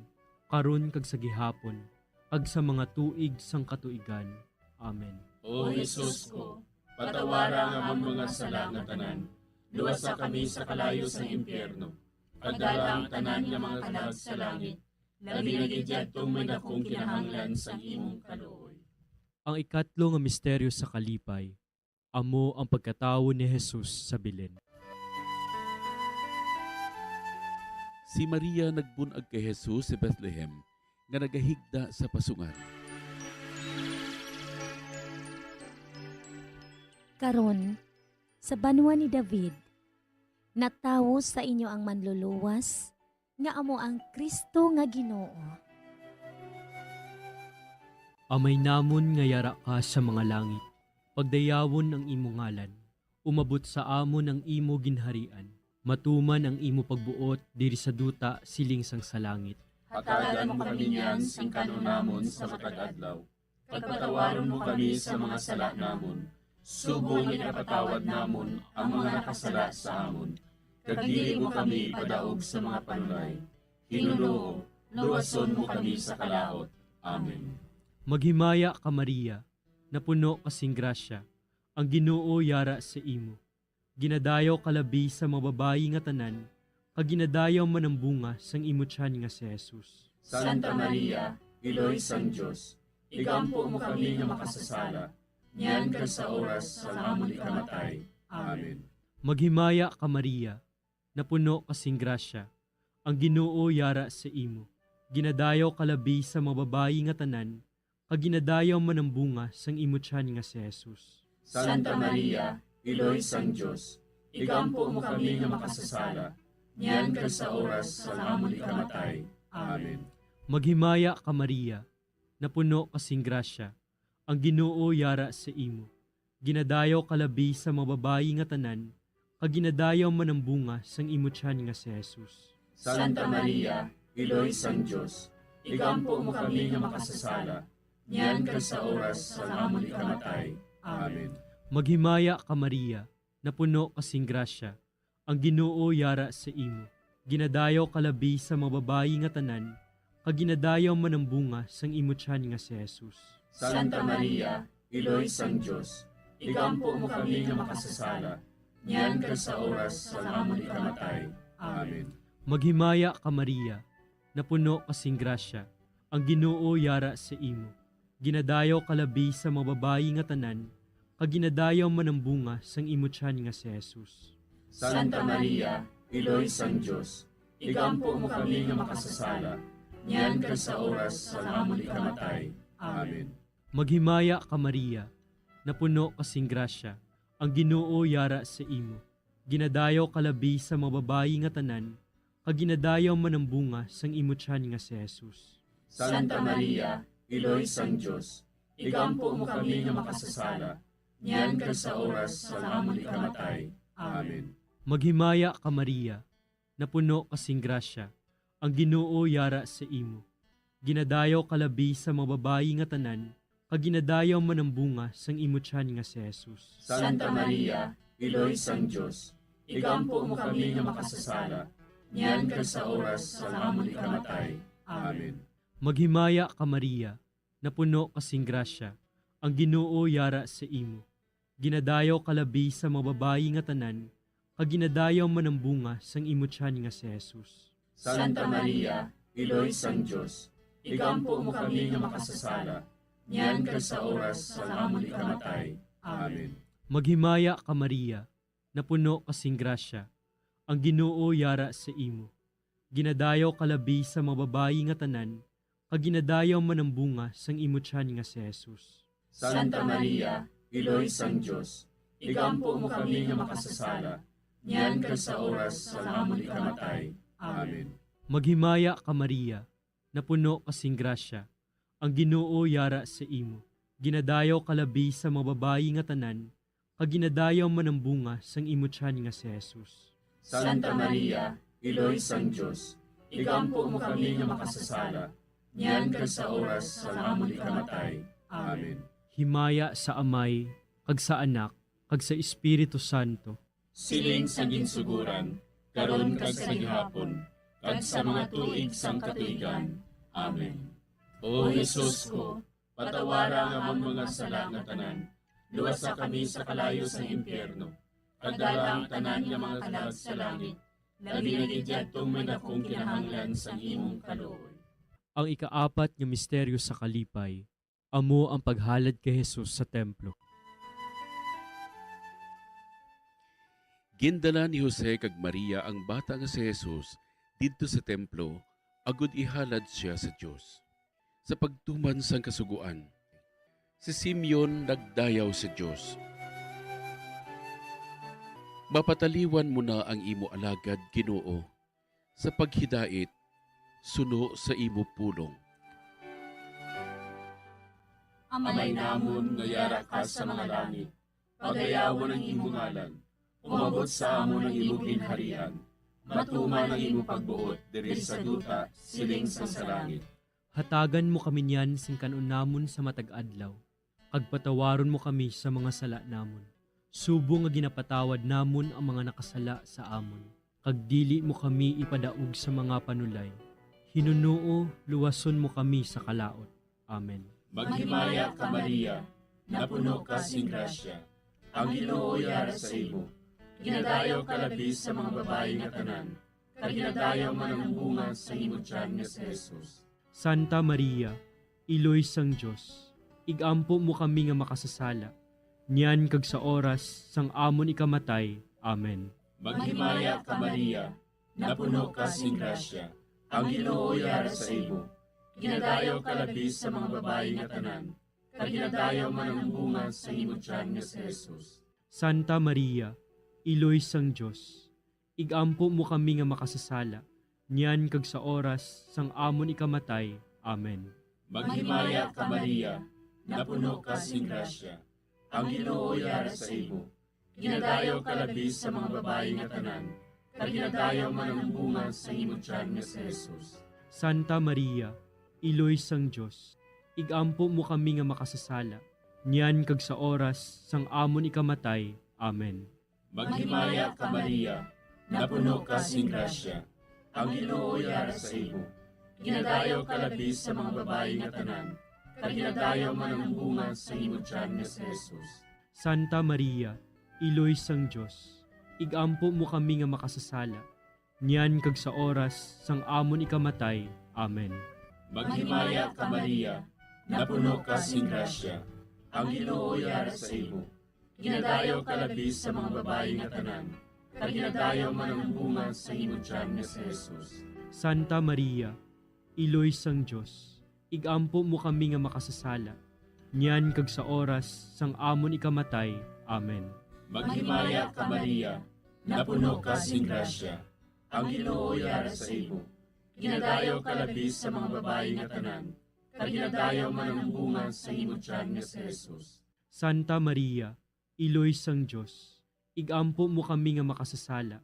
karon kag sa gihapon, kag sa mga tuig sang katuigan. Amen. O Jesus ko, patawara ang amon mga sala nga tanan, luwasa kami sa kalayo sang impyerno. Padala ang tanan nga mga kalag sa langit, labi na gid yadtong may dakong kinahanglan sang imong kaluoy. Ang ikatlo nga misteryo sa kalipay, amo ang pagkatawo ni Jesus sa Belen. Si Maria nagbun-ag kay Jesus sa Bethlehem, nga nagahigda sa pasungan. Karon, sa banwa ni David, natawo sa inyo ang Manluluwas, nga amo ang Cristo nga Ginoo. Amay namon nga yara ka sa mga langit, pagdayawon ang imo ngalan. Umabot sa amon ang imo ginharian. Matuman ang imo pagbuot diri sa duta siling sang sa langit. Hatagan mo kami niyan sing kan-on namon sa matag adlaw, kag patawaron mo kami sa mga sala namon, subong nga ginapatawad namon ang mga nakasala sa amon, kag dili mo kami ipadaog sa mga panulay. Ginoo, luwason mo kami sa kalaut. Amen. Maghimaya ka, Maria, napuno ka sing grasya, ang Ginoo yara sa imo. Ginadayaw ka labi sa mga babayi nga tanan, kag ginadayaw man ang bunga sang imo tiyan nga si Jesus. Santa Maria, Iloy sang Dios, igampo mo kami nga makasasala, niyan kag sa oras sang amon ikamatay. Amen. Maghimaya ka, Maria, napuno ka sing grasya, ang Ginoo yara sa imo. Ginadayaw ka labi sa mga babayi nga tanan, kag ginadayaw man ang bunga sang imo tiyan nga si Jesus. Santa Maria, Iloy sang Dios, igampo mo kami nga makasasala, niyan kag sa oras sang amon ikamatay. Amen. Maghimaya ka, Maria, napuno ka sing grasya, ang Ginoo yara sa imo. Ginadayaw ka labi sa mga babayi nga tanan, kag ginadayaw man ang bunga sang imo tiyan nga si Jesus. Santa Maria, Iloy sang Dios, igampo mo kami nga makasasala, niyan kag sa oras sang amon ikamatay. Amen. Maghimaya ka, Maria, napuno ka sing grasya, ang Ginoo yara sa imo. Ginadayaw ka labi sa mga babayi nga tanan, kag ginadayaw man ang bunga sang imo tiyan nga si Jesus. Santa Maria, Iloy sang Dios, igampo mo kami nga makasasala, niyan kag sa oras sang amon ikamatay. Amen. Maghimaya ka, Maria, napuno ka sing grasya, ang Ginoo yara sa imo. Ginadayaw ka labi sa mga babayi nga tanan, kag ginadayaw man ang bunga sang imo tiyan nga si Jesus. Santa Maria, Iloy sang Dios, igampo mo kami nga makasasala, niyan kag sa oras sang amon ikamatay. Amen. Maghimaya ka, Maria, napuno ka sing grasya, ang Ginoo yara sa imo. Ginadayaw ka labi sa mga babayi nga tanan, kag ginadayaw man ang bunga sang imo tiyan nga si Jesus. Santa Maria, Iloy sang Dios, igampo mo kami nga makasasala, niyan kag sa oras sang amon ikamatay. Amen. Maghimaya ka, Maria, napuno ka sing grasya, ang Ginoo yara sa imo. Ginadayaw ka labi sa mga babayi nga tanan, kag ginadayaw man ang bunga sang imo tiyan nga si Jesus. Santa Maria, Iloy sang Dios, igampo mo kami nga makasasala, niyan kag sa oras sang amon ikamatay. Amen. Maghimaya ka, Maria, napuno ka sing grasya, ang Ginoo yara sa imo. Ginadayaw ka labi sa mga babayi nga tanan, kag ginadayaw man ang bunga sang imo tiyan nga si Jesus. Santa Maria, Iloy sang Dios, igampo mo kami nga makasasala, niyan kag sa oras sang amon ikamatay. Amen. Maghimaya ka, Maria, napuno ka sing grasya, ang Ginoo yara sa imo. Ginadayaw ka labi sa mga babayi nga tanan, kag ginadayaw man ang bunga sang imo tiyan nga si Jesus. Santa Maria, Iloy sang Dios, igampo mo kami nga makasasala, niyan kag sa oras sang amon ikamatay. Amen. Maghimaya ka, Maria, napuno ka sing grasya, ang Ginoo yara sa imo. Ginadayaw ka labi sa mga babayi nga tanan, kag ginadayaw man ang bunga sang imo tiyan nga si Jesus. Santa Maria, Iloy sang Dios, igampo mo kami nga makasasala, niyan kag sa oras sang amon ikamatay. Amen. Himaya sa Amay, kag sa Anak, kag sa Espiritu Santo. Siling sa ginsuguran, karon kag sa gihapon, kag sa mga tuig sang katuigan. Amen. O Jesus ko, patawara ang amon mga sala nga tanan, luwasa kami sa kalayo sang impyerno, kag dala ang tanan nga mga kalag sa langit, labi na gid yadtong may dakong kinahanglan sang imong kaluoy. Ang ikaapat nga misteryo sa kalipay, amo ang paghalad kay Jesus sa templo. Gindala ni Jose kag Maria ang bata nga si Jesus didto sa templo, agod ihalad sia sa Dios. Sa pagtuman sang Kasugoan, si Simeon nagdayaw sa Dios, "Mapataliwan mo na ang imo alagad, Ginoo, sa paghidait suno sa imo pulong." Amay namon nga yara ka sa mga langit, pagayawon ang imo ngalan. Umabot sa amon ang imo ginharian. Matuman ang imo pagbuot diri sa duta, siling sang sa langit. Hatagan mo kami niyan sing kan-on namon sa matag adlaw, kag patawaron mo kami sa mga sala namon, subong nga ginapatawad namon ang mga nakasala sa amon. Kag dili mo kami ipadaog sa mga panulay. Hinunoo, luwason mo kami sa kalaut. Amen. Maghimaya ka, Maria, napuno ka sing grasya. Ang Ginoo yara sa imo. Ginadayaw ka labi sa mga babayi nga tanan, kag ginadayaw man ang bunga sa imo tiyan nga si Jesus. Santa Maria, Iloy sang Dios, ig-ampo mo kami nga makasasala, niyan kag sa oras sang amon ikamatay. Amen. Maghimaya ka, Maria, napuno ka sing grasya, ang Ginoo yara sa imo. Ginadayaw ka labi sa mga babayi nga tanan, kag ginadayaw man ang bunga sa imo tiyan nga si Jesus. Santa Maria, Iloy sang Dios, ig-ampo mo kami nga makasasala, niyan kag sa oras sang amon ikamatay. Amen. Maghimaya ka, Maria, napuno ka sing grasya, ang Ginoo yara sa imo. Ginadayaw ka labi sa mga babayi nga tanan, kag ginadayaw man ang bunga sa imo tiyan nga si Jesus. Santa Maria, Iloy sang Dios, ig-ampo mo kami nga makasasala, niyan kag sa oras sang amon ikamatay. Amen. Maghimaya ka, Maria, napuno ka sing grasya, ang Ginoo yara sa imo. Ginadayaw ka labi sa mga babayi nga tanan, kag ginadayaw man ang bunga sa imo tiyan nga si Jesus. Santa Maria, Iloy sang Dios, ig-ampo mo kami nga makasasala, niyan kag sa oras sang amon ikamatay. Amen. Maghimaya ka, Maria, napuno ka sing grasya, ang Ginoo yara sa imo. Ginadayaw ka labi sa mga babayi nga tanan, kag ginadayaw man ang bunga sa imo tiyan nga si Jesus. Santa Maria, Iloy sang Dios, ig-ampo mo kami nga makasasala, niyan kag sa oras sang amon ikamatay. Amen. Maghimaya ka, Maria, napuno ka sing grasya, ang Ginoo yara sa imo. Ginadayaw ka labi sa mga babayi nga tanan, kag ginadayaw man ang bunga sa imo tiyan nga si Jesus. Santa Maria, Iloy sang Dios, ig-ampo mo kami nga makasasala,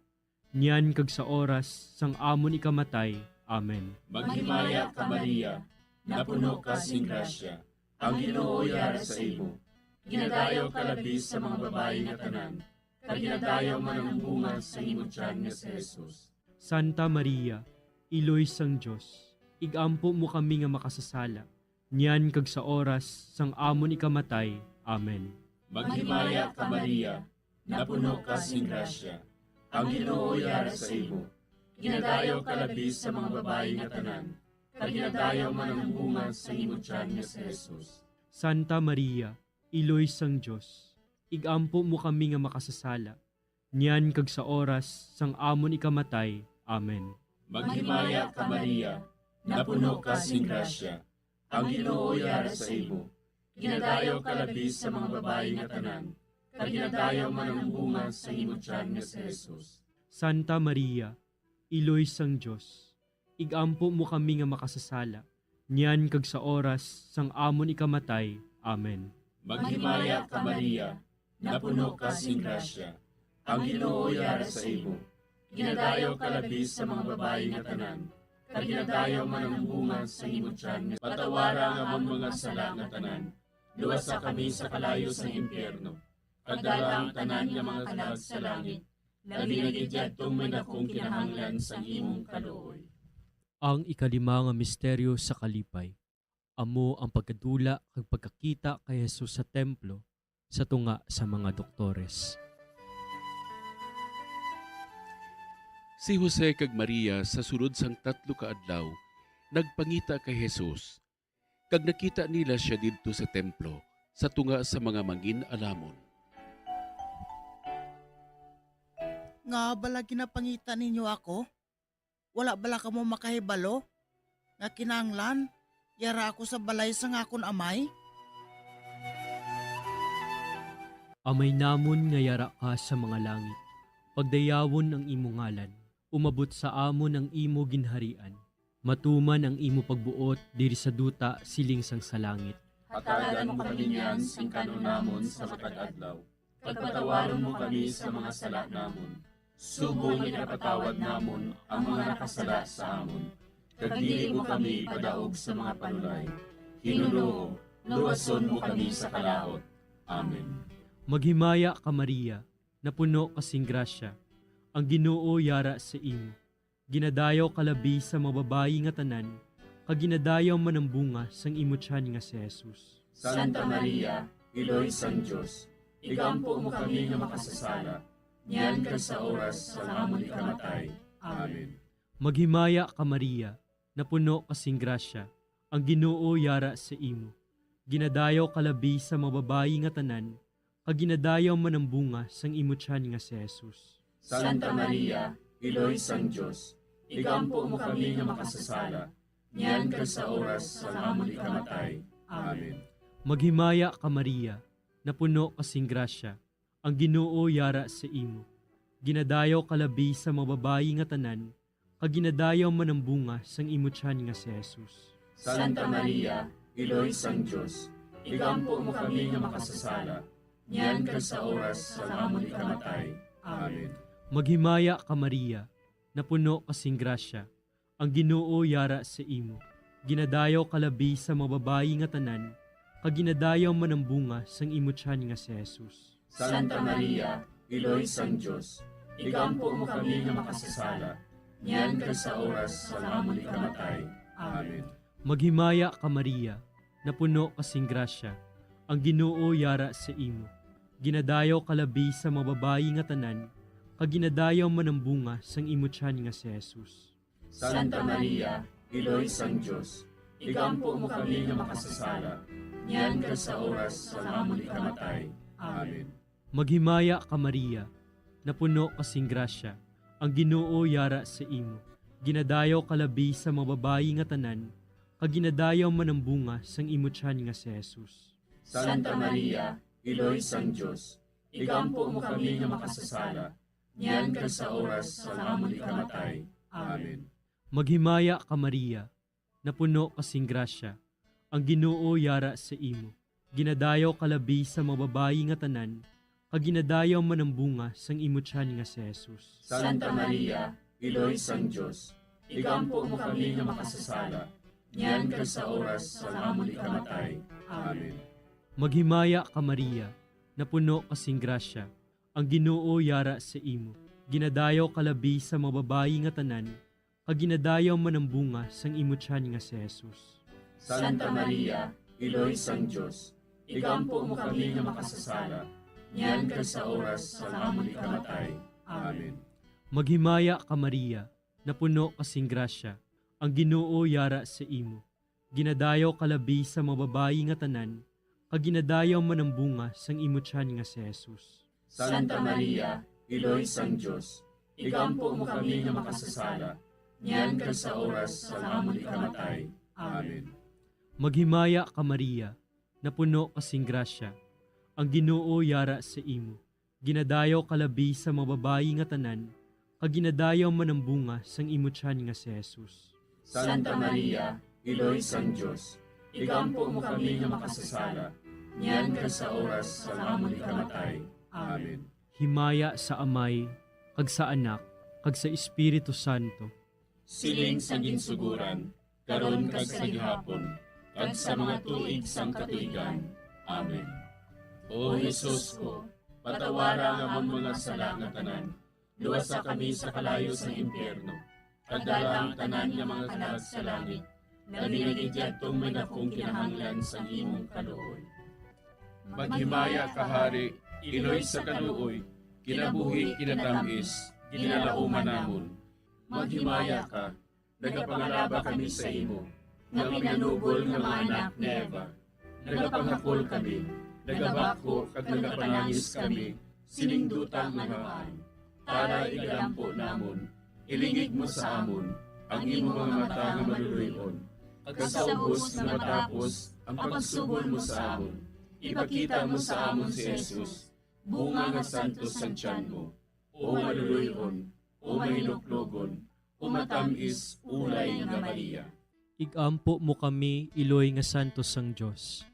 niyan kag sa oras sang amon ikamatay. Amen. Maghimaya ka, Maria, napuno ka sing grasya, ang Ginoo yara sa imo. Ginadayaw ka labi sa mga babayi nga tanan, kag ginadayaw man ang bunga sa imo tiyan nga si Jesus. Santa Maria, Iloy sang Dios, ig-ampo mo kami nga makasasala, niyan kag sa oras sang amon ikamatay. Amen. Maghimaya ka, Maria, napuno ka sing grasya, ang Ginoo yara sa imo. Ginadayaw ka labi sa mga babayi nga tanan, kag ginadayaw man ang bunga sa imo tiyan nga si Jesus. Santa Maria, Iloy sang Dios, ig-ampo mo kami nga makasasala, niyan kag sa oras sang amon ikamatay. Amen. Maghimaya ka, Maria, napuno ka sing grasya, ang Ginoo yara sa imo. Ginadayaw ka labi sa mga babayi nga tanan, kag ginadayaw man ang bunga sa imo tiyan nga si Jesus. Santa Maria, Iloy sang Dios, ig-ampo mo kami nga makasasala, niyan kag sa oras sang amon ikamatay. Amen. Maghimaya ka, Maria, napuno ka sing grasya, ang Ginoo yara sa imo. Ginadayaw ka labi sa mga babayi nga tanan, kag ginadayaw man ang bunga sa imo tiyan nga si Jesus. Patawara ang amon mga sala nga tanan, luwasa kami sa kalayo sang impyerno, kag dala ang tanan nga mga kalag sa langit, labi na gid yadtong may dakong kinahanglan sang imong kaluoy. Ang ikalima nga misteryo sa kalipay, amo ang pagkadula kag pagkakita kay Jesus sa templo sa tunga sa mga doktores. Si Jose kag Maria sa sulod sang tatlo ka adlaw nagpangita kay Jesus, kag nakita nila sia didto sa templo sa tunga sa mga mangin-alamon. Nga bala ginapangita ninyo ako? Wala bala kamo makahibalo nga kinahanglan yara ako sa balay sang akon Amay? Amay namon nga yara ka sa mga langit, pagdayawon ang imo ngalan, umabot sa amon ang imo ginharian, matuman ang imo pagbuot diri sa duta siling sang sa langit. Hatagan mo kami niyan sing kan-on namon sa matag adlaw, kag patawaron mo kami sa mga sala namon, subong nga ginapatawad namon ang mga nakasala sa amon, kag dili mo kami ipadaog sa mga panulay. Hinunoo, luwason mo kami sa kalaut. Amen. Maghimaya ka, Maria, napuno ka sing grasya, ang Ginoo yara sa imo. Ginadayaw ka labi sa mga babayi nga tanan, kag ginadayaw man ang bunga sang imo tiyan nga si Jesus. Santa Maria, Iloy sang Dios, igampo mo kami nga makasasala, niyan kag sa oras sang amon ikamatay. Amen. Maghimaya ka, Maria, napuno ka sing grasya, ang Ginoo yara sa imo. Ginadayaw ka labi sa mga babayi nga tanan, kag ginadayaw man ang bunga sang imo tiyan nga si Jesus. Santa Maria, Iloy sang Dios, igampo mo kami nga makasasala, niyan kag sa oras sang amon ikamatay. Amen. Maghimaya ka, Maria, napuno ka sing grasya, ang Ginoo yara sa imo. Ginadayaw ka labi sa mga babayi nga tanan, kag ginadayaw man ang bunga sang imo tiyan nga si Jesus. Santa Maria, Iloy sang Dios, igampo mo kami nga makasasala, niyan kag sa oras sang amon ikamatay. Amen. Maghimaya ka, Maria, napuno ka sing grasya, ang Ginoo yara sa imo. Ginadayaw ka labi sa mga babayi nga tanan, kag ginadayaw man ang bunga sang imo tiyan nga si Jesus. Santa Maria, Iloy sang Dios, igampo mo kami nga makasasala, niyan kag sa oras sang amon ikamatay. Amen. Maghimaya ka, Maria, napuno ka sing grasya, ang Ginoo yara sa imo. Ginadayaw ka labi sa mga babayi nga tanan, kag ginadayaw man ang bunga sang imo tiyan nga si Jesus. Santa Maria, Iloy sang Dios, igampo mo kami nga makasasala, niyan kag sa oras sang amon ikamatay. Amen. Maghimaya ka, Maria, napuno ka sing grasya, ang Ginoo yara sa imo. Ginadayaw ka labi sa mga babayi nga tanan, kag ginadayaw man ang bunga sang imo tiyan nga si Jesus. Santa Maria, Iloy sang Dios, igampo mo kami nga makasasala, niyan kag sa oras sang amon ikamatay. Amen. Maghimaya ka, Maria, napuno ka sing grasya, ang Ginoo yara sa imo. Ginadayaw ka labi sa mga babayi nga tanan, kag ginadayaw man ang bunga sang imo tiyan nga si Jesus. Santa Maria, Iloy sang Dios, igampo mo kami nga makasasala, niyan kag sa oras sang amon ikamatay. Amen. Maghimaya ka, Maria, napuno ka sing grasya, ang Ginoo yara sa imo. Ginadayaw ka labi sa mga babayi nga tanan, kag ginadayaw man ang bunga sang imo tiyan nga si Jesus. Santa Maria, Iloy sang Dios, igampo mo kami nga makasasala, niyan kag sa oras sang amon ikamatay. Amen. Maghimaya ka, Maria, napuno ka sing grasya, ang Ginoo yara sa imo. Ginadayaw ka labi sa mga babayi nga tanan, kag ginadayaw man ang bunga sang imo tiyan nga si Jesus. Santa Maria, Iloy sang Dios, igampo mo kami nga makasasala, niyan kag sa oras sang amon ikamatay. Amen. Maghimaya ka, Maria, napuno ka sing grasya, ang Ginoo yara sa imo. Ginadayaw ka labi sa mga babayi nga tanan, kag ginadayaw man ang bunga sang imo tiyan nga si Jesus. Santa Maria, Iloy sang Dios, igampo mo kami nga makasasala, niyan kag sa oras sang amon ikamatay. Amen. Himaya sa Amay, kag sa Anak, kag sa Espiritu Santo. Siling sa ginsuguran, karon kag sa gihapon, kag sa mga tuig sang katuigan. Amen. O Jesus ko, patawara ang amon mga sala nga tanan, luwasa kami sa kalayo sang impyerno, kag dala ang tanan nga mga kalag sa langit, labi na gid yadtong may dakong kinahanglan sang imong kaluoy. Maghimaya ka, Hari, Iloy sa kaluoy, kinabuhi, kinatam-is, ginalauman namon. Maghimaya ka, nagapangalaba kami sa imo, nga pinanugol nga mga anak ni Eva. Nagapanghakol kami, nagabako kag nagapanangis kami sining duta nga namaan. Tara, igalampo namon, ilingig mo sa amon ang imo mga mata nga maluloy-on, kag sa ubos nga matapos ang pagsugod mo sa amon, ipakita mo sa amon si Jesus, bunga nga santos sang tiyan mo. O maluloy-on, o mahinuklogon, o matam-is ulay nga Maria. Igampo mo kami, iloy nga santos sang Dios.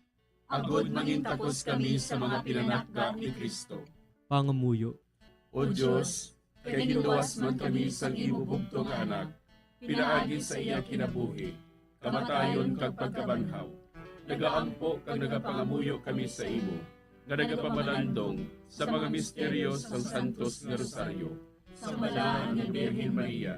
Agod mangintakos kami sa mga pinanakda ni Cristo. Pangamuyo. O Dios, kay ginluwas man kami sang imo bugtong nga Anak, pinaagi sa iya kinabuhi, kamatayon kag pagkabanhaw, nagaampo kag nagapangamuyo kami sa imo, nga nagapamalandong sa mga misteryo sang Santos nga Rosaryo, sang Balaan nga Birhen Maria.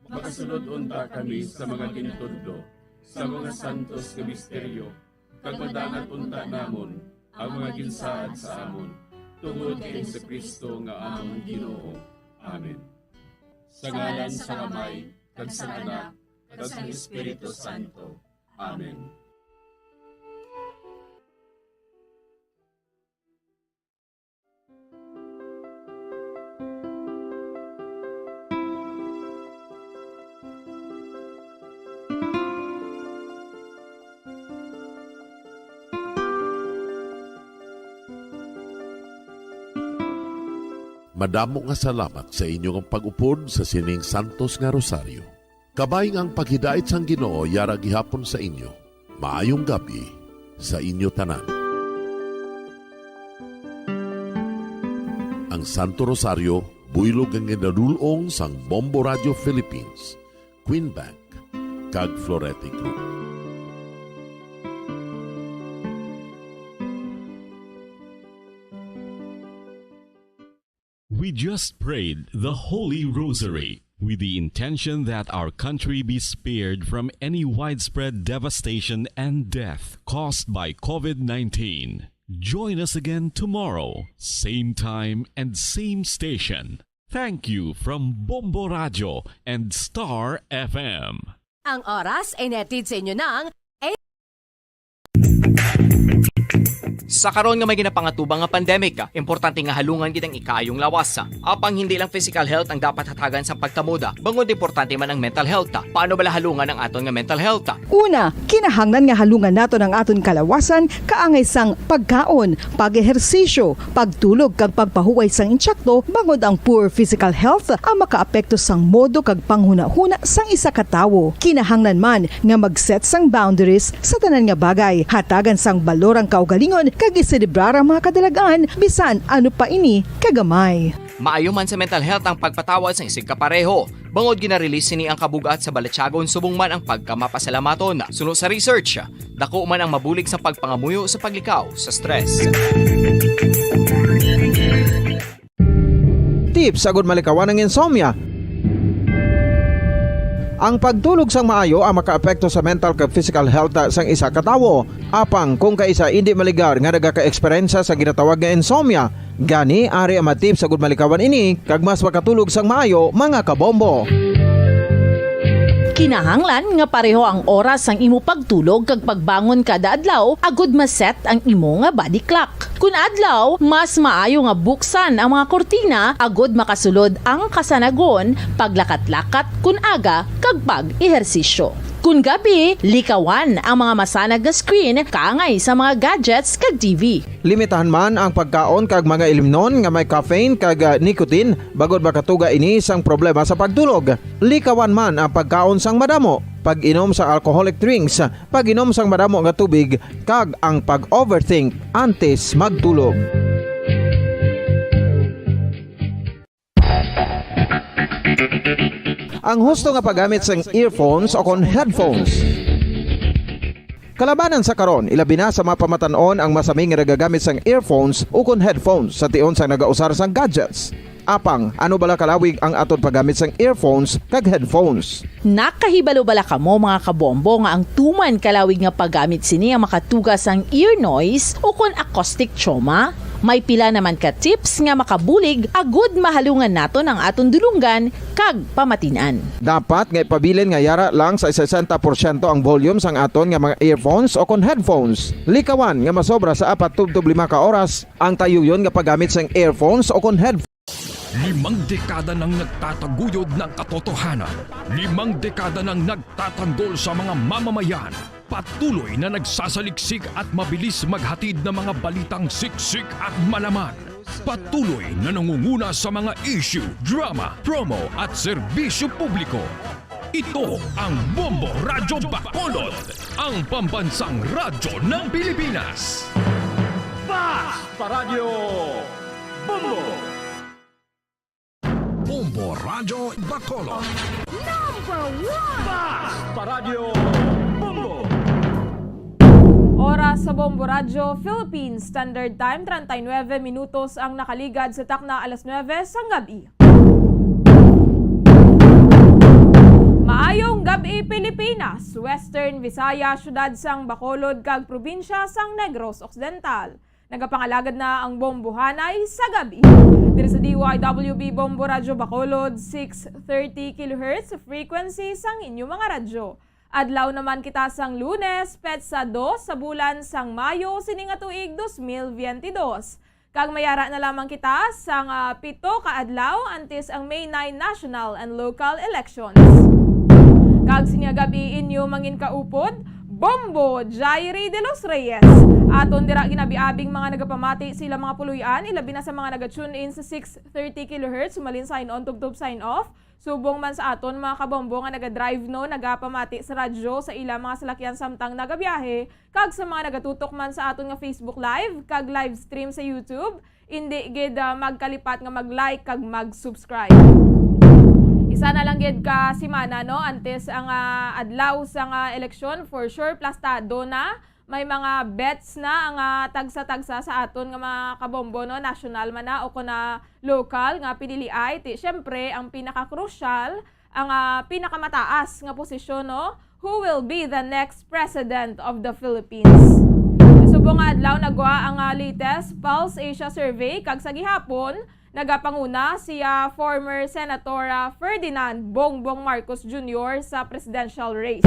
Makasulod unta kami sa mga gintudlo sa mga santos nga misteryo, kag madangat unta namon ang mga ginsaad sa amon, tungod kay Jesu-Cristo nga amon Ginoo. Amen. Sa ngalan sang Amay, kag sang Anak, kag sang Espiritu Santo. Amen. Madamo nga salamat sa inyo nga pag-upod sa sining santos nga rosaryo. Kabay nga ang paghidait sang Ginoo yara gihapon sa inyo. Maayong gab-i sa inyo tanan. Ang Santo Rosario, buylog nga ginadul-ong sang Bombo Radio Philippines, Queen Bank, kag Florete Group. We just prayed the Holy Rosary with the intention that our country be spared from any widespread devastation and death caused by COVID nineteen. Join us again tomorrow, same time and same station. Thank you from Bombo Radio and Star F M. Ang oras ay nahatid sa inyo ng Sa karon nga may ginapangatubang nga pandemic, importante nga halungan gid ang ikaayong lawas. Apang hindi lang physical health ang dapat hatagan sang pagtamod, bangod importante man ang mental health. Paano bala halungan ang aton nga mental health? Una, kinahanglan nga halungan naton ang aton kalawasan kaangay sang pagkaon, pag-ehersisyo, pagtulog kag pagpahuway sang insakto, bangod ang poor physical health ang makaapekto sang modo kag panghunahuna sang isa ka tawo. Kinahanglan man nga mag-set sang boundaries sa tanan nga bagay, hatagan sang balor ang kaugalingon, kag iselebrar ang mga kadalag-an, bisan ano pa ini kagamay. Maayo man sa mental health ang pagpatawad sang isigkapareho, bangod gina-release sini ang kabug-at sa balatyagon subong man ang pagkamapasalamaton. Suno sa research, dako man ang mabulig sa pagpangamuyo sa paglikaw sa stress. Tips agud malikawan ang insomnia. Ang pagtulog sang maayo ang makaapekto sa mental kag physical health sang isa ka tawo. Apang kung kaisa indi maligar nga nagaka-eksperyensya sa ginatawag nga insomnia, gani ari ang mga tips agud malikawan ini kag mas makatulog sang maayo, mga kabombo. Kinahanglan nga pareho ang oras sang imo pagtulog kag pagbangon kada adlaw agud ma-set ang imo nga body clock. Kun adlaw, mas maayo nga buksan ang mga kurtina agud makasulod ang kasanagon, paglakat-lakat kun aga, kag pag-ehersisyo. Kun gabi, likawan ang mga masanag nga screen kaangay sa mga gadgets kag T V. Limitahan man ang pagkaon kag mga ilimnon nga may caffeine kag, ah, nicotine, bangod makatuga ini sang problema sa pagtulog. Likawan man ang pagkaon sang madamo, pag-inom sa alcoholic drinks, pag-inom sang madamo nga tubig, kag ang pag-overthink antes magtulog. Ang husto nga paggamit sang earphones o kon headphones. Kalabanan sa karon, ilabi na sa mga pamatan-on ang masami nga nagagamit sang earphones o kon headphones sa tion sang nagausar sang gadgets. Apang, ano bala kalawig ang aton paggamit sang earphones kag headphones? Nakahibalo bala kamo, mga kabombo, nga ang tuman kalawig nga paggamit sini ang makatuga sang ear noise o kon acoustic trauma? May pila naman ka tips nga makabulig agud mahalungan naton ang aton dulonggan kag pamatin-an. Dapat nga ipabilin nga yara lang sa sesenta porsyento ang volume sang aton nga mga earphones o kon headphones. Likawan nga masobra sa apat tubtob lima ka oras ang tayuyon nga paggamit sang earphones o kon headphones. Limang dekada nang nagtataguyod ng katotohanan. Limang dekada nang nagtatanggol sa mga mamamayan. Patuloy na nagsasaliksik at mabilis maghatid ng mga balitang siksik at malaman. Patuloy na nangunguna sa mga issue, drama, promo at serbisyo publiko. Ito ang Bombo Radyo Bacolod, ang pambansang radyo ng Pilipinas. Fast Paradyo Bombo! Bombo Radyo Bacolod. Number one! Fast Paradyo Bombo! Oras sa Bombo Radyo Philippines Standard Time, treinta y nueve minutos ang nakaligad sa takna alas nuebe sang gab-i. Maayong gab-i, Pilipinas, Western Visayas, siyudad sang Bacolod, kag probinsya sang Negros Occidental. Nagapangalagad na ang Bombohanay sa gab-i. Diri sa D Y W B Bombo Radyo Bacolod, six thirty kilohertz frequency sang inyo mga radyo. Adlaw naman kita sang Lunes, petsa dos sa bulan sang Mayo sini nga tuig dos mil biyentidos. Kag mayara na lamang kita sang, ah, pito ka adlaw antes ang May nine national and local elections. Kag sini nga gab-i inyo manginkaupod, Bombo Jairi de los Reyes. Aton dira ginabiabing mga nagapamati sa ilang mga puloy-an, ilabi na sa mga naga-tune in sa six thirty kilohertz, sumalin sign on, tubtob sign off. Subong man sa aton mga kabombo nga naga-drive, no, nagapamati sa radyo sa ilang mga salakyan samtang nagabiyahe, kag sa mga nagatutok man sa aton nga Facebook Live kag live stream sa YouTube, indi gid, ah, magkalipat nga mag-like kag mag-subscribe. Isa na lang gid ka semana, no, antes ang, ah, adlaw sang, ah, eleksyon, for sure, plastado na. May mga bets na ang, ah, tagsa-tagsa sa aton nga mga kabombo, no, national man na o kon, ah, local nga piniliay. Ti, syempre, ang pinakakrusyal, ang, ah, pinakamataas nga posisyon, no? Who will be the next president of the Philippines? Subong nga adlaw nagwa ang, ah, latest Pulse Asia Survey, kag sa gihapon, nagapanguna si, ah, former Senator, ah, Ferdinand Bongbong Marcos Junior sa presidential race.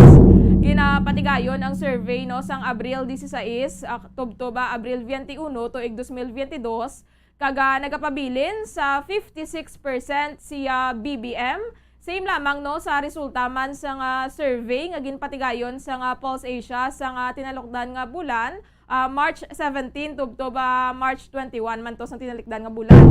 Ginapatigayon ang survey, no, sang Abril dieciséis, ah, tubtob, ah, Abril twenty-one, tuig dos mil veintidós, kag, ah, nagapabilin sa fifty-six percent si, ah, B B M. Same lamang, no, sa resulta man sang, ah, survey nga ginpatigayon sang, ah, Pulse Asia sang, ah, tinalukdan nga bulan, ah, March seventeen tubtob, ah, March twenty-one man to sang tinalikdan nga bulan.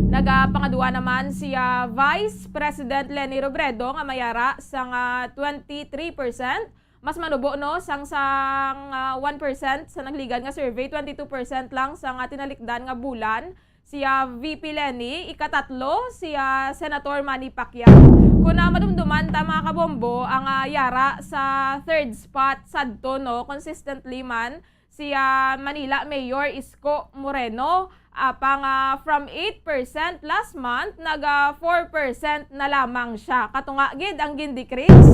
Nagapangadua naman si, ah, Vice President Leni Robredo nga mayara sang, ah, twenty-three percent. Mas manubo, no, sang, sang, ah, one percent sa nagligad nga survey, twenty-two percent lang sang, ah, tinalikdan nga bulan si, ah, V P Leni, ikatatlo si, ah, Senator Manny Pacquiao. Kung, ah, madumduman ta, mga kabombo, ang, ah, yara sa third spot sadto, no, consistently man si, ah, Manila Mayor Isko Moreno. Apang, ah, from eight percent last month, naga four percent na lamang siya. Katunga gid ang gin-decrease.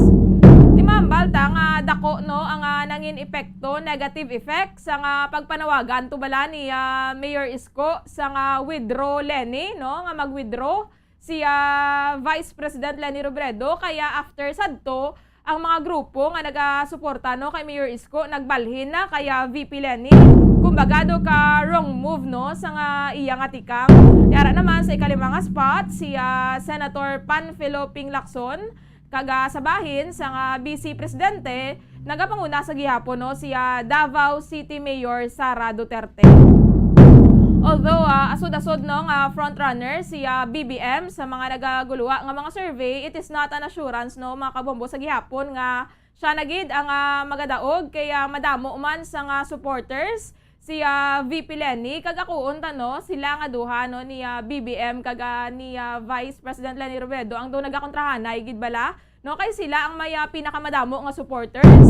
Di mahambal ta nga dako, no, ang, ah, nangin epekto, negative effect, sang, ah, pagpanawagan to bala ni, ah, Mayor Isko sang, ah, withdraw Leni, no, nga mag-withdraw si, ah, Vice President Leni Robredo. Kaya after sadto, ang mga grupo nga nagasuporta, no, kay Mayor Isko nagbalhin na kay, ah, V P Leni. Kumbaga, do ka wrong move, no, sa nga iya nga tikang. Yara naman sa ikalima nga spot, si, ah, Senator Panfilo Ping Lacson, kag, ah, sa bahin sang, ah, Vice Presidente, nagapanguna sa gihapon, no, si, ah, Davao City Mayor Sara Duterte. Although, ah, asod-asod, no, nga frontrunner si, ah, B B M sa mga nagaguluwa nga mga survey, it is not an assurance, no, mga kabombo, sa gihapon nga siya na gid ang, ah, magadaog, kay, ah, madamo man sang, ah, supporters si, ah, V P Leni, kag akuon ta, no, sila nga duha, no, ni, ah, B B M kag, ah, ni, ah, Vice President Leni Robredo ang daw nagakontrahanay gid bala, no, kay sila ang may, ah, pinakamadamo nga supporters.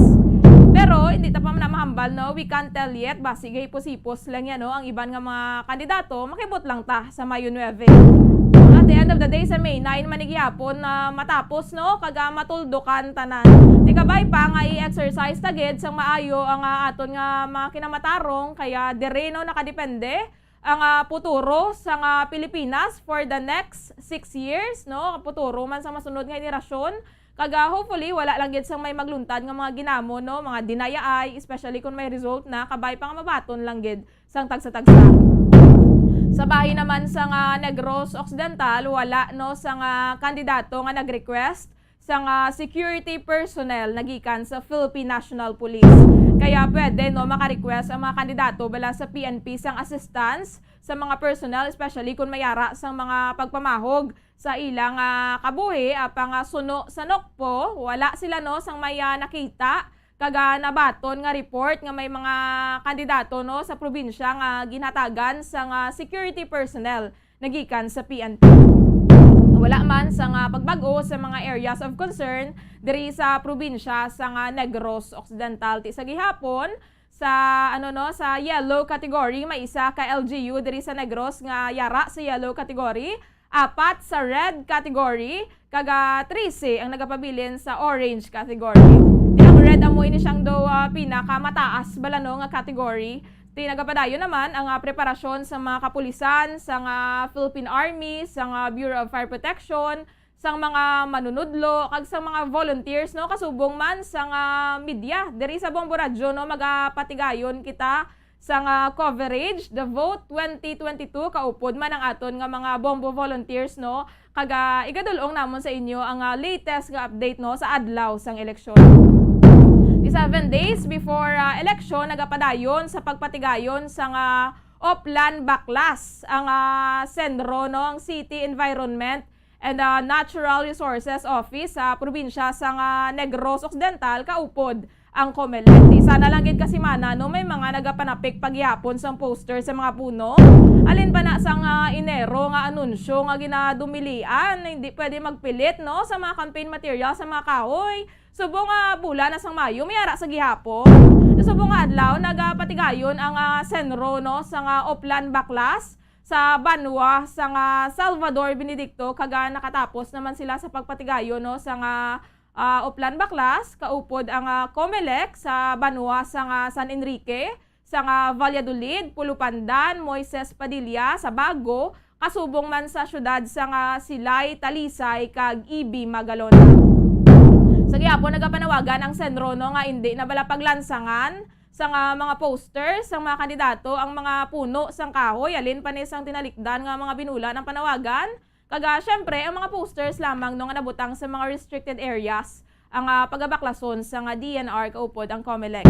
Pero hindi ta pa man mahambal, no, we can't tell yet, basi gahipos-hipos lang yan, no, ang iban nga mga kandidato, makibot lang ta sa Mayo nuebe. Mga The end of the day, sa May nine man ni gihapon na matapos, no, kag, ah, matuldukan tanan. Ti kabay pa nga i-exercise ta gid sang maayo ang, ah, aton nga mga kinamatarong, kaya diri, no, nakadepende ang, ah, futuro sang, ah, Pilipinas for the next six years, no, futuro man sa masunod nga henerasyon. Kag, ah, hopefully, wala lang gid sang may magluntad nga mga ginamo, no, mga dinayaay, especially kung may result na, kabay pa nga mabaton lang gid sang tagsa-tagsa. Sa bahin naman sang, ah, Negros Occidental, wala, no, sang, ah, kandidato nga nag-request sang, ah, security personnel nagikan sa Philippine National Police. Kaya pwede, no, maka-request ang mga kandidato bala sa P N P sang assistance sa mga personnel, especially kung may ara sang mga pagpamahog sa ilang, ah, kabuhi, apang, ah, suno sa NOCPO, wala sila, no, sang may, ah, nakita kag, ah, nabaton nga report nga may mga kandidato, no, sa probinsya nga ginhatagan sang, ah, security personnel nagikan sa P N P. Wala man sang, ah, pagbag-o sa mga areas of concern diri sa probinsya sang, ah, Negros Occidental. Ti sa gihapon, sa, ano, no, sa yellow category, may isa ka L G U diri sa Negros nga yara sa yellow category, apat sa red category, kag, ah, trese ang nagapabilin sa orange category. Ti ang red amo ini siyang daw, ah, pinakamataas bala, no, nga category. Ti nagapadayon naman ang, ah, preparasyon sa mga kapulisan, sa nga Philippine Army, sa nga Bureau of Fire Protection, sang mga manunudlo, kag sang mga volunteers, no, kasubong man sang, ah, media. Diri sa Bombo Radyo, no, magapatigayon kita sang, ah, coverage, The Vote twenty twenty-two, kaupod man ang aton nga mga Bombo volunteers, no, kag, ah, igadul-ong namon sa inyo ang, ah, latest nga update, no, sa adlaw sang eleksyon. Di seven days before, ah, election, nagapadayon sa pagpatigayon sang, ah, Oplan Baklas ang, ah, senro, no, ang City Environment and, ah, Natural Resources Office sa probinsya sang, ah, Negros Occidental, kaupod ang COMELEC. Ti sana lang gid ka semana, no, may mga nagapanapik pa gihapon sang poster sa mga puno. Alin pa na sang, ah, Enero nga anunsyo nga ginadumilian, hindi pwede magpilit, no, sa mga campaign material sa mga kahoy. Subong nga bulan na sang Mayo, may ara sa gihapon. Sa subong nga adlaw, nagapatigayon ang, ah, senro, no, sang, ah, Oplan Baklas sa banwa sang, ah, Salvador Benedicto, kag, ah, nakatapos naman sila sa pagpatigayon, no, sang, ah, ah, Oplan Baklas, kaupod ang, ah, COMELEC sa banwa sang, ah, San Enrique, sang, ah, Valladolid, Pulupandan, Moises Padilla, Sabago, kasubong man sa siyudad sang, ah, Silay, Talisay, kag E B Magalona. Sa gihapon, nagapanawagan ang senro, no, nga indi na bala paglansangan sang, ah, mga poster sang mga kandidato ang mga puno sang kahoy, alin pa ni sang tinalikdan nga mga binula ng panawagan. Kag, ah, syempre, ang mga posters lamang, no, nga nabutang sa mga restricted areas ang, ah, pagabaklason sang, ah, D N R kaupod ang COMELEC.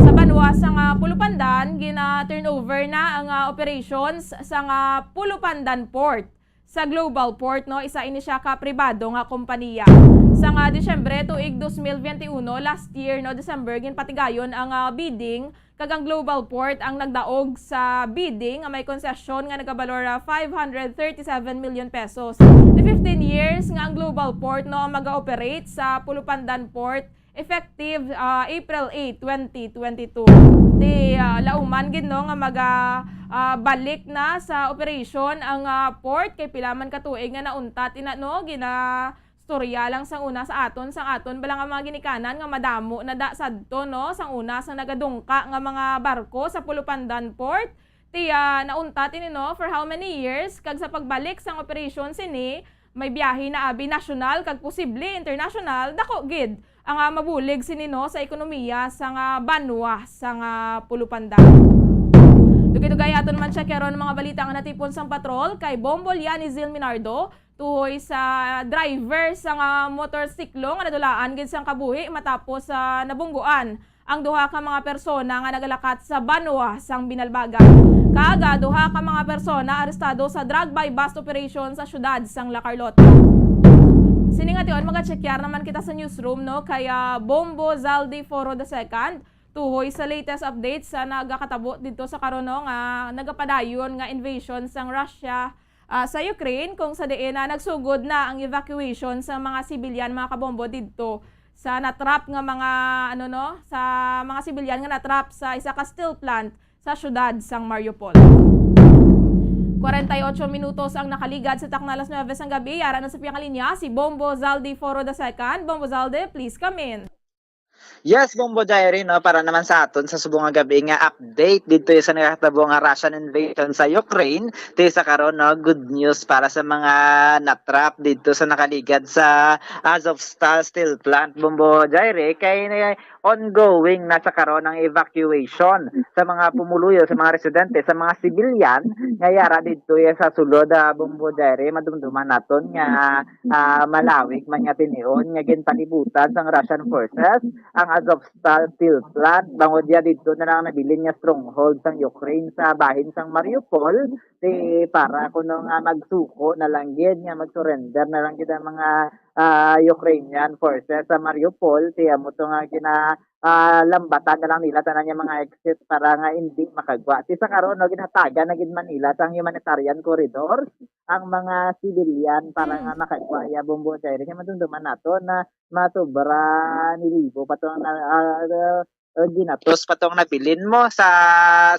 Sa banwa sang, ah, Pulupandan, gina-turnover na ang, ah, operations sang, ah, Pulupandan Port sa Global Port, no? Isa ini siya ka pribado nga kompanya. Sang, ah, Disyembre tuig dos mil benti uno, last year, no, December, ginpatigayon ang, ah, bidding kag ang Global Port ang nagdaog sa bidding nga may konsesyon nga nagabalor, ah, five hundred thirty-seven million pesos. The fifteen years nga ang Global Port, no, ang mag-ooperate sa Pulupandan Port effective, ah, April eight, twenty twenty-two. Ti, ah, lauman gid, no, nga maga, ah, balik na sa operasyon ang, ah, port kay pila man ka tuig nga nauntat ina, no, gina storya lang sang una sa aton, sang aton bala nga mga ginikanan nga madamo na da sadto, no? Sang una, sang nagadungka nga mga barko sa Pulupandan Port, ti, ah, nauntat ini, no? For how many years? Kag sa pagbalik sang operasyon sini, may biyahe na abi nasyonal kag posible internasyonal, dako gid ang, ah, mabulig sini, no, sa ekonomiya sang, ah, banwa sang, ah, Pulupandan. Dugay-dugay aton man siya karon mga balita nga natipon sang patrol kay Bombo Lianizil Minardo, tuhoy sa driver sang, ah, motorsiklo nga nadulaan gid sang kabuhi matapos, ah, nabungguan ang duha ka mga persona nga nagalakat sa banwa sang Binalbagan. Kag, ah, duha ka mga persona arestado sa drug buy-bust operation sa siyudad sang La Carlota. Sini nga tion, magatsekyar naman kita sa newsroom, no, kay, ah, Bombo Zaldi Foro the second, tuhoy sa latest updates sa nagakatabo didto sa karon, no, nga nagapadayon nga invasion sang Russia ah, sa Ukraine, kung sa diin na nagsugod na ang evacuation sa mga civilian, mga kabombo, didto sa natrap nga mga, ano, no, sa mga civilian nga natrap sa isa ka steel plant sa siyudad sang Mariupol. Kwarenta y ocho minutos ang nakaligad sa takna alas nuebe sang gabi. Ara na sa piyakalinya si Bombo Zaldi Foro the second. Bombo Zaldi, please come in. Yes, Bombo Diary, no, para naman sa aton sa subong nga gabi nga update didto sa nakatabo nga Russian invasion sa Ukraine. Ti sa karon, no, good news para sa mga natrap didto sa nakaligad sa Azovstal steel plant, Bombo Diary, kay ongoing na sa karon ang evacuation sa mga pumuluyo, sa mga residente, sa mga civilian nga yara didto ya sa sulod, ah, Bombo Diary. Madumduman naton nga, ah, malawig man nga tinion nga ginpalibutan sang Russian forces ang Azovstal steel plant. Bangod ya didto na lang nabilin nga stronghold sang Ukraine sa bahin sang Mariupol, ti para kuno nga magsuko na lang gid, nga mag-surrender na lang gid ang mga, ah, Ukrainian forces sa Mariupol. Ti amo to nga gina, ah, lambatan na lang nila tanan nga mga exit para nga indi makagwa. Ti sa karon, no, ginhatagan na gid man nila sang humanitarian corridor ang mga civilian para nga makagwa ya, Bombo Diary. Kay madumduman nato na matubra ni libo pa to ang na, ah, ah, ginatos pa tong nabilin mo sa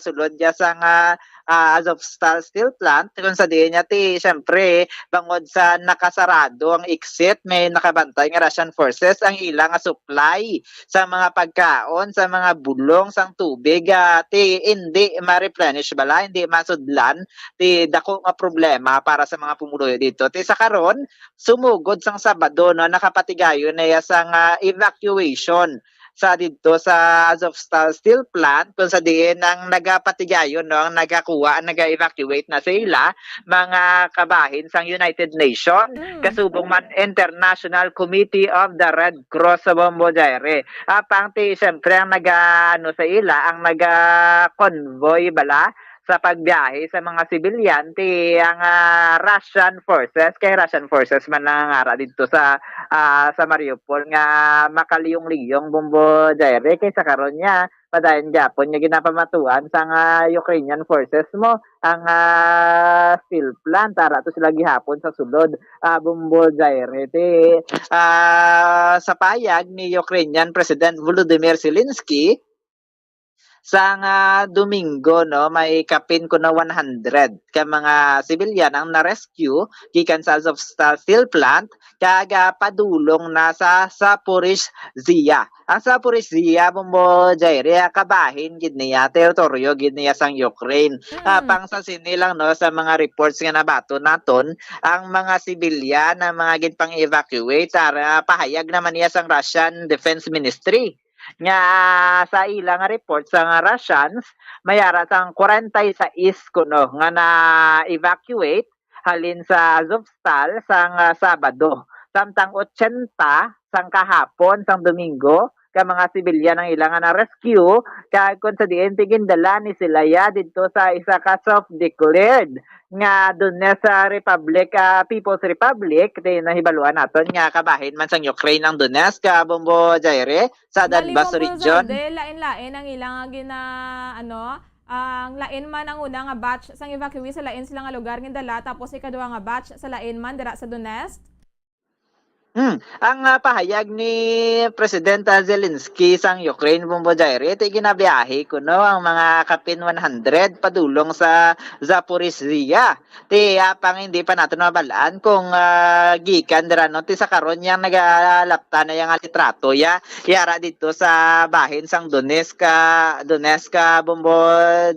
sulod ya sang, ah, ah, Azovstal steel plant, kung sa diin niya ti, siyempre, bangod sa nakasarado ang exit, may nakabantay nga Russian forces, ang ila nga supply sa mga pagkaon, sa mga bulong, sang tubig, ah, ti hindi ma-replenish bala, hindi masudlan, ti dako nga problema para sa mga pumuluyo dito. Ti sa karon, sumugod sang Sabado, no, nakapatigayon na ya sang, ah, evacuation sa didto sa Azovstal steel plant, kung sa diin ang nagapatigayon, no, ang nagakuha, ang naga-evacuate na sa ila mga kabahin sang United Nations, Mm. kasubong man International Committee of the Red Cross sa Bombo Diary. Apang ti, siyempre, ang naga, ano, sa ila, ang naga-convoy bala sa pagbiyahe sa mga civilian ti ang, ah, Russian forces, kay Russian forces man nangangara didto sa, ah, sa Mariupol nga makaliyong-liyong, Bombo Diary, kay sa karon niya padayon gyapon nga ginapamatuan sang, ah, Ukrainian forces mo ang, ah, steel plant. Ara to sila gihapon sa sulod, ah, Bombo Diary. Ti, ah, sa payag ni Ukrainian President Volodymyr Zelensky, sang, ah, Domingo, no, may kapin kuno one hundred ka mga sibilyan ang na-rescue gikan sa Azovstal steel plant kag, ah, padulong na sa Zaporizhzhia. Ang Zaporizhzhia, Bombo Diary, ah, kabahin gid niya, teritoryo gid niya sang Ukraine. Ah, Mm. pang sa sini lang, no, sa mga reports nga nabaton naton, ang mga sibilyan, ang mga ginpang-evacuate, ah, pahayag naman niya sang Russian Defense Ministry nga sa ila nga report sa nga Russians, may ara sang kwarenta y sais kuno nga na-evacuate halin sa Azovstal sang, ah, Sabado, samtang ochenta sang kahapon sang Domingo ka mga sibilyan ang ila nga na-rescue, kag kon sa diin ti gindala ni sila ya didto sa isa ka self-declared nga Donetsk, ah, Republic, ah, People's Republic, ti nahibaluan naton nga kabahin man sang Ukraine ang Donetsk, ah, Bombo Diary, sa Bali, Donbas Bombo region. Zalde, lain-lain ang ila nga gina, ano, ang lain man ang una nga batch sang evacuee sa lain sila nga lugar nga dala, tapos ikaduha nga batch sa lain man dira sa Donetsk. Hmm. Ang, ah, pahayag ni President, ah, Zelensky sang Ukraine, Bombo Diary, ti ginabiyahe kuno ang mga kapin one hundred padulong sa Zaporizhzhia. Ti apang hindi pa naton mabalaan kung, ah, gikan dira, no, ti sa karon yang nagalapta na yang litrato ya, yara dito sa bahin sang Donetsk, ah, Donetsk, ah, Bombo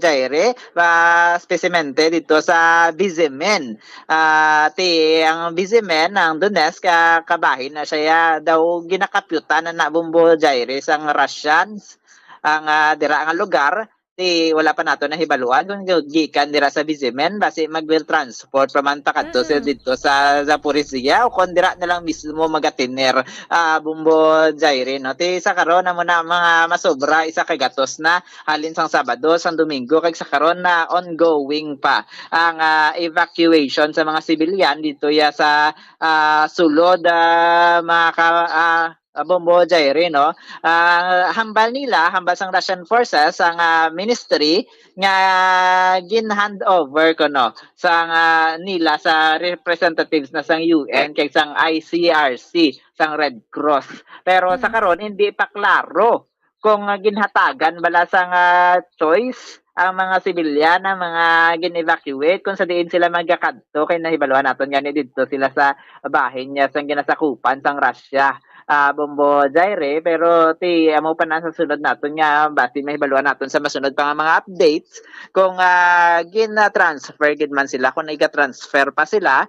Diary, ah, espesyemente dito sa Bizimin. Ah, ti ang Bizimin, ang Donetsk, ah, kabahin na siya ya, daw ginakapyutan na na, Bombo Diary, sang Russians ang, ah, dira nga lugar. Ti wala pa nato nahibaluan kung gikan dira sa Bizimin, basi mag-will transport pa man pakadto sila Mm-mm. dito sa Zaporizhia o kung dira na lang mismo magatiner, ah, Bombo Diary, no? Ti sa karon, amo na mga masobra isa ka gatos na halin sang Sabado, sang Domingo, kag sa karon na ongoing pa ang, ah, evacuation sa mga sibilyan dito ya sa, ah, sulod, ah, mga ka, ah, ah, Bombo Diary, no? Ah, hambal nila, hambal sang Russian forces, ang, ah, ministry nga gin-hand over kuno sang, ah, nila sa representatives na sang U N kag sang I C R C, sang Red Cross. Pero sa Mm. karon hindi pa klaro kung, ah, ginhatagan bala sang, ah, choice ang mga sibilyan, ang mga gin-evacuate, kung sa diin sila magakadto, kay nahibaluan naton gani didto sila sa bahin niya sang ginasakupan sang Russia. Ah, Bombo Jaire, pero ti amo pa na sa sunod naton nga basi mahibaluan naton sa masunod pa nga mga updates kung, ah, gina-transfer gid man sila, kung iga-transfer pa sila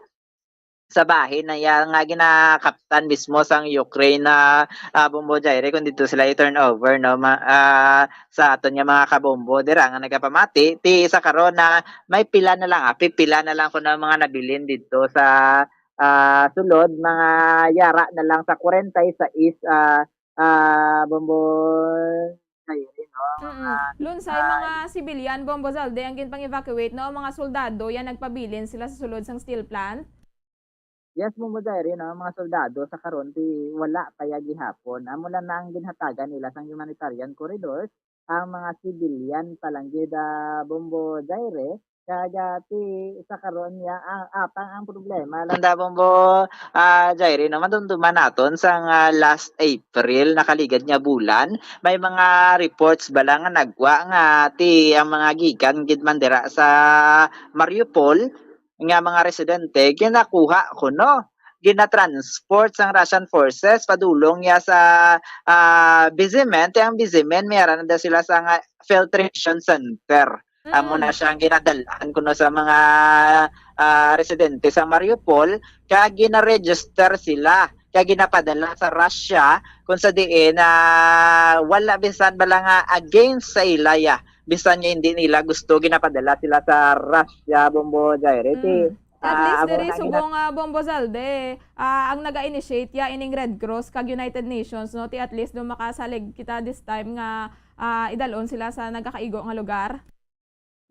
sa bahin na iya nga ginakaptan mismo sang Ukraine na, ah, Bombo Jaire, kung didto sila i-turn over, no, ma-, ah, sa aton nga mga kabombo dira nga nagapamati, ti sa karon na may pila na lang, ah, pipila na lang kuno ang mga nabilin didto sa, ah, sulod, mga yara na lang sa kwarenta y sais, ah, ah, Bombo Jaire, no, Mm. mga, Lunsay, ah, mga civilian, Bombo Zalde, ang ginpang-evacuate, no? Mga soldado, yan nagpabilin sila sa sulod sang steel plant? Yes, Bombo Jaire, no? Ang mga soldado sa karon, ti wala pa ya gihapon. Amo lang na ang ginhatagan nila sang humanitarian corridors, ang mga civilian pa lang gid, ah, Bombo Jaire, kag, ah, ti sa karon niya, ah, apang ang problema lang da, Bombo, ah, Jaire, no, madumduman naton sang, ah, last April, nakaligad nga bulan, may mga reports bala nga nagwa nga ti ang mga gikan gid man dira sa Mariupol nga mga residente ginakuha kuno, ginatransport sang Russian forces padulong ya sa, ah, Bezemen. Ti ang Bezemen, may ara na daw sila sa nga filtration center. Amo Mm. na siya ang ginadal-an kuno sa mga, ah, residente sa Mariupol, kag gina-register sila, kag ginapadala sa Russia, kung sa diin, ah, wala bisan bala nga against sa ila, ya. Bisan nga hindi nila gusto, ginapadala sila sa Russia, Bombo Jaire. Ti, Mm. At ah, least amo diri na subong, gina- ah, Bombo Zalde, ah, ang naga-initiate ya ining Red Cross kag United Nations, no? Ti at least do makasalig kita this time nga, ah, idalon sila sa nagakaigo nga lugar.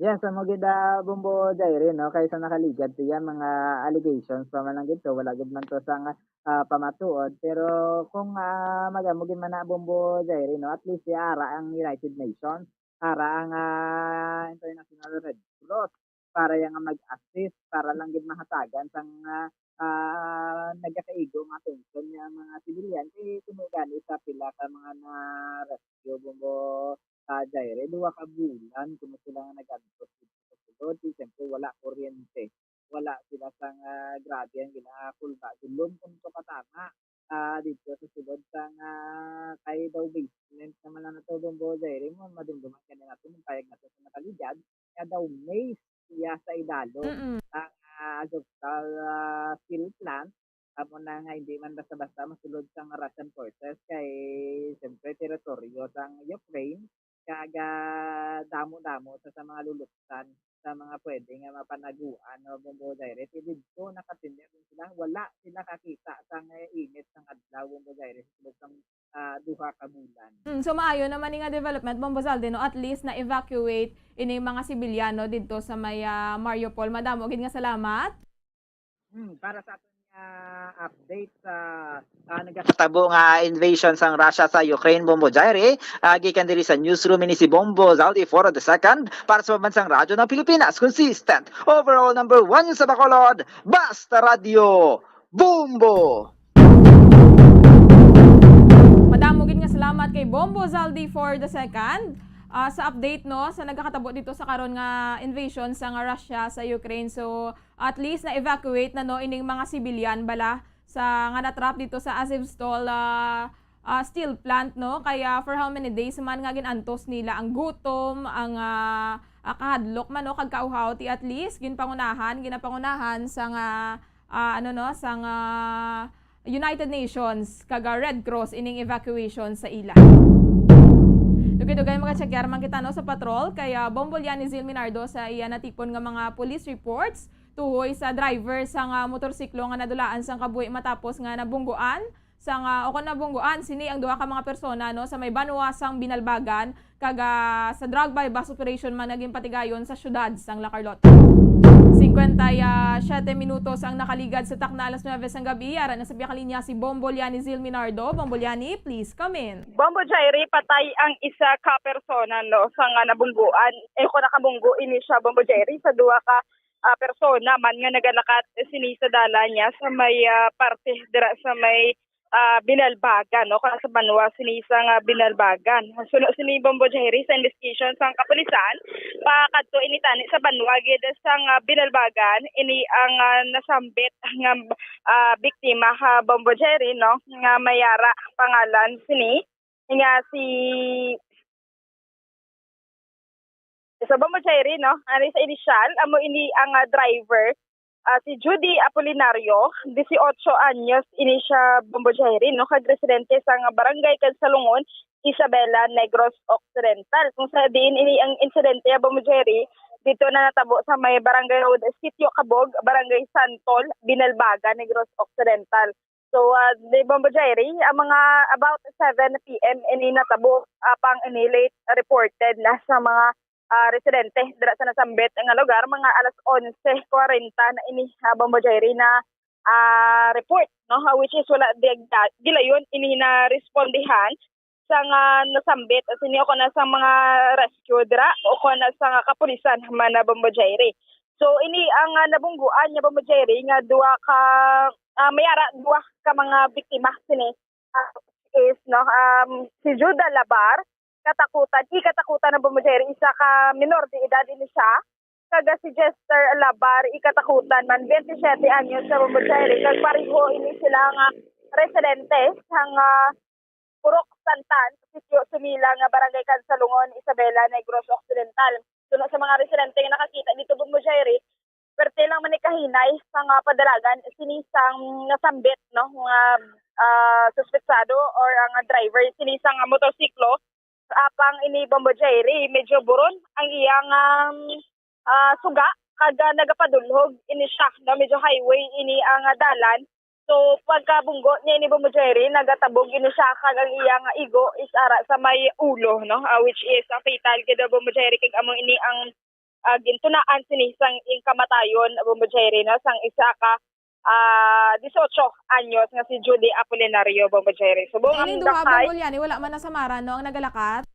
Yes, amo gid, ah, Bombo Jaire, no? Kay sa nakaligad siya, mga allegations pa man lang gid to, wala gid man to sang, ah, pamatuod. Pero kung, ah, mag-amo gid man na, Bombo Jaire, no? At least, ara ang United Nations, ara ang, ah, International Red Cross para yang mag-assist, para lang gid mahatagan sang, ah, ah, nagakaigo nga atensyon nga mga sibilyan. Kay kuno gani sa pila ka mga na-rescue, Bombo, ah, Jaire, duha ka bulan kuno sila nga nag-antos dito sa sulod. Di, siyempre, wala kuryente. Wala sila sang, ah, grabe ang ginakulba. Dulom kung to katama, ah, dito sa sulod sang, ah, kay daw basement naman lang na to, Bombo Jaire, mo madumduman ka na natin, yung payag natin sa nakaligad, nga daw maze siya sa idalom Mm. sang, ah, Azovstal, ah, steel plant. Amo na nga hindi man basta-basta masulod sang Russian forces kay, siyempre, teritoryo sang Ukraine, kag, ah, damo-damo sa, sa mga luluktan sa mga pwede nga mapanaguan, no, Bombo Jaire. Ti didto nakatindya din sila, wala sila kakita sang, eh, init sang adlaw, Bombo Jaire, sa sulod sang, ah, duha ka bulan. Mm, so maayo naman ni nga development, Bombo Zalde, no? At least na-evacuate ining mga sibilyano didto sa may, ah, Mariupol. Madamo gid nga salamat. Hmm, para sa aton nga update sa, ah, nagakatabo nga invasion sang Russia sa Ukraine, Bombo Jaire, ah, gikan diri sa newsroom ini si Bombo Zaldi Foro the second para sa Pambansang Radyo ng Pilipinas, consistent, overall number one sa Bacolod, Basta Radyo, Bombo! Madamo gid nga salamat kay Bombo Zaldi for the second, ah, sa update, no, sa nagakatabo dito sa karon nga invasion sa nga Russia sa Ukraine. So, at least na-evacuate na, no, ining mga civilian bala sa nga na-trap dito sa Azovstal, ah, ah, steel plant, no? Kaya for how many days man nga gin-antos nila ang gutom, ang, ah, ah, kahadlok man, no, kag kauhaw, ti at least ginpangunahan, ginapangunahan sa nga, ah, ano, no, sa nga United Nations kag, ah, Red Cross ining evacuation sa ila. Dugay-dugay, mga check, man kita, no, sa patrol kay, ah, Bombo Liani Zil Minardo sa iya natipon nga mga police reports tuhoy sa driver sang, ah, motorsiklo nga nadulaan sang kabuhi matapos nga nabungguan sang, ah, o kon nabungguan sini ang duha ka mga persona, no, sa may banwa sang Binalbagan kag, ah, sa drug buy-bust operation man nga ginpatigayon sa siyudad sang La Carlota. Singkwenta y siyete minutos ang nakaligad sa takna alas nuebe sang gabi. Ara na sa biyakalinya si Bombo Liani Zil Minardo. Bombo Liani, please come in. Bombo Jairi, patay ang isa ka persona, no, sa nga nabungguan. Eh, kung nakabunggo ini siya, Bombo Jairi, sa duha ka, ah, persona man nga nagalakat sini sa dalan niya sa may, ah, parte dira sa may ah, Binalbagan, no? Kana sa banwa sini sang, ah, Binalbagan. Suno sini, Bombo Jerry, sa investigation sang kapulisan, pakadto ini tani sa banwa gid sang, ah, Binalbagan, ini ang, ah, nasambit nga, ah, biktima, ha, Bombo Jerry, no? Nga may ara pangalan sini nga si So, Bombo Jerry, no? Ano sa inisyal, amo ini ang, ah, driver, ah, si Judy Apolinario, dieciocho anyos ini siya, Bombo Jerry, no? Kag residente sa nga barangay Kansalungon, Isabela, Negros Occidental. Kung sa diin ini ang insidente, Bombo Jerry, dito na natabo sa may barangay road, Sitio Kabog, Barangay Santol, Binalbagan, Negros Occidental. So, ah, di Bombo Jerry, ang mga about seven P M ini natabo, apang ini late reported na sa mga, ah, residente dira sa nasambit nga lugar, mga alas onse kwarenta na ini, ah, Bombo Jerry, na, ah, report, no? Ah, which is wala di gilayon ini na respondihan sa nga nasambit sini o kana sa mga rescue dira o kana sa nga kapulisan man na, Bombo Jerry. So, ini ang, ah, nabungguan niya, Bombo Jerry, nga duha ka, ah, may ara duha ka mga biktima sini, ah, is, no, um, si Judah Labar, katakutan, ikatakutan na, Bombo Jerry, isa ka minor de edad ini siya, kag si Jester Labar, ikatakutan man, twenty-seven anyos na, Bombo Jerry, kag pareho ini sila nga residente sang, ah, Purok Santan, sa Sitio Sumila nga Barangay Kansalungon, Isabela, Negros Occidental. Suno sa mga residente nga nakakita dito, Bombo Jerry, perte lang man ni kahinay sa nga padalagan sini sang nasambit, no, nga, ah, suspetsado or ang driver sini sang motorsiklo. Apang ini, Bombo Jerry, medyo buron ang iyang, um, ah, suga, kag, ah, nagapadulhog ini siya, no? Medyo highway ini ang, ah, dalan. So, pagkabunggo niya ini, Bombo Jerry, nagatabog ini siya, kag ang iyang igo is ara sa may ulo, no? Ah, which is, ah, fatal gid, Bombo Jerry, kag amo ini ang, ah, gintunaan sini sang iyang kamatayon, Bombo Jerry, no? Sang isa ka, ah, dieciocho anyos nga si Judy Apolinario, Bombo Jerry. Subong ang Ining duha, dakay, Bombo Liani, wala man nasamaran, no, ang nagalakat?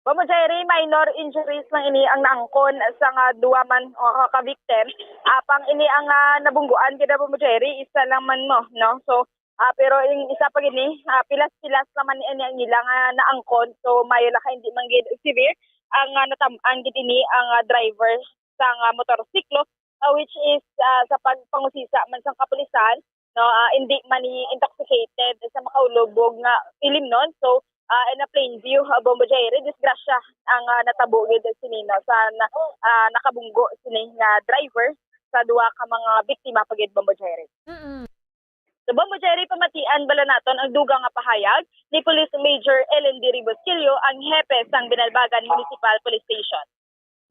Bombo Jerry, minor injuries lang ini ang naangkon sa nga duwa man, uh, ka victim. Apang ini ang, ah, nabungguan gid, Bombo Jerry, isa lang man mo, no? So, ah, pero yung isa pa gini, ah, pilas-pilas naman ini ang ilang, ah, naangkon. So, mayo lang ka hindi man gid severe ang, ah, natam-an gid ini ang, ah, driver sa nga motorsiklo, ah, which is, ah, sa pagpangusisa man sang kapulisan, no, ah, hindi man ni intoxicated sa makaulubog nga ilimnon. So, ah, in a plain view, ah, Bombo Jerry, disgrasya ang, ah, natabo gid sini, no, sa na, ah, nakabunggo sini nga driver sa duha ka mga biktima pa gid, Bombo Jerry. Mm-mm. So, Bombo Jerry, pamatian bala naton ang dugang nga pahayag ni Police Major L N D Ribosquillo, ang hepe sang Binalbagan Municipal Police Station.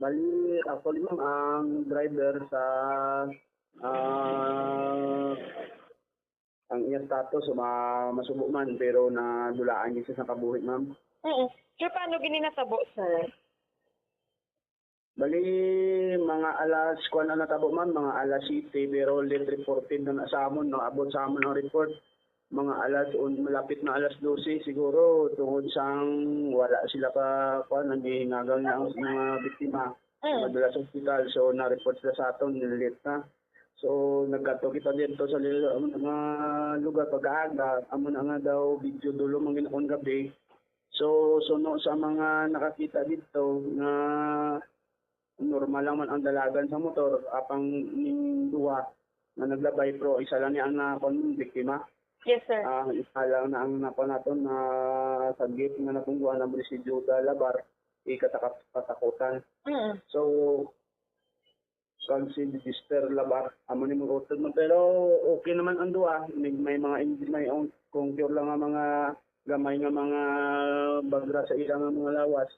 Bali, actually, ma'am, ang driver sa, ah, ang iya status, ma-, masubo man, pero nadulaan gyud siya sa kabuhi, ma'am. Mm. Sir, paano gini natabo, sir? Bali, mga alas, kuwan ang natabo, ma'am, mga alas siyete, pero late reported na, na sa amon, no? Abot sa amon ang report, mga alas un-, malapit na alas dose siguro, tungod sang wala sila ka, kuwan, naghihingagal na ang mga biktima. Mm. Madala sa ospital, so na-report sila sa aton, late na. So, nagkadto kita dito sa li-, mga lugar pag-aaga, amo na nga daw, medyo dulo man gid ang gabi. So, suno sa mga nakakita dito nga normal lang man ang dalagan sa motor, apang ning duha nga naglabay, pero isa lang ni ang na-, kuwan, biktima. Yes, sir. Ah, isa lang na ang nakuha naton na sa gate nga nabungguan ang si Judah Labar, ikatakat-, katakutan. Mm. So, kag si Jester Labar, amo ni mag-utod man. Pero okay naman ang duha. May, may mga inj-, may on-, concure lang nga mga gamay nga mga bagra sa ila nga mga lawas.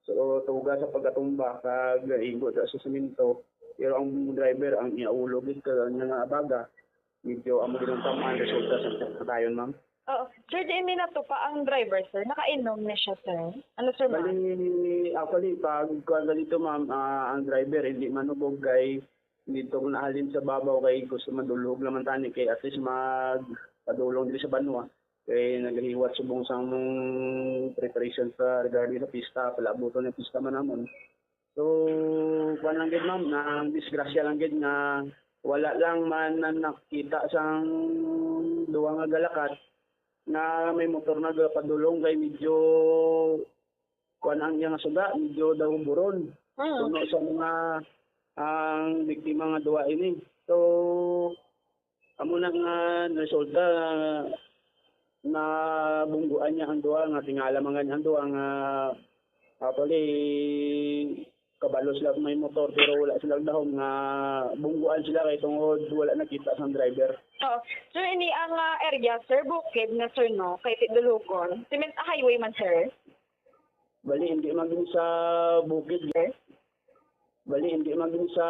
So, tuga sa pagkatumba, kag igo sa, sa semento. Pero ang driver, ang iya ulo gid, kag ang nga baga, medyo amo din ang tamaan, resulta sa pagkatayon, ma'am. Oo. Sir, diin ni natupa ang driver, sir? Nakainom ni siya, sir? Ano, sir, ma'am? Bali, actually, pag kuwan ka dito, ma'am, ah, ang driver, hindi manubog kay dito ko nahalin sa babaw kay gusto madulhog naman tani kay at least magpadulong dito sa banwa. Kay nagahiwat subong sa among preparation sa regarding sa pista, palabuton ng pista man namon. So, kuwan lang gid, ma'am, na disgrasya lang gid nga wala lang man na nakita sang duwa nga galakat. nga may motor nagapadulong kay medyo kuan ang iyang suga, medyo daw buron. Mm. Puno sa mga ang biktima nga duwa ini. So, amo na nga resulta, nabungguan niya ang duwa, nga tingala man gani ang duwa nga actually kabalo sila may motor pero wala sila dahom nga bungguan sila kay tungod wala nakita sang driver. Oh, so ini ang, ah, area, sir, bukid na, sir, no? Kay Tidulugon. Cement highway man, sir? Bali, hindi man gid sa bukid, eh. Bali, hindi man gid sa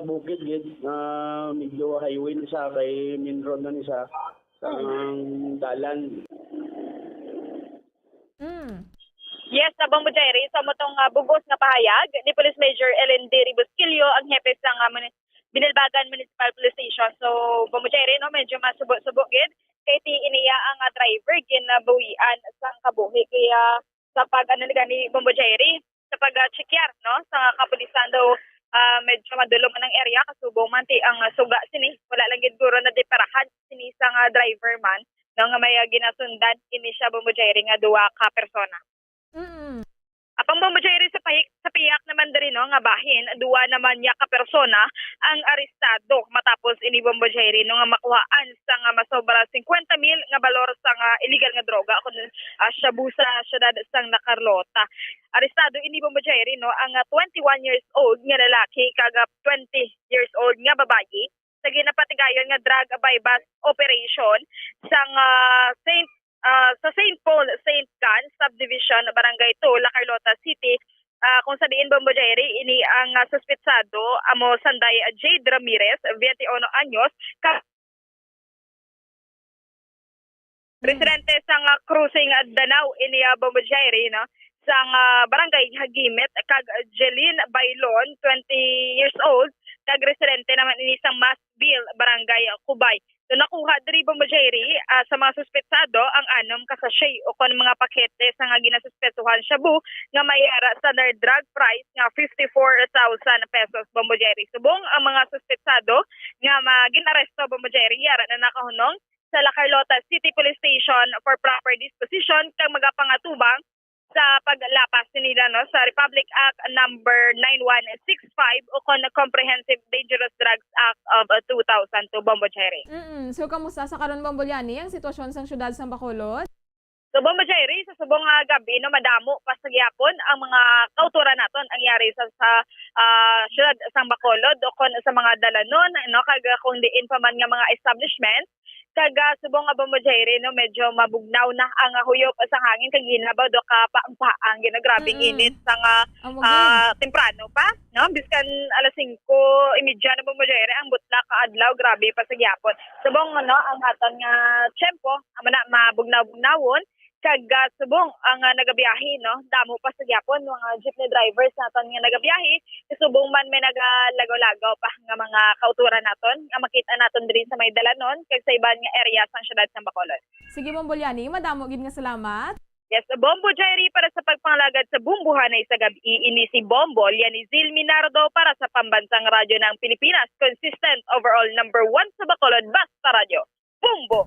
bukid, gid. Ah, medyo highway na siya, kay main road na ni siya. Sa ang dalan. Mm. Yes, na Bombo Jerry, sa mutong, ah, bug-os nga pahayag ni Police Major L N D Ribusquillo, ang hepe sa nga muni-, Binilbagan Municipal Police Station. So, Bombo Jerry, no, medyo masubo-subo gid kay ti iniya ang, ah, driver ginabuhian sang kabuhi. Kaya sa pag, ano ni gani, Bombo Jerry, sa pag, ah, check-yar, no, sa kapulisan daw, ah, medyo madulom ang area, kasubong man ti ang, ah, suga sini. Wala lang gid guro na diparahan sini sa nga driver man, no, nga may, ah, ginasundan ini siya, Bombo Jerry, nga duwa ka persona. Mm. Apang Bombo Jerry, sa pahik-, sa pihak naman diri, no, nga bahin, duwa naman niya ka persona ang arestado matapos ini, Bombo Jerry, no, nga makuhaan sa nga masobra singkwenta mil nga balor sa nga illegal nga droga, kun, ah, shabu sa siyudad sang La Carlota. Arestado ini, Bombo Jerry, no, ang, ah, twenty-one years old nga lalaki kag, ah, twenty years old nga babayi sa ginapatigayon nga drug buy-bust operation sang, ah, Saint, ah, sa Saint Paul, Saint John Subdivision, Barangay two, La Carlota City, ah, kung sa diin, Bombo Jerry, ini ang, ah, suspetsado amo sanday Jade Ramirez, twenty-one anyos, ka-, residente sang, ah, Crossing, ah, Danao, ini, ah, Bombo Jerry, no? Sang, ah, Barangay Hagimit, kag Jeline Bailon, twenty years old, kag residente naman ini sang Masville, Barangay, ah, Cubay. So, nakuha diri, Bombo Jerry, ah, sa mga suspetsado ang anom ka sachet o kon mga pakete sa nga ginasuspetsuhan shabu nga may ara sa nar-, drug price nga fifty-four thousand pesos, Bombo Jerry. Subong ang mga suspetsado nga ma-, gin-aresto, Bombo Jerry, yara na nakahunong sa La Carlota City Police Station for proper disposition kag magapangatubang sa paglapas nila, no, sa Republic Act number nine one six five o kon Comprehensive Dangerous Drugs Act of, uh, two thousand two, Bombo Jerry. Mm-mm. So, kamusta sa karon, Bombo Liani, ang sitwasyon sa siyudad sa Bacolod? So, Bombo Jerry, sa subong nga gab-i, no, madamo pa sa gihapon ang mga kauturan naton ang yari sa, sa, ah, siyudad sang Bacolod o kon sa mga dalanon, no, kag, ah, kung diin pa man nga mga establishment. Kag, ah, subong nga, Bombo Jerry, no, medyo mabugnaw na ang, ah, huyop sang hangin kag ginabaw do ka paang-paang, gina-, grabing Mm-mm. init sang, ah, Amo ah, gid. Temprano pa, no? Biskan alas singko y media na, Bombo Jerry, ang butla ka adlaw, grabe pa sa gihapon. Subong, no, ang aton nga tiyempo, amo na, mabugnaw-bugnawon, kag, ah, subong ang, ah, nagabiyahe, no, damo pa sa gihapon, mga jeepney drivers naton nga nagabiyahe, subong man may nagalagaw-lagaw pa nga mga kauturan naton nga makita naton diri sa may dalanon kag sa iban nga area sang siyudad sang Bacolod. Sige, Bombo Liani, madamo gid nga salamat. Yes, Bombo Jerry, para sa pagpangalagad sa Bombohanay sa gab-i, ini si Bombo Liani Zil Minardo para sa Pambansang Radyo ng Pilipinas, consistent overall number one sa Bacolod, Basta Radyo. Bombo!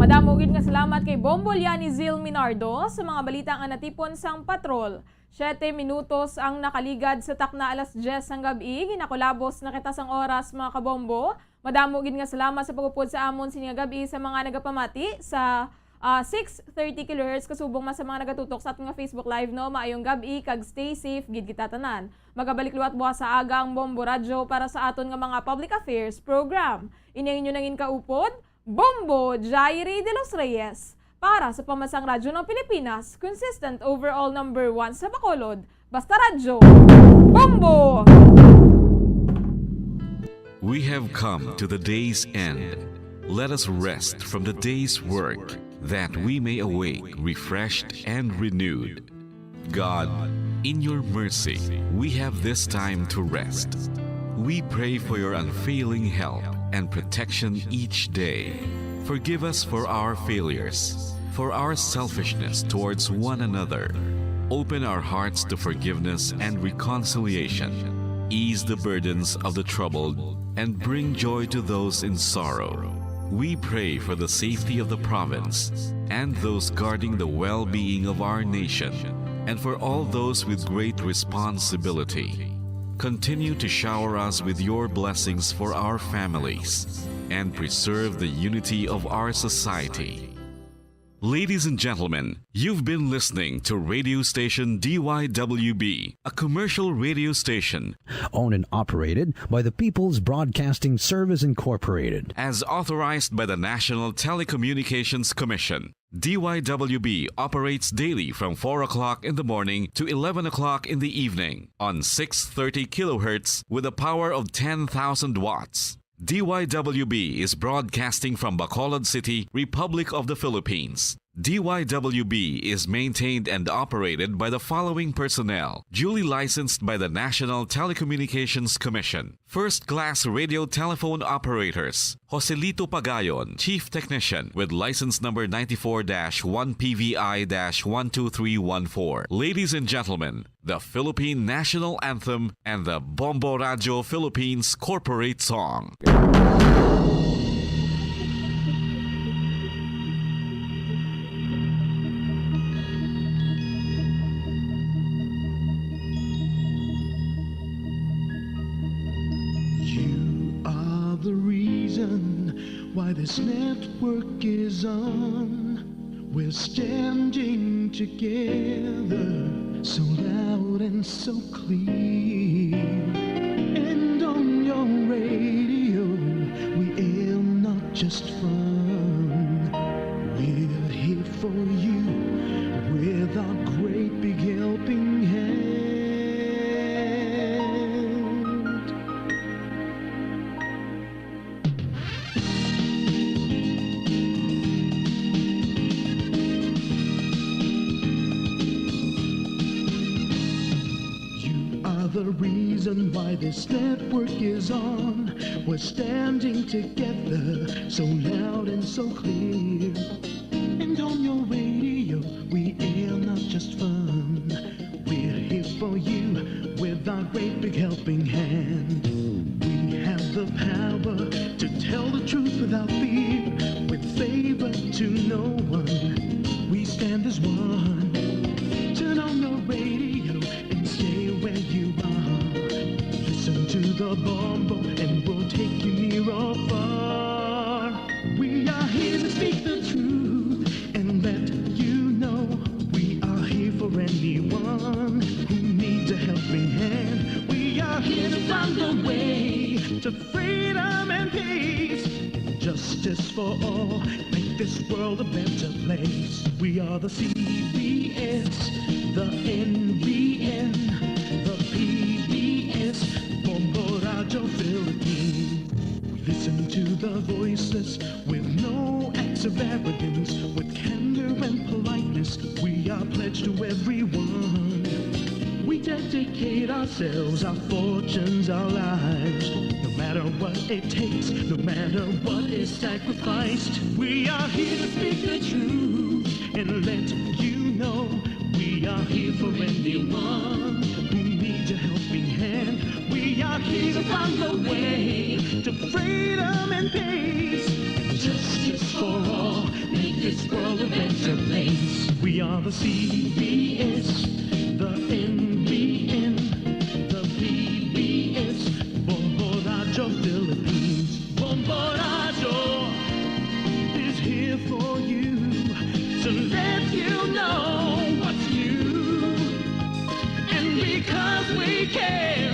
Madamo gid nga salamat kay Bombo Liani Zil Minardo sa mga balita nga natipon sang Patrol. Siyete minutos ang nakaligad sa takna alas diyes sang gab-i. Ginakulabos na kita sang oras, mga kabombo. Madamo gid nga salamat sa pag-upod sa amon sini nga gab-i sa mga nagapamati sa, ah, six thirty kilohertz, kasubong man sa mga nagatutok sa aton nga Facebook Live, no? Maayong gab-i kag stay safe gid kita tanan. Magabalik liwat buwas sa aga ang Bombo Radyo para sa aton nga mga public affairs program. Ini ang inyo nangin kaupod, Bombo Jairi de los Reyes, para sa Pambansang Radyo ng Pilipinas, consistent overall number one sa Bacolod, Basta Radyo, Bombo! We have come to the day's end. Let us rest from the day's work, that we may awake refreshed and renewed. God, in your mercy, we have this time to rest. We pray for your unfailing help and protection each day. Forgive us for our failures, for our selfishness towards one another. Open our hearts to forgiveness and reconciliation. Ease the burdens of the troubled and bring joy to those in sorrow. We pray for the safety of the province and those guarding the well-being of our nation, and for all those with great responsibility. Continue to shower us with your blessings for our families and preserve the unity of our society. Ladies and gentlemen, you've been listening to radio station D Y W B, a commercial radio station owned and operated by the People's Broadcasting Service Incorporated. As authorized by the National Telecommunications Commission, D Y W B operates daily from four o'clock in the morning to eleven o'clock in the evening on six thirty kilohertz with a power of ten thousand watts. D Y W B is broadcasting from Bacolod City, Republic of the Philippines. D Y W B is maintained and operated by the following personnel, duly licensed by the National Telecommunications Commission. First class radio telephone operators, Joselito Pagayon, chief technician, with license number ninety-four dash one P V I dash one two three one four. Ladies and gentlemen, the Philippine National Anthem and the Bombo Radio Philippines Corporate Song. You are the reason why this network is on. We're standing together, so loud and so clear. And on your radio, we aim not just fun. We're here for you with our great big helping hand. You are the reason why this network is on. We're standing together, so loud and so clear. And on your radio, we air not just fun. We're here for you with our great big helping hand. We have the power to tell the truth without fear, with favor to no one. We stand as one. Turn on your radio and stay where you are. Listen to the Bombo and we'll take you near or far. We are here to speak the truth and let you know we are here for anyone who needs a helping hand. We are here to find the way to freedom and peace and justice for all. Make this world a better place. We are the C B S, the N B N, the P B S, Bombo Radio Philippines. We listen to the voiceless with no acts of arrogance, with candor and politeness. We are pledged to everyone. We dedicate ourselves, our fortunes, our lives. No matter what it takes, no matter what is sacrificed, we are here to speak the truth and let you know we are here for anyone who needs a helping hand. We are here to find the way to freedom and peace and justice for all. Make this world a better place. We are the C B S, the N B N, the P B S, Bombo Radio Philippines. Bombo Radio is here for you to let you know what's new. And because we care,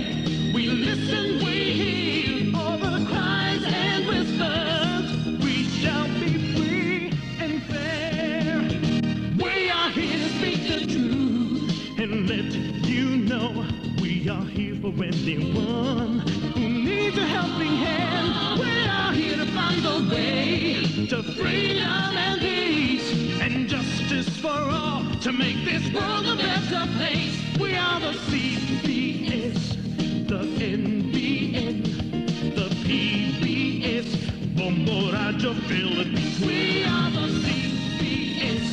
we listen, we hear all the cries and whispers. We shall be free and fair. We are here to speak the truth and let you know we are here for anyone who needs a helping hand. We are here to find the way to freedom and peace and justice for all to make this world a better place. We are the C B S, the N B N, the P B S, Bombo Radio Philippines. We are the C B S,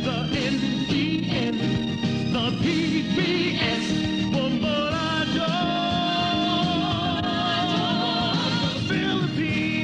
the N B N, the P B S, Bombo Radio Philippines.